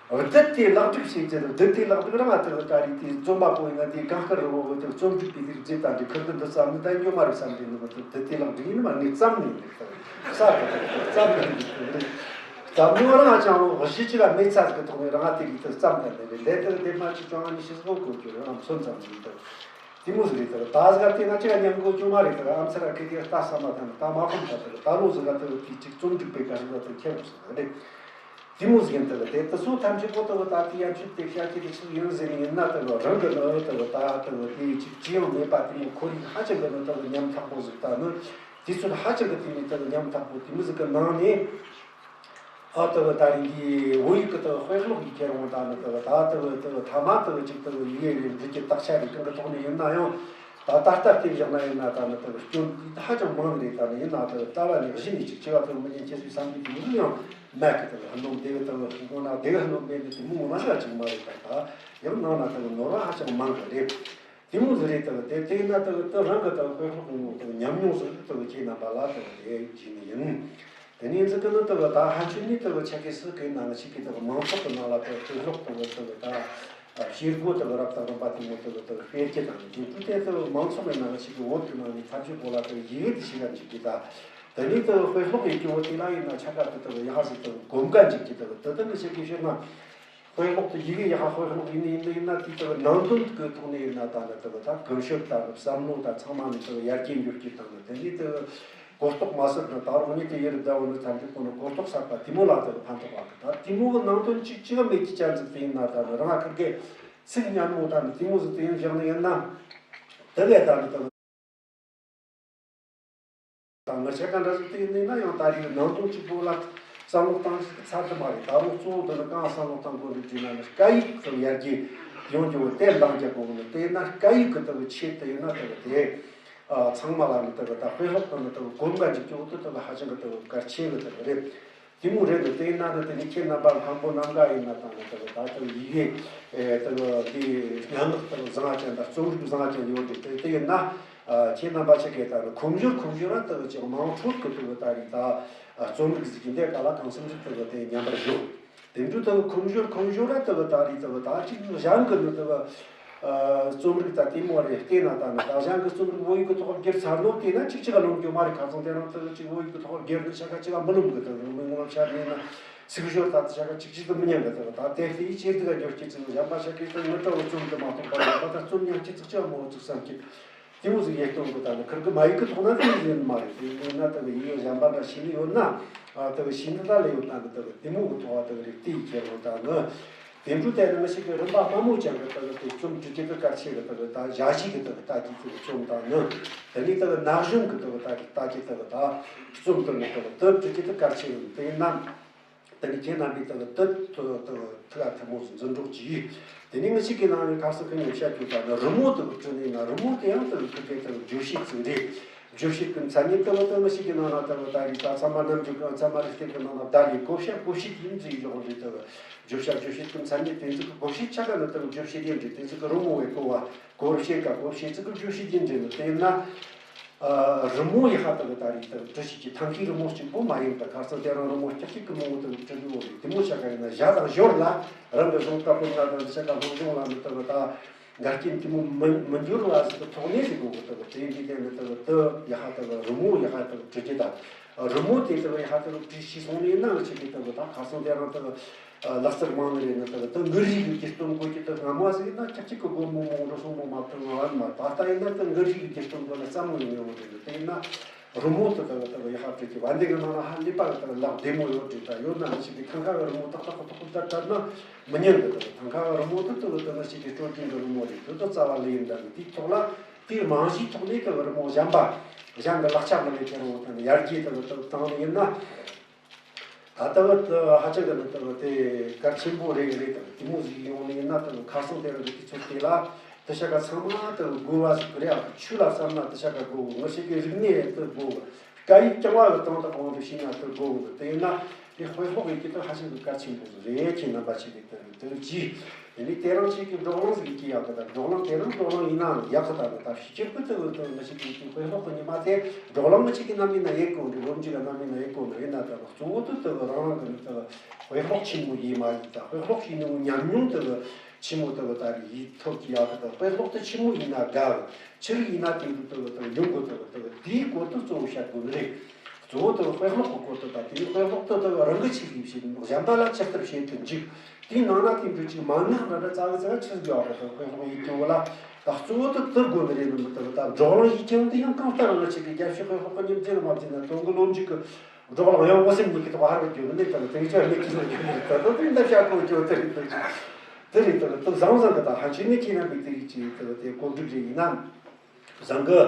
བདུད་དེ་ལག་སྒྲུབ་བྱེད་ཅེས། བདུད་དེ་ལག་སྒྲུབ་རང་ང་དེ་ལ་ད་རེད། དེ་རྩོམ་པ་པོ་ཡིན་ན་དེ་གང་དཀར་རི་བོ་བོ་དེ་རྩོམ་སྒྲིག་པའི་དེ་རྫས་དང་འདྲ། ཁུར་གི་འདི་བརྩམས་ནི་ད་འགྱོ་མ་རེད་བསམ་དེ་ནི་མ་གཏོགས། བདུད་དེ་ལག་སྒྲུབ་ཡིན་ནི་མ། ངས་བརྩམས་ནི་ཡིན་ནི། ས་གི་བརྩམས་ནི་ཡིན་ནི། བརྩམས་ནོ་རང་ང་ཅང་གཞི་ཅི་ལ་མེད་ཚ་གི་ཐོག་ནས་རང་ང་དེ་རིགས་དེ་བརྩམས་ད་ནི་རེད། ལས་དེ་ལ་དེ་མ་ཅིག་ཅང་ནི་ཤི་སོ་གོ་རྒྱུ་རང་མཚོན་ཙམ་ཡིན་ད། དེ་མོ་ཟིག་རེད། ད་ད་ཟིག་དེ་ན་ཅི་ལ་ཉམས་གོ་རྒྱུ་མ་རེད། ད་ཨ་མཚར་ར་ཁེ་དེ་ལྟ་ས་མ་ཐང་ད་མ་ཁོམ་ད། ད་ད་ལོ་ཟིག་ག་དེ་དེ་ཅིག་རྩོམ་སྒྲིག་པའི་བཀའ་ཤག་ད་དེ་ཁྱེད་རང་ཟིག་རེད། དེ་མོ་ཟིག་ཡིན་ད། དེ་དེ་ཚོ་ཐམས་ཅད་པོ་ད་ད་དེ་ཡར་ཆུད་དེ་བཤད་ཀྱི་དེ་ཆི་ཡིན་ཟེར་ནི་ཡིན་ན། ད་རང་གི་ནང་ད་ད་ད་དེ་ཅིག་ཅི་ཡང་མེད་པ་དེ་མོ་ཁོར་ཡུག་ཧ་ཅང་གི་ནང་ད་ཉམ་ཐག་པོ་ཟིག་ད་ནི་དེ་ཚོ་ཧ་ཅང་གི་དེ་མོ་ད་ཉམ་ཐག་པོ་དེ་མོ་ཟིག་གི་ནང་ནས། ཨ་ད་ད་རིང་གི་བོད་ཡིག་གི་ད་དཔེ་ཀློག་གི་ཁྱེར་འོང་ད་ནི་ད་ད་ད་ད་ཐ་མ་ད་ཅིག་ད་ཡི་གེ་རེ་འབྲི་རྒྱུ་དག་ཆ་རེ་གང་གི་ཐོག་ནས་ཡིན་ན་ཡང་། ད་ད་ལྟ་བལྟས་བཞག་ན་ཡིན་ན་ད་ནི་ད་སྐྱོན་ཧ་ཅང་མང་ནི་རེད། ད་ནི་ཡིན་ན་ད་ལྟ་བ་ནས་གཞི་ནས་ཅིག་ཅི་བ་ད་མི་ཉན་ཅེས་སུའི་བསམ་པའི་དེ་མོ་ཡང་མེད་གི། ད་ཧ་ནོམ་དེ་བས་ད་ཧ་ནོམ་དེ་བས་ཧ་ནོམ་མེད་ནི་དེ་མོ་ངོ་མ་ཟ་ཅིག་མ་རེད། ད་ད་ཡང་ནང་ན་ད་ནོར་བ་ཧ་ཅང་མང་གི་རེད། དེ་མོ་ཟིག་རེད། ད་དེ་དེ་ཡིན་ན་ད་ད་རང་གི་ད་དཔེ་ཀློག་ངོ་ད་ཉམས་མྱོང་ཟིག་ད་ཁྱེད་རྣམ་པ་ལ་ད་དེ་བྱིན་ནི་ཡིན། དེ་ནས་ཟིག་གི་ནི་ད་ད་ཕན་ཆད་ནི་ད་ཆ་གེ་སི་གི་ནང་ཞིག་གི་ད་མང་ཚོགས་གི་ནང་ལ་ད་དཔེ་ཀློག་ད་ད་ད་བྱེད་སྒོ་ད་རབ་དང་རིམ་པ་དེ་མོ་ད་ད་སྤེལ་རྒྱུ་དང་། དེ་དུས་དེ་ད་མང་ཚོགས་གི་ནང་ཞིག་གི་འོག་གི་ནང་ནས་ཐམས་ཅད་པོ་ལ་ད་ཡི་གེ་དེ་ཤེས་ག་འཇུག་གི། ད་དེ་ནས་ད་དཔེ་ཀློག་ཡི་གི་འོག་དེ་ལ་ཡིན་ན་ཆ་ག་ད་ད་ཡ་ཧ་ཟིག་ད་གོམས་ག་འཇུག་གི། ད་ད་ད་ནི་ཞིག་གི་ཤེས་ན། དཔེ་ཀློག་ཏུ་ཡི་གེ་ཡག་པ་དཔེ་ཀློག་ཡིན་ནི་ཡིན་ན་དེའི་ད་ནང་དོན་གྱི་ཐོག་ནས་ཡིན་ན་ད་ནི་ད་ད་གོམས་ཤེས་དང་བསམ་བློ་དང་ཚང་མ་ནི་ད་ཡར་རྒྱས་འགྱུར་རྒྱུ་དང་། དེ་ནས་ད་གོ་རྟོགས་མ་ཟད་ན་ད་རུང་ཉིད་དུ་ཡི་རུ་ཟླ་བོ་ནི་ཐམས་ཅད་པོ་ནི་གོ་རྟོགས་གསར་པ་དེ་མོ་ལ་ད་ཕན་ཐོགས་པ་གི། ད་དེ་མོ་གི་ནང་དོན་གཅིག་གཅིག་མེད་ཀྱི་ཅན་ཟིག་དེ་ཡིན་ན་ད་ནི་རང་ཁ་གེ་ཚིག་ཉམས་མོ་ད་ནི་དེ་མོ་ཟིག་དེ་ཡིན་བཞག་ནི་ཡིན་ན། དེ་ལས་ད་ནི་ད། དང་ངར་ཆ་ག་འདྲ་ཟིག་དེ་ཡིན་ན་ཡང་ད་རེས་ནང་དོན་གཅིག་པོ་ལ་བསམ་བློ་བཏང་ཟིག་ཚར་དུ་མ་རེད། ད་རུང་གཙོ་བོ་དེ་ནི་གང་བསམ་བློ་བཏང་དགོས་འདུག་ཅེ་ན་ནི་སྐད་ཡིག་ཚོ་ཡར་རྒྱས་ཡོང་རྒྱུ་བོ་དེ་འདང་རྒྱག་དགོས་ནི། དེ་ཡིན་ན་སྐད་ཡིག་གི་ལྟ་བུ་ཆེད་དུ་ཡིན་ན་ལྟ་བུ་དེ་ཚང་མ་ལ་ནི་ལྟ་བུ་ད་དཔེ་ཀློག་དང་ནི་ལྟ་བུ་གོམས་འགའ་འཇུག་རྒྱུ་བོ་དེ་ལྟ་བུ་ཧ་ཅང་གི་ལྟ་བུ་གལ་ཆེ་གི་ལྟ་བུ་རེད། དེ་མོ་རེད་འདུག་དེ་ཡིན་ན་ནི་དེ་ནི་ཁྱེད་རྣམ་པ་མཁན་པོ་རྣམ་དགའ་ཡིན་ན་དང་ནི་ལྟ་བུ་ད་ལྟ་བུ་ཡི་གེ་ལྟ་བུ་དེ་སྙན་ངག་ལྟ་བུ་བཟང་ཅན་དང་རྩོམ་རིག་བཟང་ཅན་ཡོད་འདུག་དེ་དེ་ཡིན་ན། ཁྱེད་རྣམ་པ་ཆ་གས་ད་ནི་ཁུངས་སྦྱོར་ཁུངས་སྦྱོར་ར་ལྟ་བུ་ཅིག་དམངས་ཁྲོད་ཀྱི་ལྟ་བུ་ད་རེས་ད་རྩོམ་རིག་ཟིག་གི་འདས་ག་ལ་གང་འཚམ་ཞིག་ལྟ་བུ་དེ་ཉམས་པར་ཤོག་དེ་འདྲ་ལྟ་བུ་ཁུངས་སྦྱོར་ཁུངས་སྦྱོར་ར་ལྟ་བུ་ད་རེས་ལྟ་བུ་ད་ཅིག་གཞན་གི་ནི་ལྟ་བུ་རྩོམ་རིག་ད་དེ་མོ་རེ་བལྟས་ན་ད་ནི་ད་གཞན་གི་རྩོམ་རིག་བོད་ཡིག་གི་ཐོག་བསྒྱུར་ཚར་ནོ་བལྟས་ན་ཅིག་ཅིག་ག་ལོང་རྒྱུ་མ་རེད། ཁ་སང་དེ་རིང་ལྟ་བུ་ཅིག་བོད་ཡིག་གི་ཐོག་བསྒྱུར་ནི་ཆ་ག་ཅིག་ག་མི་ལོང་གི། ལྟ་བུ་མི་ངོ་མ་བཤད་ནས་ན་ཚིག་སྦྱོར་ད་ད་ཆ་ག་ཅིག་ཅིག་ཏུ་མི་ཉན་གི། ལྟ་བུ་ད་དེ་ལྟའི་ཅིག་ཏུ་ག་སྦྱོར་སྐྱེ་ཚུལ་གཞན་པ་ཆ་གས་ད་ངི་ལྟ་བུ་རྩོམ་དུ་མ་གཏོགས་པ་ཡང་ད་ད་རྩོམ་ཉག་ཅིག་ཙག་ཅིག་མོ་ཙིག་བསམ་གི། དེ་མོ་ཟིག་ཡེ་སྟོན་གི། ད་ནི་ཁིར་གི་མ་ཡིག་གི་ཐོག་ན་དེ་ཡིན་མ་རེད། དེ་ཡིན་ན་ད་གི་ཡིག་ཡོ་གཞན་པ་འདྲ་ཤེས་ནི་ཡོད་ན། ཨ་ད་གི་ཤེས་ནི་ད་ལས་ཡོད་ན་གི། ད་གི་དེ་མོ་གི་ཐོག་ད་གི་རིག་དེ་ཡི་ཁྱེར་རོ། ད་ནི་དེ་འཕྲོ་དེ་ནི་ང་ཞིག་གི་རིམ་པ་དམའ་མོ་ཅན་གི་ད་གི་དེ་རྩོམ་འབྲི་རྒྱུ་དེ་གལ་ཆེ་གི། ད་གི་ད་ཞ་ཞི་གི་ད་གི་ལྟ་རྒྱུ་དེ་རྩོམ་ད་ནི་དེ་ནི་ད་གི་ན་གཞོན་གི་ད་གི་ད་གི་ལྟ་རྒྱུ་ད་གི་ད་རྩོམ་དེ་ནི་ད་གི་དེ་འབྲི་རྒྱུ་དེ་གལ་ཆེ་གི། དེ་ཡིན་ན། དེ་ནི་ཁྱེད་རྣམ་པས་དེ་གི་དེ་ཐུ་ཐུ་ཐུ་ལ་ཐུ་མོ་འཛིན་གྲོགས་ཀྱིས། དེ་ནི་ངི་ཞིག་གི་ནང་ནས་ཁ་སང་ཁ་ཉིན་བཤད་རྒྱུ་ད་ནི་རི་མོ་དེ་གི་བྲིས་ནས་ན་རི་མོ་དེ་ཡང་དེ་གི་ཁི་ཁེ་དེ་གི་བརྗོད་བྱེད་ཅིག་རེད། བརྗོད་བྱེད་ཀྱི་མཚན་ཉིད་དེ་བ་དེ་ངི་ཞིག་གི་ནང་ན་དེ་བ་ད་རེས་ད་ཚད་མ་རྣམ་འགྱུར་གྱི་ཚད་མ་རིག་གཏེར་གྱི་ནང་ན་བརྡ་ལས་གོ་བྱ་གོ་བྱེད་ཡིན་ཟེར་ཡོད་རེད། དེ་བ་བརྗོད་བྱ་བརྗོད་བྱེད་ཀྱི་མཚན་ཉིད་དེ་ཚོ་གི་གོ་བྱེད་ཆ་ག་ནི་དེ་བ་བརྗོད་བྱེད་ཡིན་རེད། དེ་ཚོ་གི་རི་མོ་བས་གོ་བ། གོ་བྱེད་ཀ་གོ་བྱེད་ཅིག་གི་བརྗོད་བྱེད་ཀྱི་འབྲེལ་ནི་དེ་ན། ཨ་རི་མོ་ཡི་ཧ་ད་གི་ད་རེས་ད་བྲི་བྱེད་ཀྱི་ཐང་གའི་རི་མོ་གཅིག་པོ་མ་ཡིན་པ། ཁ་སང་དེ་རིང་རི་མོ་སྐྱག་སྐྱག་གི་མང་བོ་ད་བྲི་གི་ཡོད་རེད། དེ་མོ་ཆ་ག་ཡིན་ན་ཞྭ་དང་ཞོར་ལ་རང་གི་གཞུང་ལྟ་བུ་ན་དང་འདི་ཆ་ག་སློབ་སྦྱོང་ལ་ནི་ད་གི་ད་འགལ་རྐྱེན་དེ་མོ་མི་མི་འགྱུར་བ་ཟིག་གི་ཐོག་ནས་ཟིག་གོ་གི། ད་གི་དེ་འདི་དེ་ནི་ད་གི་ད་ཡི་ཧ་ད་གི་རི་མོ་ཡི་ཧ་ད་གི་བྲི་རྒྱུ་ད། རི་མོ་དེ་ད་གི་ཡི་ཧ་ད་གི་བྲིས་ཤེས་སོང་ནས་ན་ང་ཆ་གི་ད་གི་ད་ཁ་སང་དེ་རིང་ད་གི་ལག་རྩལ་མང་ནི་རེད་ན། ད་ད་མགུར་རིགས་ཀྱི་སྒྱུར་རྩོམ་དགོས་ཀྱི། ད་སྔ་མ་ཟིག་ཡིན་ན་ཁྱབ་ཅིག་གི་སྒོར་མོ་མང་རུ་སོང་མོ་མ་ཐོན་ང་བ་མ། ད་ལྟ་ཡིན་ན་ད་མགུར་རིགས་ཀྱི་སྒྱུར་རྩོམ་དགོས་ན་བསམ་བློ་ཡོང་ཡོང་རེད། དེ་ཡིན་ན་རི་མོ་དེ་ད་ད་ཡག་པ་བྲིས་ཀྱི་བ་འདི་གི་ནང་ན་ཧ་ལས་པ་གི་ད་ལག་བདེ་མོ་ཡོད་རེད། ད་ཡོད་ན་ང་ཞིག་གི་ཐང་ཁ་གི་རི་མོ་ཏག་ཏག་གི་ཏོག་ཏག་ལྟར་ན་མི་ཉན་གི། ད་ཐང་ཁ་གི་རི་མོ་དེ་ད་ད་ང་ཞིག་གི་སྤྲོ་སྐྱིད་གི་རི་མོ་རེད། དེ་ད་རྩ་བ་ལས་ཡིན། ད་གི་དེའི་ཐོག་ལ་དེའི་རྨང་གཞིའི་ཐོག་ནས་ད་རི་མོ་གཞན་པ་གཞན་གི་ལག་ཆ་མི་ལས་ཁྱེར་འོང་ད་ནི་ཡར་རྒྱས་ད་ད་བཏང་ནི་ཡིན་ན། ད་ལྟ་བུ་ཧ་ཅང་གི་ནི་ད་བུ་དེ་གལ་ཆེན་པོ་རེད་རེད། ད་དེ་མོ་ཟིག་ཡོང་ནི་ཡིན་ན་ད་བུ་ཁ་སང་དེ་རིང་གི་དུས་ཚོད་དེ་ལ་དེ་ཤ་ཀ་ཚང་མ་ད་བུ་དགོས་པ་ཟིག་རེད། ཨ་ཆོས་ལ་བསམ་ན་དེ་ཤ་ཀ་དགོས། ངོ་ཤེས་ཀྱི་རིག་གནས་དེ་དགོས། སྐད་ཡིག་རྐྱང་བ་གི་སྟེང་དུ་གང་དུ་ཤེས་ན་དེ་དགོས། དེ་ཡིན་ན་དེ་དཔེ་ཀློག་ཡིན་གྱི་ད་ཧ་ཅང་གི་གལ་ཆེན་པོ་ཟིག་རེད། ཁྱེད་རྣམ་པ་ཆེ་གི་དེ་དེ་ཅི། དེ་ནས་དེ་རིང་ཅིག་གི་བགྲོ་གླེང་ཟིག་སྐྱེ་ཡག་གི། ད་བགྲོ་གླེང་དེ་རིང་བགྲོ་གླེང་ཡིན་ནའང་ཡག་གི། ད་ད་ཕྱི་རྒྱལ་ཁུལ་དུ་དུ་མི་ཞིག་གིས་དཔེ་ཀློག་གི་ཉི་མ་དེ་བགྲོ་གླེང་མི་ཞིག་གི་རྣམ་པའི་ནང་ཡེ་གོ་འདྲ། སློབ་འཇུག་གི་རྣམ་པའི་ནང་ཡེ་གོ་འདྲ། ཡིན་ན་ད་གཙོ་བོ་དུ་དུ་རང་རང་གི་ནི་དུ་དཔེ་ཀློག་ཆེན་མོ་ཡིན་མ་ཡིན། ད་དཔེ་ཀློག་བྱས་ནས་ཉམས་མྱོང་དུ་ཆེན་མོ་དུ་ད་རེ་ཡིད་ཐོབ་ཀྱི་ཡག་གི། ད་དཔེ་ཀློག་དུ་ཆེན་མོ་ཡིན་ན་དགའ་གི། ཆི་རིགས་ཡིན་ན་དེ་འདྲ་དུ་དུ་ཡོང་གི། དུ་དུ་དེའི་སྐོར་དུ་གཙོ་བོ་བཤད་དགོས་ནི་རེད། གཙོ་བོ་དེ་དཔེ་ཀློག་གི་སྐོར་དུ། ད་དེ་ནི་དཔེ་ཀློག་དེ་དེ་རང་གི་ཆེད་ལས་བྱེད། གཞན་པ་ལ་ཇི་ལྟར་བྱེད་དུ་འཇུག་དེའི་ནང་ན་དེ་འདྲ་ཅིག་མ་ནག་འདྲ་འདྲ་རྩ་བའི་རྩ་བ་ཆི་ཟིག་ཡོད་རེད། དེ་དཔེ་ཀློག་ཡིན་རྒྱུ་བོ་ལ། ད་གཙོ་བོ་དེ་དེ་དགོས་ནི་རེད། ནི་མི་དེ་ད་བགྲོ་གླེང་ཡིན་རྒྱུ་དེ་ཡང་གང་ལྟར་ང་ཆེ་གི་རྒྱལ་སྤྱི་དཔེ་ཀློག་གི་ཉིན་མཚན་ལ་མ་བརྩིས་ན་དོན་གི་ལོ་མཇུག་གི་བགྲོ་གླེང་ཡང་འོ་སེམས་གཉིས་ཀྱི་ཐོག་ཧར་བ་རྒྱུ་ནི་མེད། ད་དེ་ཚོ་མེད་ཀྱི་ལ་རྒྱུ་ནི་རེད། ད་ད་དེ་འདྲ་བྱ་དགོས་རྒྱུ་དེ་རེད། དེ་རེད། དེ་རེད། དེ་དེ་བཟང་བཟང་གི། ད་ཧ་ཅི་ནི་ཁྱེད་རྣམ་པའི་དེ་རིགས་ཀྱི་དེ་དེ་གོ་སྒྲིག་རེད། ཡིན་ན། བཟང་གི།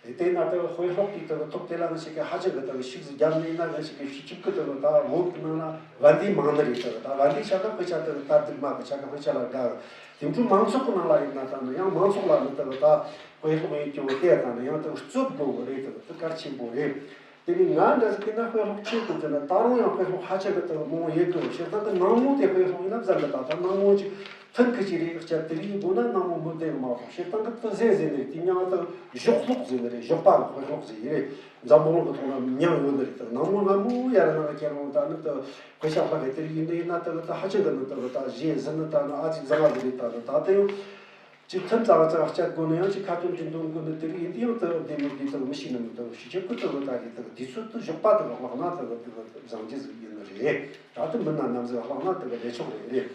དེ་ན་ད་དཔེ་ཀློག་དེ་ད་ཐོག་དེ་ལ་ང་ཞིག་གི་ཧ་ཅང་གི་ད་ཤུགས་སུ་བརྒྱབ་ནས་ན། ང་ཞིག་གི་ཤུགས་ཆུབ་ཀྱི་ད་ད་བོད་ནང་ལ་བན་དེ་མང་ནི་རེད། ད་ད་བན་དེ་ཤ་ཁ་དཔེ་ཆ་ད་ད་སྡུག་མ་གི་ཤ་ཁ་དཔེ་ཆ་ལ་དགའ་གི། དེ་འཕྲུལ་མང་ཚོགས་ཀྱི་ནང་ལ་ཡིན་ན་ད་ནི་ཡང་མང་ཚོགས་ལ་ནི་ད་ད་དཔེ་ཀློག་ཡིན་རྒྱུ་དེ་ད་ནི་ཡང་ད་རྩོད་དགོས་གི་རེད། ད་ད་གལ་ཆེན་པོ་རེད། དེ་ནི་ང་འདྲ་ཟིག་གི་ན་དཔེ་ཀློག་ཆེན་པོ་དེ་ན་ད་རུང་ཡང་དཔེ་ཀློག་ཧ་ཅང་གི་ད་མང་བོ་ཡོད་གི། བཤད་སྟངས་ཀྱི་ནང་མོ་དེ་དཔེ་ཀློག་ཡིན་ན་བཟང་གི། ད་ད་ནང་མོ་ཅིག་ཐུན་ཁི་ཅི་རེད། སྐྱ་དེ་རིགས་དགོས་ན་ནང་མོ་མི་བདེ་མ་གཏོགས། བཤད་སྟངས་ཀྱི་དུ་ཟེ་ཟེ་ནས་དེ་མྱང་དུ་གཞོགས་ཀློག་ཟེ་ནི་རེད། གཞོགས་པ་ལ་དཔེ་ཀློག་ཟེ་ཡི་རེད། འཛམ་བུ་གླིང་གི་ཐོག་ན་མྱང་ཡོད་ནི་རེད། དུ་ནང་མོ་སྔ་མོ་ཡར་ནང་ཁྱེར་འོང་ད་ནི་དུ་དཔེ་ཆ་ལྷག་གི་དེ་རིགས་ཡིན་ནི་ཡིན་ན་དུ་དུ་ཧ་ཅང་གི་ནི་དུ་ད་གཞས་ཟིན་ནི་ད་ནི་ཨ་ཙི་བཟང་བ་ཟིག་རེད། ད་ནི་ད་དུ་ཡང་ཅིག་ཐུན་ཙག་ཙག་སྐྱ་དགོས་ནི་ཡང་ཅིག་ཁ་ཏོན་ཅིག་འདོན་དགོས་ནི་དེ་རིགས་ཡིན། དུ་ཡང་དུ་བདེ་མོ་དེ་དུ་མི་ཤེས་ནི་མི་དུ་ཤི་ཆོག་གི། དུ་ད་རེད། དུ་དུས་ཚོད་དུ་གཞོགས་པ་དུ་བ་ལྷག་ན་དུ་དུ་བཟང་རྒྱུ་ཟིག་ཡིན་ནི་རེད། ད་དུ་མི་ན་ནམ་ཟིག་ལྷག་ན་དུ་ལས་ཆོག་རེད་རེད།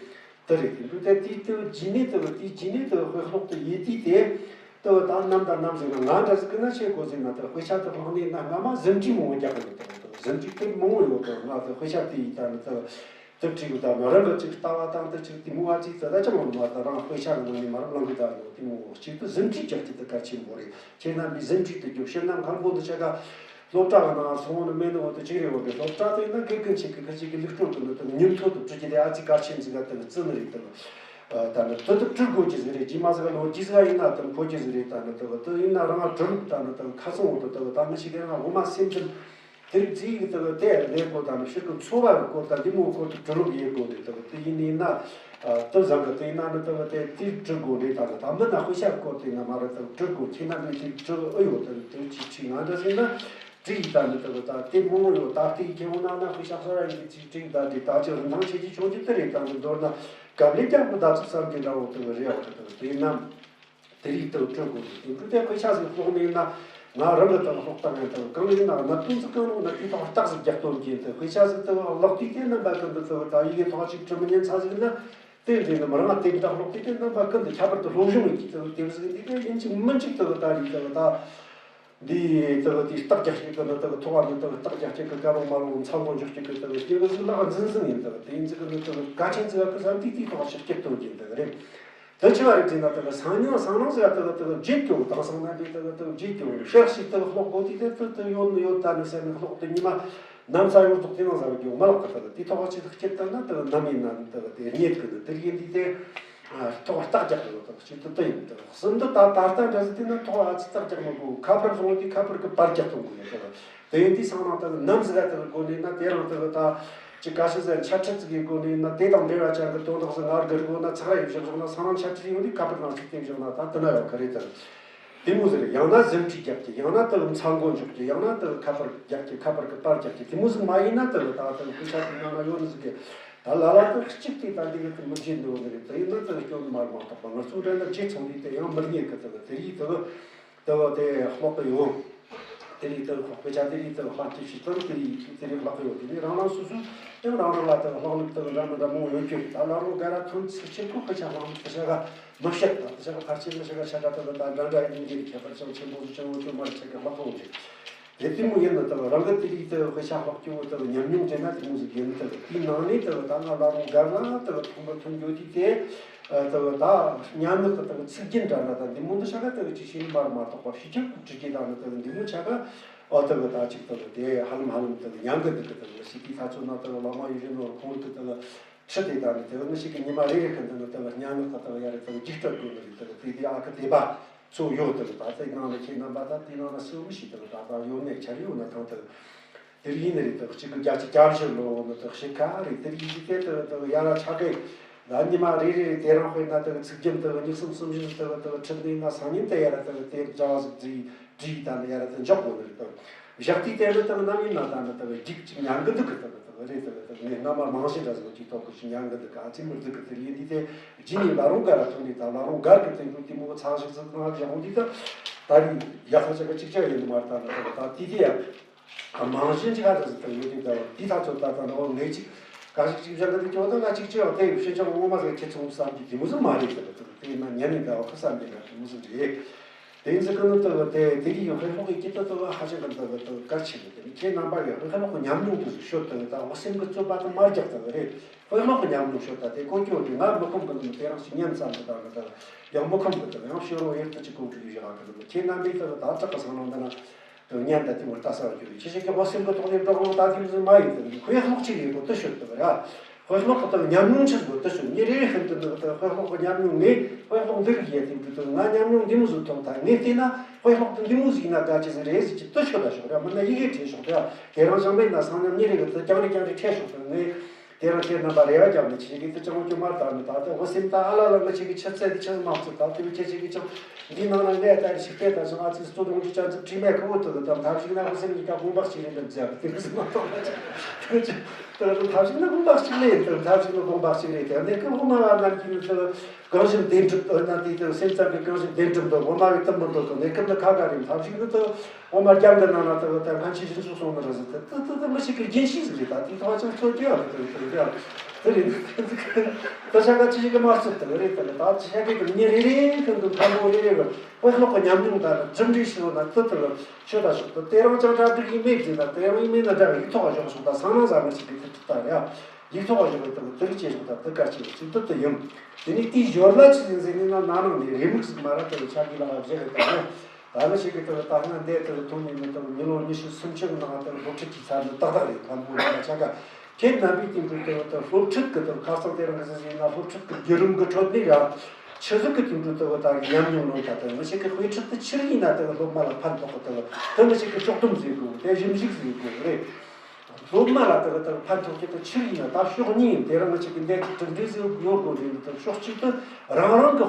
དེ་རེད། དེ་འདུག་སྟེ་དེའི་དེའི་རྗེས་ནས་དེ་དེའི་རྗེས་ནས་དེ་དཔེ་ཀློག་དེ་ཡེ་དུས་དེ་དེ་ད་ནམ་དང་ནམ་ཟེར་ན་ང་འདྲ་ཟིག་གི་ན་ཆེ་གོ་ཟེར་ན། དེ་དཔེ་ཆ་དེ་བླངས་ནས་ན་སྔ་མ་ཟིན་བྲིས་མང་བོ་རྒྱག་གི་ཡོད། དེ་ཟིན་བྲིས་དེ་མང་བོ་ཡོད། དེ་ང་དེ་དཔེ་ཆ་དེ་ཡིས་ད་ནི་དེ་དེ་བྲིས་གི་ད་མི་རང་གི་ཅིག་ལྟ་བ་དང་དེ་ཅིག་དེ་མོ་བ་ཅིག་དེ་ད་ཅང་མ་ད་རང་དཔེ་ཆ་གི་ནང་ནས་མ་རབས་བླངས་གི་ད་ཡོད། དེ་མོ་གཅིག་དེ་ཟིན་བྲིས་རྒྱག་རྒྱུ་དེ་གལ་ཆེན་པོ་རེད། ཁྱེད་རྣམ་པས་ཟིན་བྲིས་དེ་རྒྱོབ། ཕྱིར་ན་མཁན་པོ་འདི་ཆ་ག་སློབ་གྲྭ་གི་ནང་སོང་ནི་མེད་ནི་འོ་དེ་གཅིག་རེད། འོ་དེ་སློབ་གྲྭ་དེ་ན་དགེ་རྒན་ཆེ་གི་ཁ་ཅིག་གི་ལུགས་སྲོལ་གི་ནི་དེ་ཉིན་ཐོ་དེ་བྲི་རྒྱུ་དེ་ཨ་ཙི་གལ་ཆེན་ཟིག་ག་དེ་བརྩི་ནི་རེད། དེ་ད་ནི་དེ་དེ་བྲི་དགོས་ཀྱི་ཟིག་རེད། རྗེས་མ་ཟིག་ག་ལོ་རྒྱུས་ཟིག་ཡིན་ན་དེ་མཁོ་གི་ཟིག་རེད། ད་ནི་དེ་དེ་ཡིན་ན་རང་བྲི་ལུགས་ད་ནི་དེ་ཁ་སང་འོ་དེ་དེ་ད་ནི་ཞིག་གི་རང་འོ་མ་སེམས་ཅན་དེ་རིགས་ཅིག་གི་དེ་དེ་ལས་གོ་ད་ནི་ཕྱིར་གི་འཚོ་བ་གི་སྐོར་ད་འདི་མོ་སྐོར་དུ་བྲི་ལུགས་ཡེ་དགོས་རེད། དེ་དེ་ཡིན་ནི་ཡིན་ན། ཨ། དེ་བཟང་གི། དེ་ཡིན་ན་ནི་དེ་དེ་དེ་འབྲི་དགོས་རེད། ད་ནི་ད་མི་ན་དཔེ་ཆ་སྐོར་དེ་ན་མ་རེད། དེ་འབྲི་དགོས། ཁྱེད་རྣམ་པས་དེ་འབྲི་ཨེ་ཡོད། དེ་དེ་ཅིག་ཅིག་ང་འདྲ་ཟིན་ན་བྲིས་ཡིན། ད་ནི་དེ་ད་དེ་མང་ཡོད། ད་ལྟའི་ཁྱེད་འོ་ན་ན་དཔེ་ཆ་གསར་བ་ཡིན་གི་ཅིག་བྲིས་ད་དེ་ད་ཅི་རིན་ཐང་ཆེ་ཅིག་ཆུང་ཅིག་དེ་རེད། ད་ནི་མདོར་ན་སྐབས་ལས་ཀྱང་མི་ད་ཚོད་བསམ་གྱི་འདྲ་བོ་དེ་རེད་བ། དེ་དེ་ཡིན་ན། དེ་རིགས་དང་སྤྲོད་དགོས་ཀྱི་འདུག་སྟེ། དཔེ་ཆ་ཟིག་ཀློག་ནས་ན་ང་རང་གི་དང་ཀློག་སྟངས་ཡང་དང་གང་ཡིན་ན་གནད་དོན་ཟིག་གང་རུང་ན་དེའི་ཐོག་རྟགས་ཟིག་རྒྱག་དོན་གྱིན་དུ། དཔེ་ཆ་ཟིག་དུ་ཀློག་དུས་དེ་རྣམ་པ་ཀུན་ཏུ་དུ་ད་ཡི་གེ་ཐོག་ཅིག་བྲི་མི་ཉན་ཚ་ཟིག་ན་དེ་འདྲ་ནི་མི་རང་དེ་འདྲ་ཀློག་དུས་དེ་རྣམ་པ་ཀུན་ཏུ་ཁྱད་པར་དུ་སློབ་སྦྱོང་ཡིན་གྱི་དུ་དེ་ཟིག་འདི་དེ་ཡིན་གཅིག་མིན་གཅིག་དུ་ད་རིག་དུ་ད། འདི་ལྟ་བུ་དེའི་རྟགས་རྒྱག་བྱེད་ཀྱི་ནི་ལྟ་བུ་ཐོག་བ་ནི་ལྟ་བུ་རྟགས་རྒྱག་བྱེད་ཀྱི་ཀ་རོག་མ་རོག་མཚང་སྒོ་འཇོག་བྱེད་ཀྱི་ལྟ་བུ་སྐྱེ་བོ་ཟིག་ལ་འཛིན་ཟིན་ཡིན། ལྟ་བུ་དེ་ཡིན་ཟིག་གི་ནི་ལྟ་བུ་ཀ་ཆེན་ཟིག་ག་ཀི་ཟ་དེ་དེའི་ཐོག་ཕྱིར་སྐྱེད་གཏོང་གྱིན་ལྟ་བུ་རེད། དེ་ཆི་བ་རེད་ཟེར་ན་ལྟ་བུ་སང་ཉིན་སང་རང་ཟིག་ག་ལྟ་བུ་ལྟ་བུ་བརྗེད་ཀྱོ་དང་སང་ན་དེ་ལྟ་བུ་ལྟ་བུ་བརྗེད་ཀྱོ་ཤག་ཤིག་ལྟ་བུ་ཀློག་གོ་དེ་དེ་ལྟ་བུ་ཡོད་ནི་ཡོད་ད་ནི་ཟེར་ནི་ཀློག་དེ་ཉི་མ་ནམ་ས་ཡོངས་རྫོགས་དེ་ནང་ཟ་བ་ཀྱོ་མ་ལག་གི་ལྟ་བུ་དེ་ཐོག་ཕྱིར་སྐྱེད་ལྟ་ན་ལྟ་བུ་ནམ་ཡིན་ན་ནི་ལྟ་བུ་དེ་རྙེད་གི་ནི་དེ་ཡིན་དེ་དེ། ཐོག་རྟགས་རྒྱག་གི་ཡོད་དང་ཅིག་ཏུ་དུ་ཡིན་དང་གསུམ་དུ་ད་ད་ལྟ་འདྲ་ཟིག་དེ་ན་ཐོག་ཨ་ཙི་རྟགས་རྒྱག་མི་དགོས། ཁ་པར་བཟུང་དུས་ཁ་པར་གི་པར་རྒྱག་ཐུབ་དགོས་ཡོད་དང་དེ་ཡིན་དུས་སང་རང་ད་ནམ་ཟིག་ག་དེ་གི་སྒོ་ནས་ན་དེ་རང་དེ་གི་ད་ཅི་ཀ་ཤི་ཟ་འཆད་ཁྲིད་ཟིག་གི་སྒོ་ནས་ན་དེ་དང་འབྲེལ་བ་ཅན་གི་དོན་དག་ཟིག་ངར་གི་རིག་གོ་ན་ཚང་ར་ཡོད་བཞག་བཞག་ན་སང་རང་འཆད་ཁྲིད་ཡོང་དུས་ཁ་པར་ནང་ཞིག་བལྟས་བཞག་ན་ད་དེ་ན་ཡོད་གི་རེད་དང་། དེ་མོ་ཟེར་ཡང་ན་ཟིན་བྲིས་རྒྱབ་ཀྱི་ཡང་ན་དེ་མཚང་སྒོ་འཇོག་ཀྱི་ཡང་ན་དེ་ཁ་པར་རྒྱག་ཀྱི་ཁ་པར་གི་པར་རྒྱག་ཀྱི་དེ་མོ་ཟིག་མ་ཡིན་ན་དེ་ད་དེ་དཔེ་ཆ་དེ་ནང་ན་ཡོད་ནི་ཟིག་གི་ད་ལ་ལ་དེ་གཅིག་དེ་ད་འདི་གི་དེ་མི་བརྗེད་འདོད་ནི་རེད། དེ་ཡིན་ན་དེ་སྐྱོན་མ་མ་གཏོགས་པ་ང་ཚོ་འདྲ་ན་བརྗེད་ཚང་དུས་དེ་ཡང་མི་རྙེད་གི་དེ་དེ་ཡིས་དེ་དེ་དེ་ཀློག་གི་ཡོང་། དེ་རིགས་དག་དཔེ་ཆ་དེ་རིགས་དག་ལྷག་སྐྱེས་ཤིག་དང་དེ་རིགས་དེ་རིགས་ལྷག་ཡོད། དེ་ནས་རང་རང་སོ་སོས་ཡང་རང་རང་ལ་དག་ལྷག་ལུགས་དག་འདྲ་མི་འདྲ་མང་བོ་ཡོད་རྒྱུ་རེད། ད་བླ་རུང་སྒར་ར་ཐོན་ཚིག་ཆེན་པོ་དཔེ་ཆ་ལྷག་ལུགས་དེ་ཆ་ག་མི་བཤད། ད་དེ་ཆ་ག་ཕལ་ཆེར་མི་ཆ་ག་ཆ་ག་དག་ད་འདྲ་འདྲ་ཡིན་གྱི་ཁྱད་པར་ཅང་ཆེན་པོ་ཟིག་ཅང་ཡོད་རྒྱུ་མ་རེད། ཆ་ག་ལྷག་ཡོད་རྒྱུ་དེ་དེ་མོ་ཡིན་ན་དག་རང་གི་དེ་རིགས་དག་དཔེ་ཆ་ལྷག་རྒྱུ་བོ་དག་ཉམས་མྱོང་དྲན་ན་དེ་མོ་ཟིག་ཡིན། དག་དེའི་ནང་ནས་དག་ད་ང་བླ་རུང་སྒར་ན་དག་ཐོན་པ་ཐོན་རྒྱུ་དེ་དེ། ཨ། དེ་ད་སྙན་ངག་གི་དེ་ཚིག་རྒྱན་འདྲ་འདྲ་དང་འདི་མོ་འདི་ཆ་ག་དེ་ཅིག་ཤེས་ནི་མར་མ་གཏོགས་པ་ཕྱི་ཁྱབ་ཀྱི་བྲིས་ཀྱི་དང་ནི་དེ་འདི་མོ་ཆ་ག། ཨོ་དེ་ད་ཅིག་དེ་དེ་ཧ་ལམ་ཧ་ལམ་དེ་ཉན་གི་འདུག་གི། དེ་ཞིག་གི་ཐ་ཚོད་ན་དེ་བླ་མ་ཡིད་བཞིན་ནོར་ཁོང་གི་དེ་ཁྲིད་དེ་དང་ནི་དེ་མི་ཞིག་གི་ཉི་མ་རེ་རེ་གི་འདི་ནི་དེ་སྙན་ངག་གི་དེ་ཡ་རེ་དེ་རྒྱུགས་སྤྲོད་དགོས་ནི་རེད། དེ་དེ་དེ་ཨ་ཁུ་དེ་པ་ཚོ་ཡོད། དེ་ད་ཚེ་ནང་ལ་ཁྱེད་རྣམ་པ་ད་དེ་ནང་ལ་སུ་མི་ཞིག་དེ་ད་ད་ཡོད་ནས་ཆ་རེ་ཡོད་ན་ཐང་དེ། དེ་ཡིན་ནི་རེད། དེ་གཅིག་གི་རྒྱ་ཆེ་རྒྱ་ཆེར་ལོ་ནི་དེ་ཞིག་ཁ་རེད། དེ་ཡིན་དེ་དེ་དེ་ཡ་ར་ཆ་གི་ལ་ཉི་མ་རེ་རེ་རེ་དེ་རང་དཔེར་ན་དེ་ཚིག་རྒྱན་དེ་གཉིས་གསུམ་གསུམ་བཞི་དེ་དེ་ཁྲིད་ནས་ན་སང་ཉིན་དེ་ཡ་ར་དེ་དེ་འདྲ་བ་ཟིག་བྲིས་བྲིས་ད་ནི་ཡ་ར་དེ་འཇོག་དགོས་ནི་རེད། དེ་བཞག་དུས་དེ་ནི་དེ་ནམ་ཡིན་ན་ད་ནི་དེ་རྒྱུགས་ཅིག་ཉན་གི་འདུག་གི། དེ་དེ་རེད། དེ་དེ་ངས་སྔ་མ་རྨང་གཞི་འདྲ་ཟིག་ཅིག་ཐོག་གི་ཞིག་ཉན་གི་འདུག་ག་ཨ་ཙི་མི་འདུག་གི། དེ་ཡིན་དུས་དེ་རྗེས་ནས་བླ་རུང་སྒར་ར་ཐོན་ནས་ད་བླ་རུང་སྒར་གི་དེ་འགྲོ་དེ་མོ་ཚང་ཞིག་ཟིག་ན་བཞག་འོང་དུས་ད་ད་རེས་ཡག་ས་ཆ་ག་ཅིག་ཅར་ཡིན་མ་རེད། ད་ནི་དེ་ད་དེ་དེ་ཡ། རྨང་གཞི་ཅིག་ཧ་ཅང་ཟིག་ཏུ་ཡོད་དུས་ད་དེ་ཐག་ཚོད་ད་ད་ནོ་ངེད་ཅིག་ག་ཞིག་ཅིག་བཞག་གི་འདུག་ཀྱང་ད་ང་ཅིག་ཅིག་ཡང་དེ་ཡི་ཕྱིན་ཆད་ངོ་མ་ཟིག་ཁྱེད་ཚོ་བསམ་གྱི་དེ་མོ་ཟིག་མ་རེད་ཟེར་གི་འདུག་དེ་ཡིན་ན་ཉན་ནས་ད་བ་ཁ་བསམ་གྱི་ན་དེ་མོ་ཟིག་རེད། དེ་ཡིན་ཟིག་གི་ནི་ད་དེ་དེ་གི་ཡང་དཔེ་ཀློག་གི་སྐྱིད་ད་ད་ཧ་ཅང་གི་ད་ད་གལ་ཆེ་གི། དེ་ནི་ཁྱེད་རྣམ་པ་ཡང་དཔེ་ཀློག་གི་ཉམས་མྱོང་དེ་ཟིག་ཤོད་ད་ད་འོ་སེམས་གི་རྩོད་པ་ད་མ་རྒྱག་ད་རེད། དཔེ་ཀློག་གི་ཉམས་མྱོང་ཤོད་ད་དེ་གོ་སྐྱོ་དེ་ང་མི་ཁོམ་གི་ནི་དེ་རང་ཞིག་ཉན་ཙམ་གི་ད་ནི་ད་ཡང་མི་ཁོམ་གི་ད་ཡང་ཤོད་རོགས་ཡེར་ད་ཅིག་གོ་གི་ཡོད་ཞག་གི་ནི་ཁྱེད་རྣམ་པས་ད་ད་དྲག་གི་སང་ནང་ད་ན། དེ་ཉན་ད་དེ་མོ་ལྟ་ས་རྒྱུ་རེད། ཁྱེད་ཅག་གི་འོ་སེམས་གི་ཐོག་ནས་འགྲོ་གང་ད་དེ་མོ་ཟིག་མ་ཡིན་ཏེ་དཔེ་ཀློག་ཅིག་ཡིན་གོ་དེ་ཤོད་དེ་ར། དཔེ་ཀློག་གི་དེ་ཉམས་མྱོང་ཆེ་གོ་དེ་ཤོད། ངས་རེ་རེ་བཞིན་དུ་འདི་དེ་དཔེ་ཀློག་གི་ཉམས་མྱོང་ངས་དཔེ་ཀློག་འདི་རིགས་ཡེ་དེ་འདི་དེ་ང་ཉམས་མྱོང་འདི་མོ་ཟིག་ཐོབ་ད་ངས་བལྟས་ན་དཔེ་ཀློག་དེ་འདི་མོ་ཟིག་ཡིན་ན་དགའ་ཆེ་ཟིག་རེད་ཟིག་ཅིག་དེ་ཤོད་ད་ཤོག་ར། མིན་ན་ཡི་གེ་བྲིས་ཤོག་དེ་དེ་རང་བྱང་མེད་ན་སང་ཉམས་ཉེ་རེ་གི་དེ་རྐྱང་རེ་རྐྱང་རེ་ཁྲེལ་ཤོག་དེ་ངས། དེ་རང་ཁྱེད་རྣམ་པ་རེ་བ་བརྒྱབ་ནས་ཁྱེད་ཀྱིས་དེ་ཅང་ཅུང་མ་བལྟ་ནས་ད་ལྟ་འོ་སེམས་ད་ཨ་ལ་ལ་ང་ཁྱེད་ཀྱི་ཆུ་ཚད་དེ་ཆི་མ་བརྩི་ད་དེ་ཁྱེད་ཀྱིས་ཀྱང་འདིའི་ནང་ན་ངས་ད་ཞིག་བལྟས་ད་སོང་ཨ་ཙི་སྟོད་ལུང་གི་ཅང་ཙི་བྲིས་མེད་ཁོ་བོ་དེ་དང་ཐབས་ཤིག་ན་འོ་སེམས་ཀྱི་ཀ་དགོངས་པ་གཅིག་རེད་འདྲ་མཛད་དེ་ཟིག་མ་གཏོགས་ད་ལྟ་ཐབས་ཤིག་ན་དགོངས་པ་གཅིག་རེད། ད་ཐབས་ཤིག་ན་དགོངས་པ་གཅིག་རེད། དེ་ནས་ཀི་འོ་མ་བ་རྣམས་ཀྱིས་ནི་དེ་གང་ཞིག་བདེན་གྲུབ་འོ་ན་དེ་དེ་སེམས་ཙམ་གྱི་གང་ཞིག་བདེན་གྲུབ་འདུག་འོ་མ་བའི་གཏམ་མི་འདུག་གི་གནས་སྐབས་ནི་ཁ་ཁ་རེད། ཐབས་ཤིག་ནི་དེ། འོ་མ་རྒྱབ་འདི་ནང་ན་ལྟ་བུ་ད་མཁན་ཆེན་ཞིག་གསུངས་སོང་ནི་རེད་ཟེར་ཏེ་ཏི་ཏི་ཏི་མི་ཞིག་གི་རྒྱུན་ཤེས་ཟིག་རེད། ད་དེ་ཐོག་ཅང་ཚོད་རྒྱུ་ཡང་རེད། དེ་རེད་དེ་རེད་དེ་ཤ་ཀ་ཅི་ཞིག་གི་དམར་ཚོད་དེ་རེད། དེ་ལ་ད་ཅི་ཤ་ཀའི་གི་མི་རེ་རེ་གི་འདུག་མཐའ་མོ་རེ་རེ་གི་དཔེ་ཀློག་གི་ཉམས་མྱོང་དང་རྒྱུ་འབྲས་ཤིག་ཡོད་ན་ཏི་ཏི་ལ་ཤོད་ད་ཤོག་ཏི་དེ་རང་ཅང་གྲ་སྒྲིག་ཡིན་མེད་ཟེར་ན་དེ་རང་ཡིན་མེད་ན་འདྲ་བའི་ཐོག་ཤོག་ཤོག་ད་སང་ན་ཟ་མི་ཞིག་གི་དེ་ཏི་ད་ཡ། ཡིག་ཐོག་བཞག་པའི་སྟེང་དུ་རིགས་ཅན་ཞིག་དང་དུ་དཀར་ཆེ་བའི་ཚིག་ཏུ་དུ་ཡིན། དེ་ནས་དེའི་ཞོར་ལ་ཆི་ཟིན་ཟིན་ནི་ན་ན་ནང་ནས་རེ་མིག་ཟིག་མ་ར་ལྟ་བུ་ཆ་གི་ལ་བ་བཞག་གི་དང་ནི། ད་ནི་ཞིག་གི་ལྟ་བུ་ད་སྔ་འདས་ལྟ་བུ་མཐོང་ནས་མི་ལྟ་བུ་མི་ལོ་ཉི་ཤུ་སུམ་ཅུ་གི་ནང་ལྟ་བུ་སློབ་ཁྲིད་ཀྱི་ཚད་ནི་ཏག་ཏག་རེད། ཁམ་བུ་ལ་ཆ་ག་ཁྱེད་རྣམ་པའི་སྟེང་དུ་ལྟ་བུ་ད་སློབ་ཁྲིད་ཀྱི་ལྟ་བུ་ཁ་སང་དེ་རིང་གི་ཟིན་ཟིན་ན་སློབ་ཁྲིད་ཀྱི་བརྒྱུད་རིམ་གྱི་ཁྲོད་ནས་ཡང་ཆི་ཟིག་གི་སྟེང་དུ་ལྟ་བུ་ད་ཉམས་མྱོང་ལོན་ད་ལྟ་ནི་ཞིག་གི་དཔེ་ཁྲིད་དུ་ཆི་རིགས་ཡིན་ན་ལྟ་བུ་སློབ་མ་ལ་ཕན་ཐོགས་གི་ལྟ་བུ་ད་ནི་ཞིག་གི་ཕྱོགས་སྡོམ་ཟིག་དགོས་དེ་ཞིབ་འཇུག་ཟིག་དགོས་རེད། སློབ་མ་ལ་དག་དག་ཕན་ཐོགས་ཀྱི་དག་ཆི་ཡིན་ན་ད་ཕྱོགས་གཉིས་ཡིན། དེ་རིང་ང་ཅིག་གི་འདས་ཀྱི་གྲུབ་འབྲས་ཟིག་ཡོད་དགོས་རེད། དག་ཕྱོགས་གཅིག་ཏུ་རང་རང་གི་